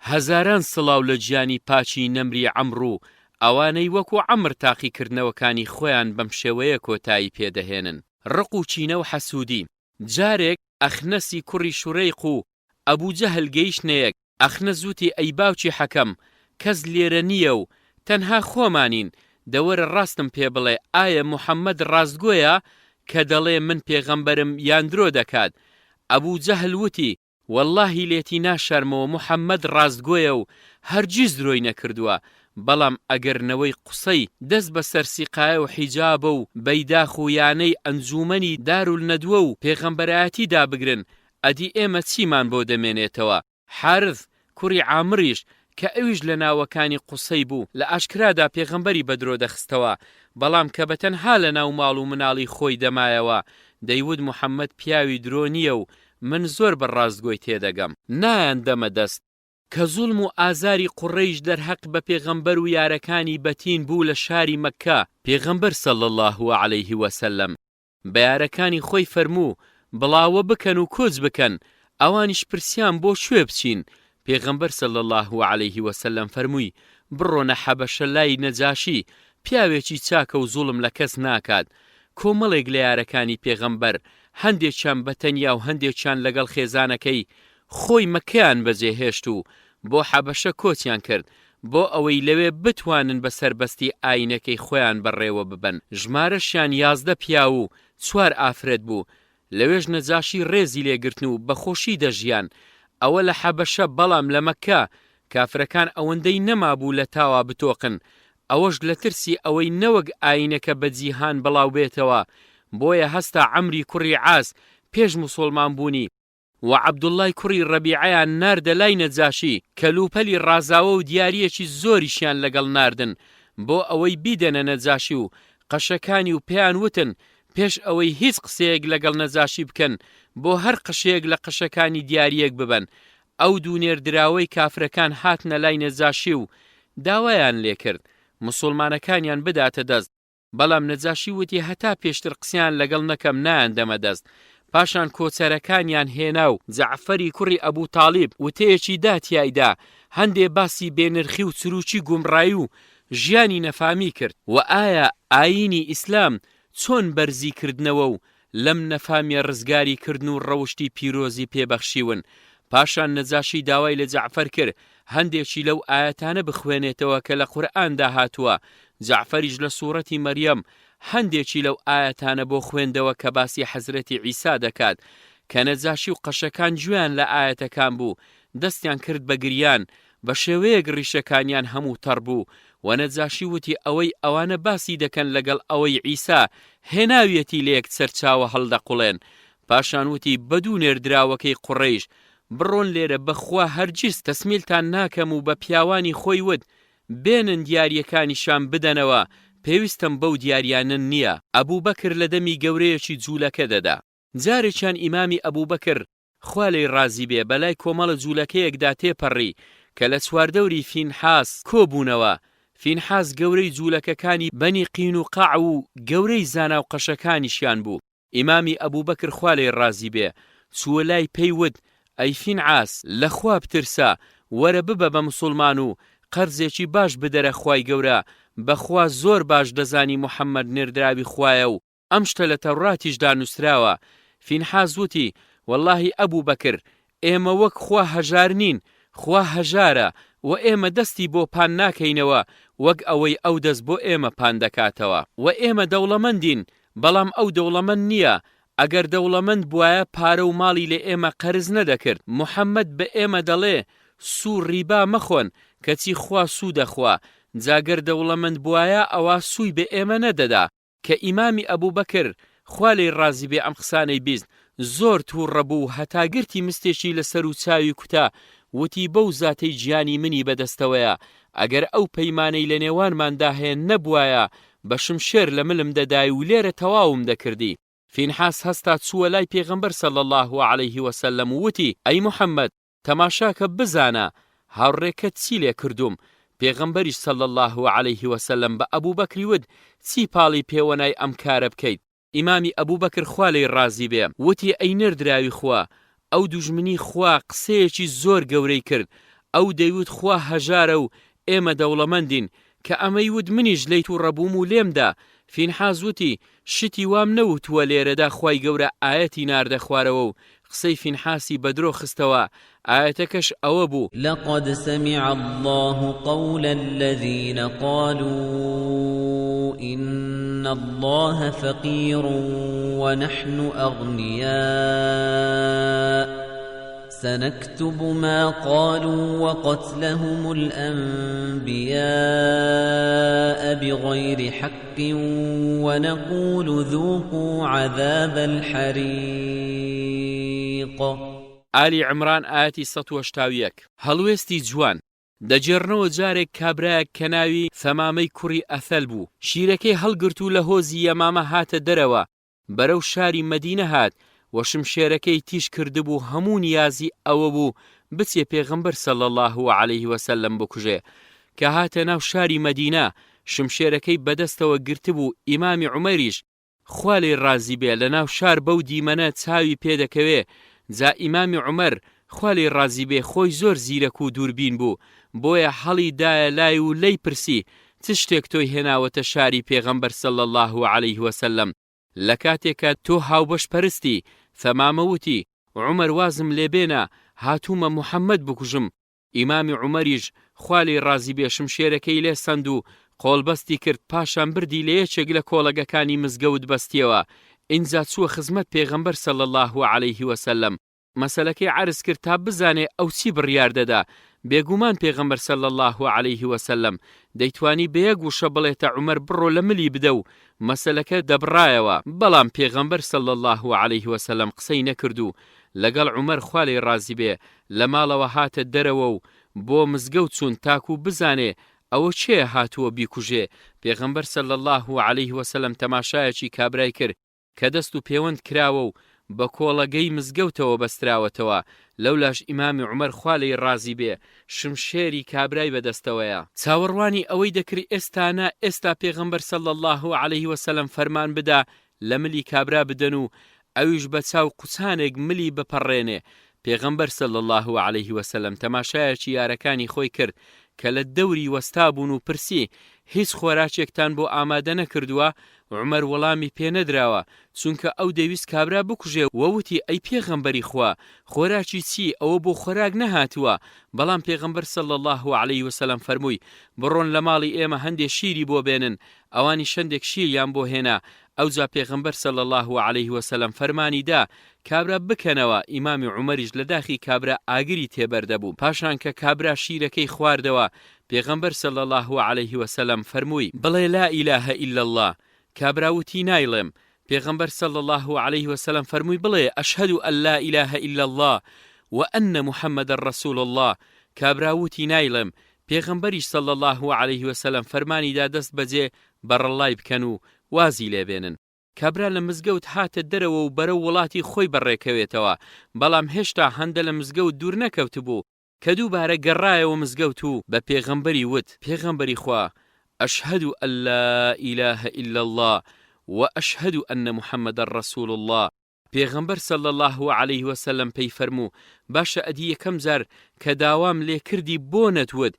هەزاران سڵاو لە گیانی پاکی نەمری عەمڕ و ئەوانەی وەکو عەمر تاقیکردنەوەکانی خۆیان بەم شێوەیە کۆتایی پێ دەهێنن. ڕق و کینە و حەسوودی. جارێک ئەخنەسی کوڕی شورەیق و ئەبو جەهل گەیشتنە یەک، ئەخنەس وتی ئەی باوکی حەکەم کەس لێرە نییە و تەنها خۆمانین، دە وەرە ڕاستم پێ بڵێ ئایە موحەممەد ڕاستگۆیە کە دەڵێ من پێغەمبەرم یان درۆ دەکات؟ ئەبو جەهل وتی، وەڵاهی لێتی ناشارمەوە موحەممەد ڕاستگۆیە و هەرگیز درۆی نەکردووە، بەڵام ئەگەر نەوەی قوسەی دەست بەسەر سیقایە و حیجابە و بەیداخ و یانەی ئەنجوومەنی دارولنەدوە و پێغەمبەرایەتی دابگرن ئەدی ئێمە چیمان بۆ دەمێنێتەوە؟ حارث کوڕی عامریش کە ئەویش لە ناوەکانی قوسەی بوو لە ئاشکرادا پێغەمبەری بە درۆ دەخستەوە، بەڵام کە بە تەنها لە ناو ماڵ و مناڵی خۆی دەمایەوە دەیوت موحەممەد پیاوی درۆ نییە و من زۆر بە ڕاستگۆی تێدەگەم. نایان دەمە دەست. کە زوڵم و ئازاری قوڕەیش دەرهەق بە پێغەمبەر و یارەکانی بەتین بوو لە شاری مەککە، پێغەمبەر صلی اللە علیه وسلم بە یارەکانی خۆی فەرموو، بڵاوە بکەن و کۆچ بکەن، ئەوانیش پرسیان بۆ کوێ بچین؟ پێغەمبەر صلی اللە علیه وسلم فەرمووی، بڕۆنە حەبەشە لای نەجاشی، پیاوێکی چاکە و زوڵم لە کەس ناکات. کۆمەڵێک لە یارەکانی پێغەمبەر، هەندێکیان بە تەنیا و هەندێکیان لەگەڵ خێزانەکەی خۆی مەککەیان بەجێ هێشت و بۆ حەبەشە کۆچیان کرد، بۆ ئەوەی لەوێ بتوانن بە سەربەستی ئایینەکەی خۆیان بەڕێوە ببەن، ژمارەشیان 11 پیاو و چوار ئافرەت بوو، لەوێش نەجاشی ڕێزی لێ گرتن و بە خۆشی دەژیان، ئەوە لە حەبەشە، بەڵام لە مەککە کافرەکان ئەوەندەی نەمابوو لە تاوا بتۆقن، ئەوەش لە ترسی ئەوەی نەوەک ئایینەکە بە جیهان بڵاو بێتەوە، بۆیە هەستا عەمری کوڕی عاس پێش موسوڵمان بوونی، و عەبدوڵڵای کوڕی ڕەبیعەیان ناردە لای نەجاشی، کەلوپەلی ڕازاوە و دیارییەکی زۆریشیان لەگەڵ ناردن بۆ ئەوەی بیدەنە نەجاشی و قەشەکانی و پێیان وتن پێش ئەوەی هیچ قسەیەک لەگەڵ نەجاشی بکەن بۆ هەر قەشەیەک لە قەشەکانی دیارییەک ببەن. ئەو دوو نێردراوەی کافرەکان هاتنە لای نەجاشی و داوایان لێکرد موسوڵمانەکانیان بداتە دەست، بەڵام نەجاشی وتی هەتا پێشتر قسەیان لەگەڵ نەکەم نایاندەمە دەست، پاشان کۆچەرەکانیان هێنا و جەعفەری کوڕی ئەبو تاڵیب وتەیەکی دا تیایدا هەندێ باسی بێ نرخی و چروکی گومڕایی و ژیانی نەفامی کرد. وە ئایا ئایینی ئیسلام چۆن بەرزی کردنەوە و لەم نەفامیە ڕزگاری کردن و ڕەوشتی پیرۆزی پێ بەخشیون، پاشان نەجاشی داوای لە جەعفەر کرد هەندێکی لەو ئایەتانە بخوێنێتەوە کە لە قورئاندا هاتووە، جەعفەریش لە سوڕەتی مەریەم هەندێکی لەو ئایەتانە بۆ خوێندەوە کە باسی حەزرەتی عیسا دەکات، کە نەجاشی و قەشەکان گوێیان لە ئایەتەکان بوو دەستیان کرد بە گریان، بە شێوەیەک ڕیشەکانیان هەموو تەڕ بوو، وە نەجاشی وتی ئەوەی ئەوانە باسی دەکەن لەگەڵ ئەوەی عیسا هێناویەتی لەیەک سەرچاوە هەڵدەقوڵێن، پاشان وتی بە دوو نێردراوەکەی قوڕەیش بڕۆن لێرە بەخوا هەرگیز تەسمیلتان ناکەم و بە پیاوانی خۆی وت بێنن دیاریەکانیشان بدەنەوە پێویستم بەو دیاریانە نیە. ئەبوبەکر لە دەمی گەورەیەکی جولەکە دەدا. جارێکیان ئیمامی ئەبوبەکر خوا لێی ڕازی بێ بەلای کۆمەڵە جوولەکەیەکدا تێپەڕی کە لە چواردەوری فینحاس کۆبوونەوە، فینحاس گەورەی جوولەکەکانی بەنی قینوقاع و گەورەی زانا و قەشەکانیشیان بوو، ئیمامی ئەبوبەکر خوا لێی ڕازی بێ چووە لای پێی وت، ئەی فینعاس لە خوا بترسە وەرە ببە بە مسوڵمان و قەرزێکی باش بدەرە خوای گەورە، بەخوا زۆر باش دەزانی محمد نێردراوی خوایە و. ئەم شتە لە تەوراتیشدا نووسراوە. فینحاس وتی، وەڵاهی ئەبوو بەکر، ئێمە وەک خوا هەژار نین، خوا هەژارە و ئێمە دەستی بۆ پان ناکەینەوە وەک ئەوەی ئەو دەست بۆ ئێمە پان دەکاتەوە. وە ئێمە دەوڵەمەندین، بەڵام ئەو دەوڵەمەند نییە، ئەگەر دەوڵەمەند بوایە پارە و ماڵی لە ئێمە قەرز نەدەکرد. محەمەد بە ئێمە دەڵێ سوو ڕیبا مەخۆن، کەچی خوا سوو دەخوا، جا گەر دەوڵەمەند بوایە ئەوا سووی بە ئێمە نەدەدا. کە ئیمامی ئەبوبەکر، خوا لێی ڕازی بێ ئەم قسانەی بیست، زۆر تووڕە بوو و هەتا گرتی مستێکی لە سەر و چاوی کوتا، وتی بەو زاتەی گیانی منی بەدەستەوەیە، ئەگەر ئەو پەیمانەی لە نێوانماندا هەیە نەبوایە، بە شمشێر لە ملم دەدای و لێرە تەواوم دەکردی. فینحاس هەستا چووە لای پێغەمبەر صلی اللە علیه وسلم و وتی، ئەی محمد! تەماشاکە بزانە هاوڕێکەت چی لێ کردووم، پێغەمبەریش صلی اللە علیه وسلم بە ئەبوبەکری وت، چی پاڵی پێوەنای ئەم کارە بکەیت؟ ئیمامی ئەبوبەکر خوا لێی ڕازی بێ وتی، ئەی نێردراوی خوا، ئەو دوژمنی خوا قسەیەکی زۆر گەورەی کرد، ئەو دەیوت خوا هەژارە و ئێمە دەوڵەمەندین، کە ئەمەی وت منیش لێی توڕە بووم و لێم دا، فینحاس وتی، شتی وام نەوتووە لێرەدا خوای گەورە ئایەتی ناردە خوارەوە و قسەی فینحاسی بە درۆ خستەوە، ئایەتەکەش ئەوە بوو. لقد سمع اللە قول الذین قالوا ان اللە فقیر ونحن اغنیاء سنکتب ما قالوا وقتلهم الانبیاء بغیر حق ونقول ذوقوا عذاب الحریق. ئالی عمران ئایەتی 181. هەڵوێستی جوان، دەگێڕنەوە جارێک کابرایەک کە ناوی، ثەمامەی کوڕی ئەثەل، بوو، شیرەکەی هەڵگرت و لە هۆزی یەمامە هاتە دەرەوە، بەرەو شاری مەدینە هات و شمشێرەکەی تیژ کردبوو هەموو نیازی ئەوە بوو بچێ پێغەمبەر صلی اللە علیه وسلم بکوژێ کە هاتە ناو شاری مەدینە شمشێرەکەی بەدەستەوە گرتبوو ئیمامی عومەریش خوا لێی ڕازی بێ لەناو شار بەو دیمەنە چاوی پێ دەکەوێ جا ئیمامی عومەر خوا لێی ڕازی بێ خۆی زۆر زیرەک و دووربین بوو بۆیە هەڵی دایە لای و لێی پرسی چ شتێک تۆی هێناوەتە شاری پێغەمبەر صلی اللە علیه وسلم لە کاتێکا تۆ هاوبەش پەرستی، ثەمامە وتی، عومەر وازم لێ بێنە هاتوومە محمد بکوژم، ئیمامی عومەریش خوا لێی ڕازی بێ شمشێرەکەی لێ سەند و قۆڵبەستی کرد پاشان بردی لە یەکێک لە کۆڵەگەکانی مزگەوت بەستیەوە ئینجا چووە خزمەت پێغەمبەر صلی اللە علیه وسلم مەسەلەکەی عەرز کرد تا بزانێ ئەو چی بڕیار دەدا، بێگومان پێغەمبەر صلی اللە علیه وسلم دەیتوانی بە یەک وشە بڵێتە عومەر بڕۆ لە ملی بدە و مەسەلەکە دەبڕایەوە، بەڵام پێغەمبەر صلی اللە علیه وسلم قسەی نەکرد و لەگەڵ عومەر خوا لێی ڕازی بێ لە ماڵەوە هاتە دەرەوە و بۆ مزگەوت چوون تاکو بزانێ ئەوە کێیە هاتووە بیکوژێ، پێغەمبەر صلی اللە علیه وسلم تەماشایەکی کابرای کرد کە دەست و پێوەند کراوە و بە کۆڵەگەی مزگەوتەوە بەستراوەتەوە، لەولاش ئیمامی عومەر خوا لێی ڕازی بێ شمشێری کابرای بە دەستەوەیە، چاوەڕوانی ئەوەی دەکرد ئێستا نا ئێستا پێغەمبەر صلی اللە علیه وسلم فەرمان بدا لە ملی کابرا بدەن و ئەویش بە چاو قوچانێک ملی بپەڕێنێ، پێغەمبەر صلی اللە علیه وسلم تەماشایەکی یارەکانی خۆی کرد کە لە دەوری وەستابوون و پرسی، هیچ خۆراکێکتان بۆ ئامادە نەکردووە؟ عومەر وەڵامی پێ نەدراوە، چونکە ئەو دەیویست کابرا بکوژێ و وتی، ئەی پێغەمبەری خوا، خۆراکی چی، ئەوە بۆ خۆراک نەهاتووە، بەڵام پێغەمبەر صلی اللە علیه وسلم فەرمووی، بڕۆن لە ماڵی ئێمە هەندێ شیری بۆ بێنن، ئەوانیش هەندێک شیریان بۆ هێنا، ئەوجا پێغەمبەر صلی اللە علیه وسلم فەرمانی دا، کابرا بکەنەوە، ئیمامی عومەریش لە داخی کابرا ئاگری تێبەردەبوو، پاشان کە کابرا شیرەکەی خواردەوە، پێغەمبەر صلی اللە علیه وسلم فەرمووی، بڵێ لا الە الا اللە، کابرا وتی نایڵێم، پێغەمبەر صلی اللە علیه وسلم فەرمووی بڵێ اشهد ان لا الە الا اللە وان محمدا رسول اللە، کابرا وتی نایڵێم، پێغەمبەریش صلی اللە علیه وسلم فەرمانی دا دەست بەجێ بەڕەڵای بکەن و وازی لێ بێنن. کابرا لە مزگەوت هاتە دەرەوە و بەرەو وڵاتی خۆی بەڕێکەوێتەوە، بەڵام هێشتا هەندە لە مزگەوت دوور نەکەوتبوو کە دووبارە گەڕایەوە مزگەوت و بە پێغەمبەری وت، پێغەمبەری خوا، اشهد ان لا الە الا اللە و اشهد ان محمدا رسول اللە، پێغەمبەر صلی اللە علیه وسلم پێی فەرموو، باشە ئەدی یەکەم جار کە داوام لێ کردی بۆ نەتوت؟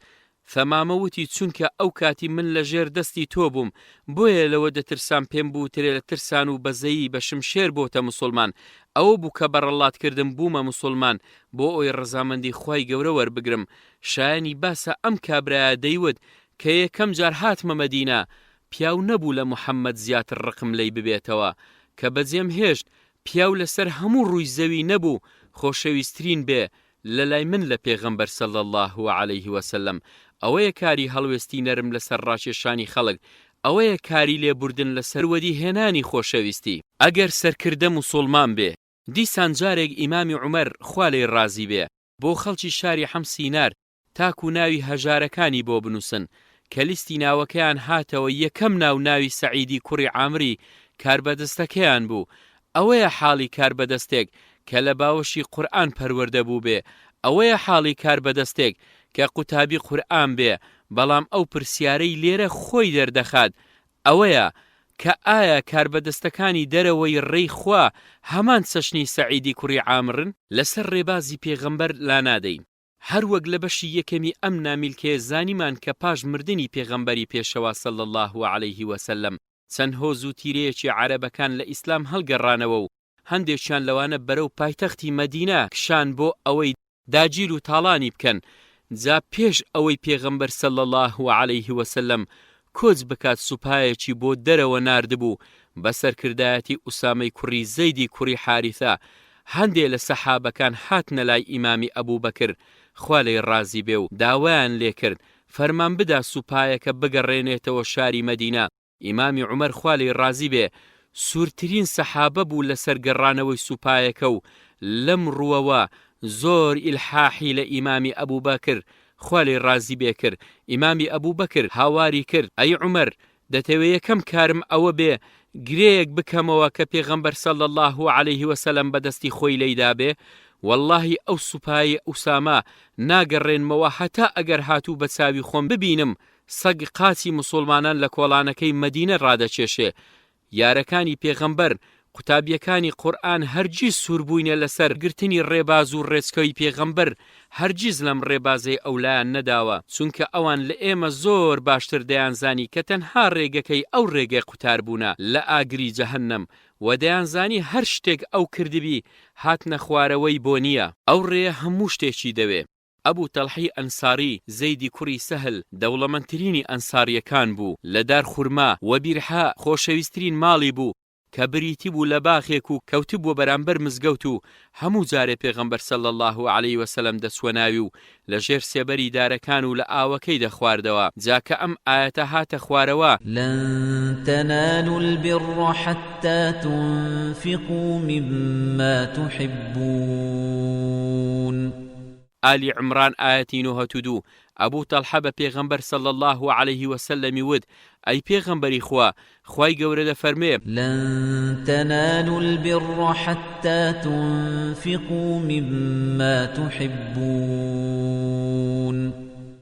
ثەمامە وتی چونکە ئەو کاتی من لە ژێر دەستی تۆ بووم بۆیە لەوە دەترسام پێم بوترێ لە ترسان و بەزەیی بە شمشێر بۆتە موسوڵمان ئەوە بوو کە بەڕەڵات کردم بوومە موسوڵمان بۆ ئەوەی ڕەزامەندی خوای گەورە وەربگرم شایەنی باسە ئەم کابرایە دەیوت کە یەکەم جار هاتمە مەدینە پیاو نەبوو لە محمد زیاتر ڕقم لێی ببێتەوە کە بەجێم هێشت پیاو لەسەر هەموو ڕووی زەوی نەبوو خۆشەویسترین بێ لەلای من لە پێغەمبەر صلی اللە علیه وسلم ئەوەیە کاری هەڵوێستی نەرم لەسەر ڕاکێشانی خەڵک ئەوەیە کاری لێبوردن لەسەر وەدی هێنانی خۆشەویستی. ئەگەر سەرکردە موسوڵمان بێ. دیسان جارێک ئیمامی عومەر خوا لێی ڕازی بێ بۆ خەڵکی شاری حمسی نارد تاکو ناوی هەژارەکانی بۆ بنووسن، کە لیستی ناوەکەیان هاتەوە یەکەم ناو ناوی سەعیدی کوڕی عامری کاربەدەستەکەیان بوو، ئەوەیە حاڵی کاربەدەستێک کە لە باوەشی قورئان پەروەردە بووبێ، ئەوەیە حاڵی کاربەدەستێک کە قوتابی قورئان بێ، بەڵام ئەو پرسیارەی لێرە خۆی دەردەخات ئەوەیە کە ئایا کاربەدەستەکانی دەرەوەی ڕێی خوا هەمان چەشنی سەعیدی کوڕی عامرن؟ لەسەر ڕێبازی پێغەمبەر لانادەین. هەر وەک لە بەشی یەکەمی ئەم نامیلکەیە زانیمان کە پاش مردنی پێغەمبەری پێشەوا صلی اللە علیه و سلم چەند هۆز و تیرەیەکی عەرەبەکان لە ئیسلام هەڵگەڕانەوە و هەندێکیان لەوانە بەرەو پایتەختی مەدینە کشان بۆ ئەوەی داگیر و تاڵانی بکەن جا پێش ئەوەی پێغەمبەر صلی اللە علیه و سلم کۆچ بکات سوپایەکی بۆ دەرەوە ناردبوو بە سەرکردایەتی ئوسامەی کوڕی زەیدی کوڕی حاریثە، هەندێ لە سەحابەکان هاتنە لای ئیمامی ئەبوبەکر خوا لێی ڕازی بێ و داوایان لێ کرد فەرمان بدا سوپایەکە بگەڕێنێتەوە شاری مەدینە، ئیمامی عومەر خوا لێی ڕازی بێ سوورترین سەحابە بوو لەسەر گەڕانەوەی سوپایەکە و لەم ڕووەوە زۆر ئیلحاحی لە ئیمامی ئەبوبەکر خوا لێی ڕازی بێ کرد، ئیمامی ئەبوبەکر هاواری کرد، ئەی عومەر دەتەوێ یەکەم کارم ئەوە بێ گرێیەک بکەمەوە کە پێغەمبەر صلی اللە علیه وسلم بە دەستی خۆی لێی دابێ؟ وەڵڵاهی ئەو سوپایەی ئوسامە ناگەڕێنمەوە هەتا ئەگەر هاتوو بە چاوی خۆم ببینم سەگ قاچی موسوڵمانان لە کۆڵانەکەی مەدینە ڕادەکێشێ. یارەکانی پێغەمبەر، قوتابیەکانی قورئان هەرگیز سووربووینە لەسەر گرتنی ڕێباز و ڕێچکەی پێغەمبەر، هەرگیز لەم ڕێبازەی ئەو لایان نەداوە، چونکە ئەوان لە ئێمە زۆر باشتر دەیانزانی کە تەنها ڕێگەکەی ئەو ڕێگەی قوتاربوونە لە ئاگری جەهەنەم، وە دەیانزانی هەر شتێک ئەو کردبی هاتنە خوارەوەی بۆ نییە. ئەو ڕێیە هەموو شتێکی دەوێ. ئەبو تەڵحەی ئەنساری، زەیدی کوڕی سەهل، دەوڵەمەندترینی ئەنسارییەکان بوو، لە دار خورما، و بیرحا، خۆشەویسترین ماڵی بوو، کە بریتی بوو لە باخێک و کەوتبووە بەرامبەر مزگەوت و هەموو جارێ پێغەمبەر صلی اللە علیە وسلم دەچووە ناوی و لە ژێر سێبەری دارەکان و لە ئاوەکەی دەخواردەوە، جا کە ئەم ئایەتە هاتە خوارەوە. لن تنالوا البر حتی تنفقوا مما تحبون. ئالی عمران ئایەتی 92، ئەبو تەڵحە بە پێغەمبەر صلی اللە علیه وسلم ی وت، ئەی پێغەمبەری خوا، خوای گەورە دەفەرموێ. لن تنالوا البر حتی تنفقوا مما تحبون.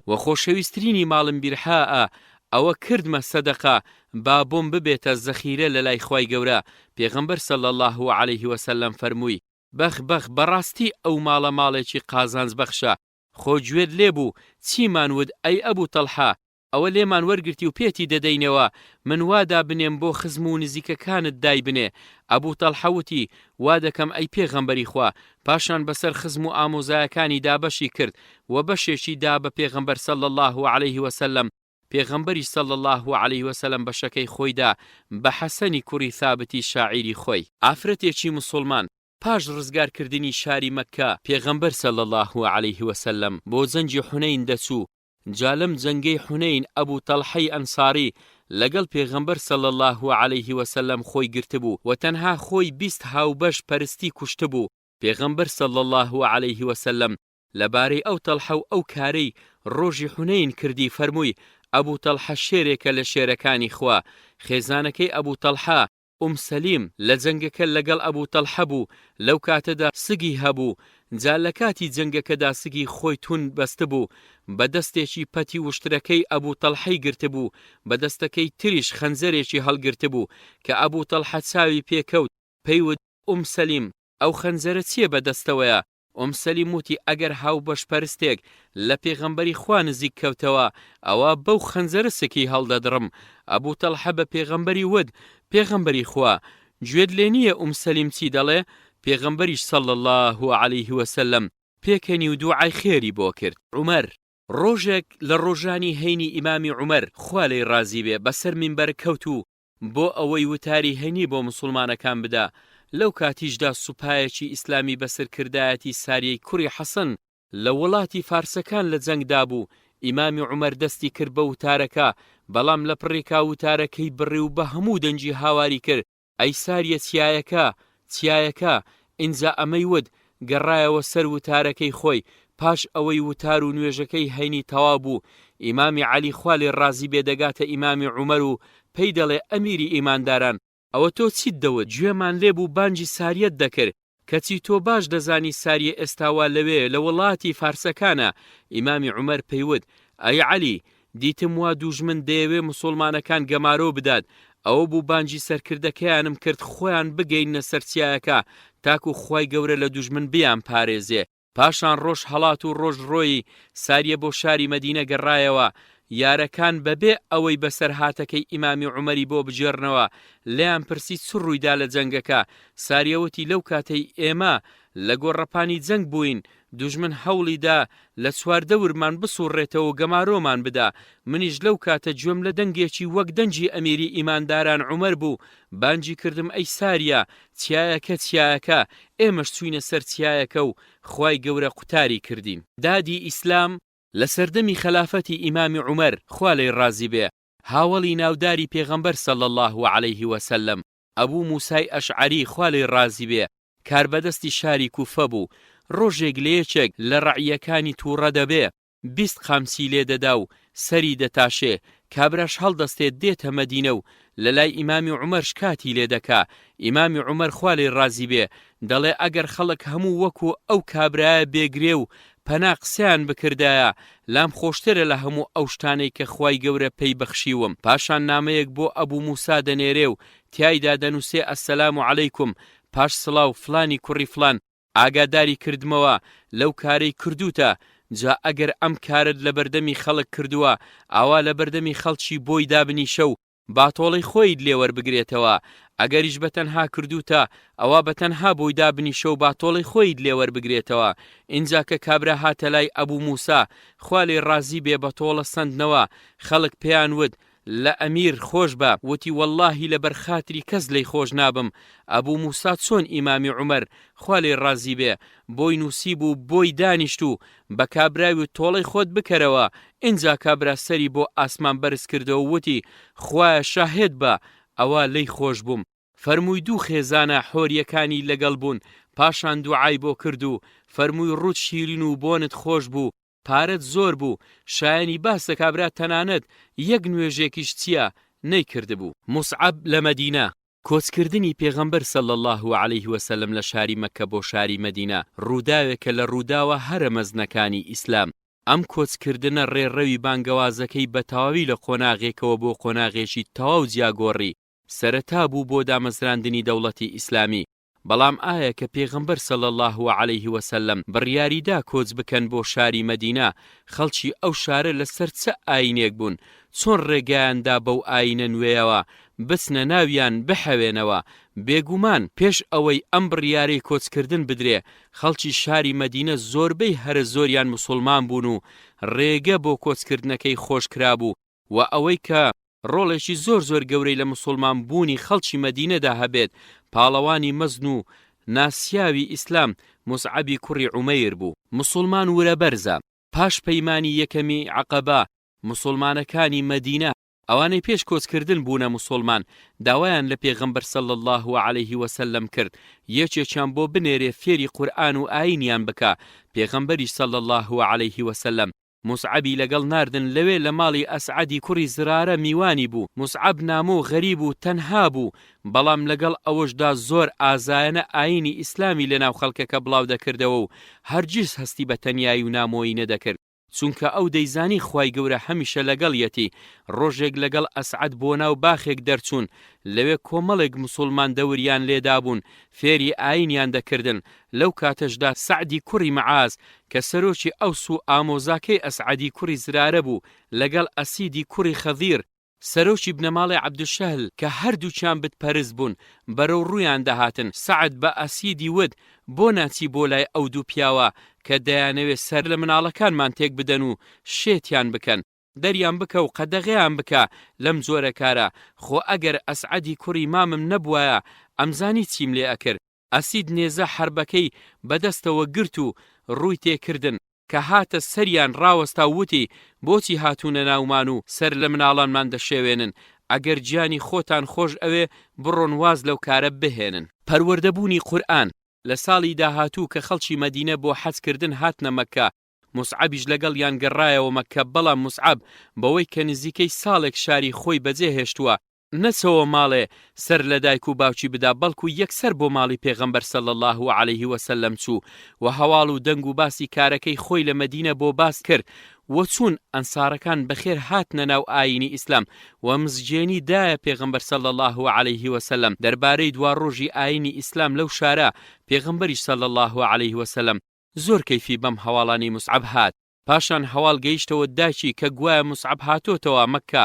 وە خۆشەویسترینی ماڵم بیرحاء ئەوە کردمە سەدەقە با بۆم ببێتە زەخیرە لەلای خوای گەورە، پێغەمبەر صلی اللە علیه وسلم فەرمووی، بەخ بەخ بەڕاستی ئەو ماڵە ماڵێکی قازانج بەخشە، خۆ گوێت لێ بوو چیمان وت ئەی ئەبو تەڵحە ئەوە لێمان وەرگرتی و پێتی دەدەینەوە من وا دابنێم بۆ خزم و نزیکەکانت دایبنێ ئەبو تەڵحە وتی وا دەکەم ئەی پێغەمبەری خوا پاشان بەسەر خزم و ئامۆزایەکانی دابەشی کرد وە بەشێکی دا بە پێغەمبەر صلی اللە علیه وسلم پێغەمبەریش صلی اللە علیه وسلم بەشەکەی خۆی دا بە حەسەنی کوڕی ثابتی شاعیری خۆی. ئافرەتێکی موسوڵمان پاش ڕزگار کردنی شاری مەککە پێغەمبەر صلی اللە علیه وسلم بۆ جەنگی حونەین دەچوو جا لەم جەنگەی حونەین ئەبو تەڵحەی ئەنساری لەگەڵ پێغەمبەر صلی اللە علیه وسلم خۆی گرتبوو و تەنها خۆی 20 هاوبەش پەرستی کوشتبوو پێغەمبەر صلی اللە علیه وسلم لەبارەی ئەو تەڵحە و ئەو کارەی ڕۆژی حونەین کردی فەرمووی، ئەبو تەڵحە شێرێکە لە شێرەکانی خوا، خێزانەکەی ئەبو تەڵحە، ئوم سەلیم، لە جەنگەکە لەگەڵ ئەبو تەڵحە بوو، لەو کاتەدا سگی هەبوو، جا لە کاتی جەنگەکەدا سگی خۆی توند بەستبوو، بە دەستێکی پەتی وشترەکەی ئەبو تەڵحەی گرتبوو، بە دەستەکەی تریش خەنجەرێکی هەڵگرتبوو، کە ئەبو تەڵحە چاوی پێ کەوت، پێی وت، ئوم سەلیم، ئەو خەنجەرە چییە بە دەستەوەیە؟ ئوم سەلیم وتی ئەگەر هاوبەشپەرستێک لە پێغەمبەری خوا نزیک کەوتەوە ئەوا بەو خەنجەرە سکی هەڵدەدڕم، ئەبو تەڵحە بە پێغەمبەری وت، پێغەمبەری خوا گوێت لێ نییە ئوم سەلیم چی دەڵێ؟ پێغەمبەریش صلی اللە علیه وسلم پێکەنی و دوعای خێری بۆ کرد. عومەر. ڕۆژێک لە ڕۆژانی هەینی ئیمامی عومەر خوا لێی ڕازی بێ بەسەر مینبەر کەوت و بۆ ئەوەی وتاری هەینی بۆ موسوڵمانەکان بدا، لەو کاتیشدا سوپایەکی ئیسلامی بە سەرکردایەتی ساریەی کوڕی حەسن لە وڵاتی فارسەکان لە جەنگدا بوو، ئیمامی عومەر دەستی کرد بە وتارەکە، بەڵام لە پڕێکا وتارەکەی بڕی و بە هەموو دەنگی هاواری کرد، ئەی ساریە چیایەکە، چیایەکە، ئینجا ئەمەی وت، گەڕایەوە سەر وتارەکەی خۆی، پاش ئەوەی وتار و نوێژەکەی هەینی تەواو بوو، ئیمامی عەلی خوا لێ ڕازی بێ دەگاتە ئیمامی عومەر و پێی دەڵێ ئەمیری ئیمانداران، ئەوە تۆ چیت دەوت، گوێمان لێ بوو بانگی ساریەت دەکرد، کەچی تۆ باش دەزانی ساریە ئێستا وا لەوێ لە وڵاتی فارسەکانە، ئیمامی عومەر پێی وت، ئەی عەلی، دیتم وا دووژمن دەیەوێ موسوڵمانەکان گەمارۆ بدات، ئەوە بوو بانگی سەرکردەکەیانم کرد خۆیان بگەیننە سەر چیایەکە تاکو خوای گەورە لە دوژمن بیانپارێزێ. پاشان ڕۆژ هەڵات و ڕۆژ ڕۆیی، ساریە بۆ شاری مەدینە گەڕایەوە، یارەکان بەبێ ئەوەی بەسەرهاتەکەی ئیمامی عومەری بۆ بگێڕنەوە، لێیان پرسی چ ڕوویدا لە جەنگەکە، ساریە وتی لەو کاتەی ئێمە لە گۆڕەپانی جەنگ بووین، دوژمن هەوڵی دا لە چواردەورمان بسوڕێتەوە و گەمارۆمان بدا، منیش لەو کاتە گوێم لە دەنگێکی وەک دەنگی ئەمیری ئیمانداران عومەر بوو، بانگی کردم ئەی ساریە، چیایەکە چیایەکە، ئێمەش چووینە سەر چیایەکە و خوای گەورە قوتاری کردین. دادی ئیسلام لە سەردەمی خەلافەتی ئیمامی عومەر، خوا لێی ڕازی بێ، هاوەڵی ناوداری پێغەمبەر صلی اللە علیه و سلم، ئەبو موسای ئەشعەری، خوا لێی ڕازی بێ، کاربەدەستی شاری کوفە بوو، ڕۆژێک لە یەکێک لە ڕەعیەکانی تووڕە دەبێ، 20 قامچی لێ دەدا و سەری دەتاشێ، کابراش هەڵدەستێ دێتە مەدینە و لە لای ئیمامی عومەر شکاتی لێ دەکا، ئیمامی عومەر خوا لێی ڕازی بێ دەڵێ ئەگەر خەڵک هەموو وەکوو ئەو کابرایە بێ گرێ و پەنا قسەیان بکردایە لام خۆشترە لە هەموو ئەو شتانەی کە خوای گەورە پێی بەخشیوم. پاشان نامەیەک بۆ ئەبوو موسا دەنێرێ و تیایدا دەنووسێ السلام علیکم پاش سڵاو فلانی کوڕی فلان ئاگاداری کردمەوە لەو کارەی کردووتە، جا ئەگەر ئەم کارەت لەبەردەمی خەڵک کردووە، ئاوا لەبەردەمی خەڵکی بۆی دابنیشە و با تۆڵەی خۆیت لێ وەربگرێتەوە، ئەگەریش بە تەنها کردووتە، ئەوا بە تەنها بۆی دابنیشە و با تۆڵەی خۆیت لێ وەربگرێتەوە. ئینجا کە کابرا هاتە لای ئەبوو موسا، خوا لێی ڕازی بێ بە تۆڵە سەندنەوە، خەڵک پێیان وت، لە ئەمیر خۆش بە، وتی وەڵڵاهی لەبەر خاتری کەس لێی خۆش نابم، ئەبو موسا چۆن ئیمامی عومەر، خوا لێی ڕازی بێ، بۆی نووسیبوو بۆی دانیشت و بە کابرای وت تۆڵەی خۆت بکەرەوە، ئینجا کابرا سەری بۆ ئاسمان بەرز کردەوە و وتی خوایە شاهێد بە ئەوا لێی خۆش بووم، فەرمووی دوو خێزانە حۆریەکانی لەگەڵ بوون، پاشان دوعای بۆ کرد و فەرمووی ڕووت شیرین و بۆنت خۆش بوو، پارەت زۆر بوو، شایەنی باسە کابرا تەنانەت یەک نوێژێکیش چیە نەیکردبوو. موسعەب لە مەدینە. کۆچکردنی پێغەمبەر صلی اللە علیه وسلم لە شاری مەککە بۆ شاری مەدینە ڕووداوێکە لە ڕووداوە هەرە مەزنەکانی ئیسلام، ئەم کۆچکردنە ڕێڕەوی بانگەوازەکەی بە تەواوی لە قۆناغێکەوە بۆ قۆناغێکی تەواو جیا گۆڕی، سەرەتا بوو بۆ دامەزراندنی دەوڵەتی ئیسلامی، بەڵام ئایا کە پێغەمبەر صلی اللە علیه وسلم بڕیاری دا کۆچ بکەن بۆ شاری مەدینە خەڵکی ئەو شارە لەسەر چ ئاینێک بوون چۆن ڕێگایان دا بەو ئاینە نوێیەوە بچنە ناویان بحەوێنەوە بێگومان پێش ئەوەی ئەم بڕیارەی کۆچکردن بدرێ خەڵکی شاری مەدینە زۆربەی هەرە زۆریان موسوڵمان بوون و ڕێگە بۆ کۆچکردنەکەی خۆش کرابوو وە ئەوەی کە ڕۆڵێکی زۆر زۆر گەورەی لە موسوڵمان بوونی خەڵکی مەدینەدا هەبێت، پاڵەوانی مەزن و ناسیاوی ئیسلام موسعەبی کوڕی عومەیر بوو. موسوڵمان ورە بەرزە. پاش پەیمانی یەکەمی عەقەبە، موسوڵمانەکانی مەدینە، ئەوانەی پێش کۆچکردن بوونە موسوڵمان، داوایان لە پێغەمبەر صلی اللە علیه وسلم کرد یەکێکیان بۆ بنێرێ فێری قورئان و ئایینیان بکا، پێغەمبەریش صلی اللە علیه وسلم موسعەبی لەگەڵ ناردن لەوێ لە ماڵی ئەسعەدی کوڕی زرارە میوانی بوو، موسعەب نامۆ و غەریب و تەنها بوو، بەڵام لەگەڵ ئەوەشدا زۆر ئازایانە ئایینی ئیسلامی لەناو خەڵکەکە بڵاو دەکردەوە و هەرگیز هەستی بە تەنیایی و نامۆیی نەدەکرد. چونکە ئەو دەیزانی خوای گەورە هەمیشە لەگەڵیەتی، ڕۆژێک لەگەڵ ئەسعەد بۆ ناو باخێک دەرچوون، لەوێ کۆمەڵێک موسوڵمان دەوریان لێدابوون فێری ئاینیان دەکردن، لەو کاتەشدا سەعدی کوڕی معاز کە سەرۆکی ئەوس و ئامۆزاکەی ئەسعەدی کوڕی زرارە بوو لەگەڵ ئەسیدی کوڕی خەضیر، سەرۆکی بنەماڵەی عەبدولشەهل کە هەردووکیان بت پەرست بوون بەرەو ڕوویان دەهاتن، سەعد بە ئەسیدی وت، بۆ ناچی بۆ لای ئەو دوو پیاوە کە دەیانەوێ سەر لە مناڵەکانمان تێک بدەن و شێتیان بکەن، دەریان بکە و قەدەغەیان بکە لەم جۆرە کارە، خۆ ئەگەر ئەسعەدی کوڕی مامم نەبوایە ئەمزانی چیم لێ ئەکرد. ئەسید نێزە حەربەکەی بە دەستەوە گرت و ڕووی تێ کردن. کە هاتە سەریان ڕاوەستا و وتی، بۆچی هاتوونە ناومان و سەر لە مناڵانمان دەشێوێنن؟ ئەگەر گیانی خۆتان خۆش ئەوێ بڕۆن واز لەو کارە بهێنن. پەروەردە بوونی قورئان، لە ساڵی داهاتوو کە خەڵکی مەدینە بۆ حەج کردن هاتنە مەککە، موسعەبیش لەگەڵیان گەڕایەوە مەککە، بەڵام موسعەب بەوەی کە نزیکەی ساڵێک شاری خۆی بەجێ هێشتووە، نەچەوە ماڵێ سەر لە دایک و باوکی بدا بەڵکو یەکسەر بۆ ماڵی پێغەمبەر صلی اللە علیه و سلم چوو و هەواڵ و دەنگ و باسی کارەکەی خۆی لە مەدینە بۆ باس کرد و چوون ئەنسارەکان بەخێر هاتنە ناو ئایینی ئیسلام و مزگێنی دایە پێغەمبەر صلی اللە علیه و سلم دەربارەی دواڕۆژی ئایینی ئیسلام لەو شارە پێغەمبەریش صلی اللە علیه و سلم زۆر کەیفی بەم هەواڵانەی موسعەب هات. پاشان هەواڵ گەیشتەوە دایکی کە گوایە موسعەب هاتۆتەوە مەککە،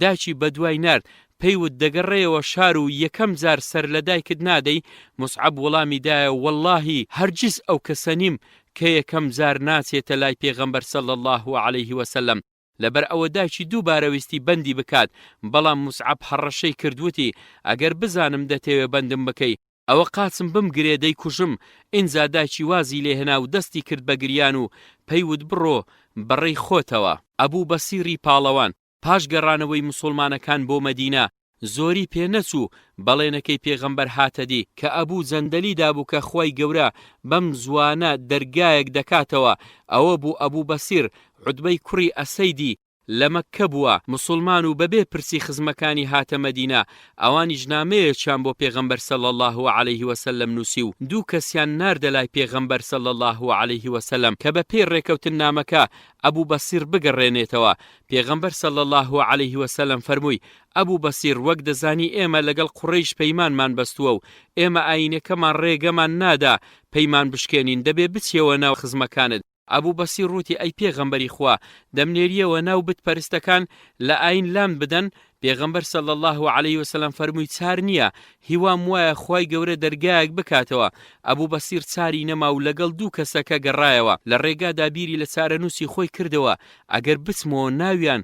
دایکی بەدوای نارد، پێی وت دەگەڕێیەوە شار و یەکەم جار سەر لە دایکت نادەی، موسعەب وەڵامی دایەوە وەڵڵاهی هەرگیز ئەو کەسە نیم کە یەکەم جار ناچێتە لای پێغەمبەر صلی اللە علیه وسلم، لەبەر ئەوە دایکی دووبارە ویستی بەندی بکات، بەڵام موسعەب هەڕەشەی کرد وتی ئەگەر بزانم دەتەوێ بەندم بکەی، ئەوە قاچم بمگرێ دەیکوژم، ئینجا دایکی وازی لێ هێنا و دەستی کرد بە گریان و پێی وت بڕۆ بە ڕێی خۆتەوە. ئەبوو بەسیڕی پاڵەوان، پاش گەڕانەوەی موسوڵمانەکان بۆ مەدینە، زۆری پێ نەچوو بەڵێنەکەی پێغەمبەر هاتە دی، کە ئەبوو جەندەلی دابوو کە خوای گەورە بەم زووانە دەرگایەک دەکاتەوە، ئەوە بوو ئەبوو بەسیڕ عوتبەی کوڕی ئەسەیدی لە مەککە بووە موسوڵمان و بەبێ پرسی خزمەکانی هاتە مەدینە، ئەوانیش نامەیەکیان بۆ پێغەمبەر صلی اللە علیه وسلم نووسی و دوو کەسیان ناردە لای پێغەمبەر صلی اللە علیه وسلم کە بەپێی ڕێکەوتننامەکە ئەبو بەسیر بگەڕێنێتەوە، پێغەمبەر صلی اللە علیه وسلم فەرمووی، ئەبو بەسیر وەک دەزانی ئێمە لەگەڵ قوڕەیش پەیمانمان بەستووە و ئێمە ئایینەکەمان ڕێگەمان نادا پەیمان بشکێنین دەبێ بچیەوە ناو خزمەکانت، ئەبو بەسیر وتی، ئەی پێغەمبەری خوا، دەمنێریەوە ناو بت پەرستەکان لە ئاین لام بدەن؟ پێغەمبەر صلی اللە علیە وسلم فەرمووی، چار نییە، هیوام وایە خوای گەورە دەرگایەک بکاتەوە. ئەبو بەسیر چاری نەما و لەگەڵ دوو کەسەکە گەڕایەوە، لە ڕێگادا بیری لە چارەنووسی خۆی کردەوە، ئەگەر بچمەوە ناویان،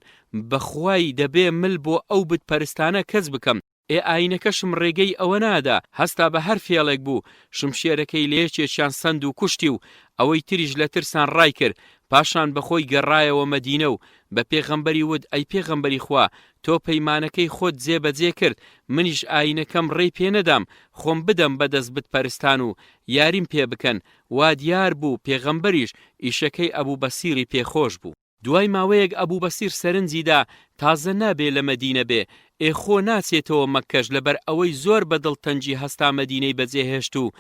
بە خوای دەبێ مل بۆ ئەو بت پەرستانە کەچ بکەم، ئێ ئاینەکەشم ڕێگەی ئەوە نادا، هەستا بە هەر فێڵێک بوو شمشێرەکەی لە یەکێکیان سەند و کوشتی و ئەوەی تریش لە ترسان ڕایکرد، پاشان بە خۆی گەڕایەوە مەدینە و بە پێغەمبەری وت ئەی پێغەمبەری خوا تۆ پەیمانەکەی خۆت جێ بە جێ کرد منیش ئاینەکەم ڕێی پێ نەدام خۆم بدەم بە دەست بت پەرستان و یاریم پێ بکەن، وا دیار بوو پێغەمبەریش ئیشەکەی ئەبو بەسیری پێ خۆش بوو. دوای ماوەیەک ئەبو بەسیر سەرنجی دا تازە نابێ لە مەدینە بێ، ئێ خۆ ناچێتەوە مەککەش لەبەر ئەوەی زۆر بە دڵتەنگی هەستا مەدینەی بەجێ هێشت و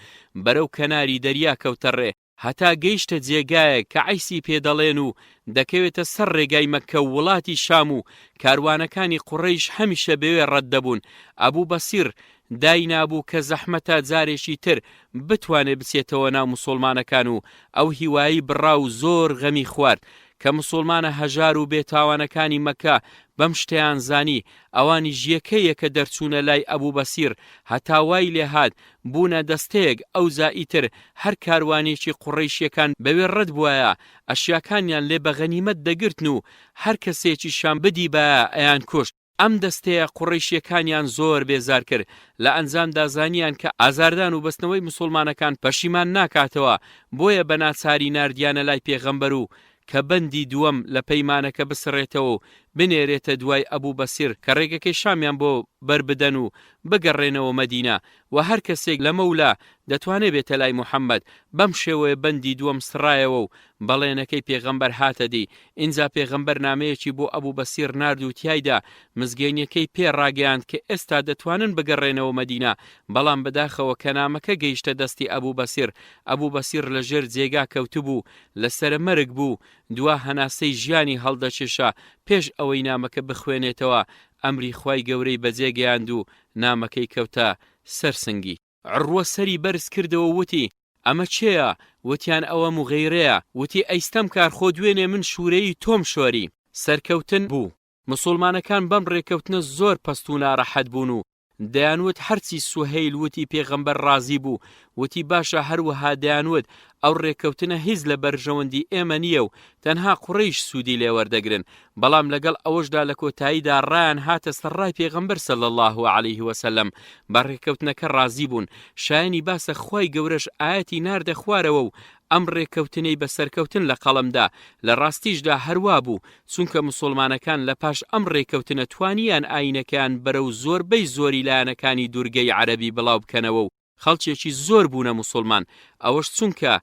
بەرەو کەناری دەریا کەوتە ڕێ هەتا گەیشتە جێگایەک کە عەیسی پێ دەڵێن و دەکەوێتە سەر ڕێگای مەککە و وڵاتی شام و کاروانەکانی قوڕەیش هەمیشە بەوێ ڕەت دەبوون ئەبو بەسیر داینابوو کە زەحمەتە جارێکی تر بتوانێ بچێتەوە ناو موسوڵمانەکان و ئەو هیوایەی بڕا و زۆر غەمی خوارد کە موسوڵمانە هەژار و بێ تاوانەکانی مەککە بەم شتەیان زانی ئەوانیش یەکە یەکە دەرچوونە لای ئەبو بەسیر هەتا وای لێهات بوونە دەستەیەک ئەوجا ئیتر هەر کاروانێکی قوڕەیشیەکان بەوێ ڕەت بوایە ئەشیاکانیان لێ بە غەنیمەت دەگرتن و هەر کەسێکیشیان بدیبایە ئەیانکوشت. ئەم دەستەیە قوڕەیشیەکانیان زۆر بێزار کرد، لە ئەنجامدا زانیان کە ئازاردان و بەستنەوەی موسوڵمانەکان پەشیمان ناکاتەوە، بۆیە بە ناچاری ناردیانە لای پێغەمبەر و کە بەندی دووەم لە پەیمانەکە بسڕێتەوە و بنێرێتە دوای ئەبو بەسیر کە ڕێگەکەی شامیان بۆ بەر بدەن و بگەڕێنەوە مەدینە وە هەر کەسێک لەمەولا دەتوانێ بێتە لای محمد، بەم شێوەیە بەندی دووەم سڕایەوە و بەڵێنەکەی پێغەمبەر هاتە دی، ئینجا پێغەمبەر نامەیەکی بۆ ئەبو بەسیر نارد و تیایدا مزگێنیەکەی پێ ڕاگەیاند کە ئێستا دەتوانن بگەڕێنەوە مەدینە، بەڵام بەداخەوە کە نامەکە گەیشتە دەستی ئەبو بەسیر، ئەبو بەسیر لە ژێر جێگا کەوتبوو، لە سەرە مەرگ بوو، دوا هەناسەی ژیانی هەڵدەکێشا، پێش ئەوەی نامەکە بخوێنێتەوە ئەمری خوای گەورەی بەجێ گەیاند و نامەکەی کەوتە سەر سنگی. عروە سەری بەرز کردەوە و وتی، ئەمە کێیە؟ وتیان ئەوە موغیرەیە. وتی، ئەی ستەمکار خۆ دوێنێ من شورەیی تۆم شۆری. سەرکەوتن بوو. موسوڵمانەکان بەم ڕێکەوتنە زۆر پەست و ناڕەحەت بوون و دەیانوت هەرچی سوهەیل وتی پێغەمبەر ڕازی بوو، وتی باشە هەروەها دەیانوت ئەو ڕێکەوتنە هیچ لە بەرژەوەندی ئێمە نییە و تەنها قوڕەیش سوودی لێ وەردەگرن، بەڵام لەگەڵ ئەوەشدا لە کۆتاییدا ڕایان هاتە سەر ڕای پێغەمبەر صلی اللە علیه وسلم بە ڕێکەوتنەکە ڕازی بوون، شایەنی باسە خوای گەورەش ئایەتی ناردە خوارەوە و ئەم ڕێکەوتنەی بە سەرکەوتن لە قەڵەم دا، لە ڕاستیشدا هەر وا بوو، چونکە موسوڵمانەکان لە پاش ئەم ڕێکەوتنە توانیان ئایینەکەیان بەرەو زۆربەی زۆری لایەنەکانی دورگەی عەرەبی بڵاو بکەنەوە و خەڵکێکی زۆر بوونە موسوڵمان، ئەوەش چونکە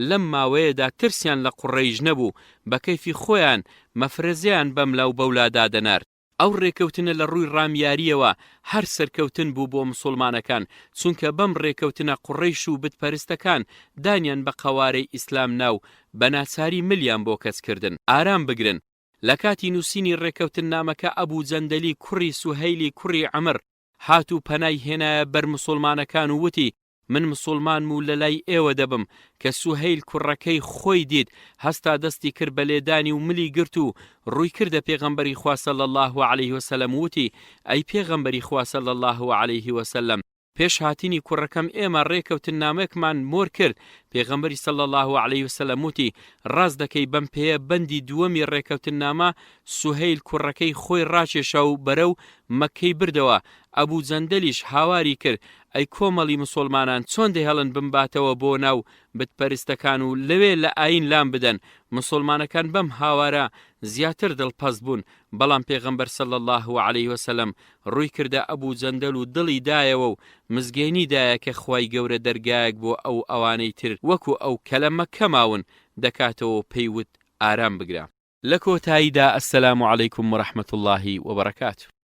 لەم ماوەیەدا ترسیان لە قوڕەیش نەبوو، بە کەیفی خۆیان مەفرەزەیان بەملا و بەولا دادەنارد. ئەو ڕێکەوتنە لە ڕووی ڕامیارییەوە هەر سەرکەوتن بوو بۆ موسوڵمانەکان، چونکە بەم ڕێکەوتنە قوڕەیش و بتپەرستەکان دانیان بە قەوارەی ئیسلام نا و بە ناچاری ملیان بۆ کەچ کردن. ئارام بگرن. لە کاتی نووسینی ڕێکەوتننامەکە ئەبوو جەندەلی کوڕی سوهەیلی کوڕی عەمر هات و پەنای هێنایە بەر مسوڵمانەکان و وتی، من مسوڵمانم و لەلای ئێوە دەبم، کە سوهەیل کوڕەکەی خۆی دیت هەستا دەستی کرد بە لێدانی و ملی گرت و ڕووی کردە پێغەمبەری خوا صلی اللە علیه وسلم وتی، ئەی پێغەمبەری خوا صلی اللە علیه وسلم! پێش هاتنی کوڕەکەم ئێمە ڕێکەوتننامەکمان مۆر کرد، پێغەمبەری صلی اللە علیه وسلم وتی، ڕاست دەکەی بەم پێیە بەندی دووەمی ڕێکەوتننامە سوهەیل کوڕەکەی خۆی ڕاکێشا و بەرەو مەککەی بردەوە، ئەبو جەندەلیش هاواری کرد، ئەی کۆمەڵی مسوڵمانان چۆن دەهێڵن بمباتەوە بۆ ناو بتپەرستەکان و لەوێ لە ئایین لام بدەن، مسوڵمانەکان بەم هاوارە زیاتر دڵپەست بوون، بەڵام پێغەمبەر صلی اللە علیه وسلم ڕووی کردە ئەبو جەندەل و دڵی دایەوە و مزگێنی دایە کە خوای گەورە دەرگایەک بۆ ئەو ئەوانەی تر وەکو ئەو کە لە مەککە ماون دەکاتەوە و پێی وت ئارام بگرە. لە کۆتاییدا السلام علیکم و رحمە اللە و برکاته.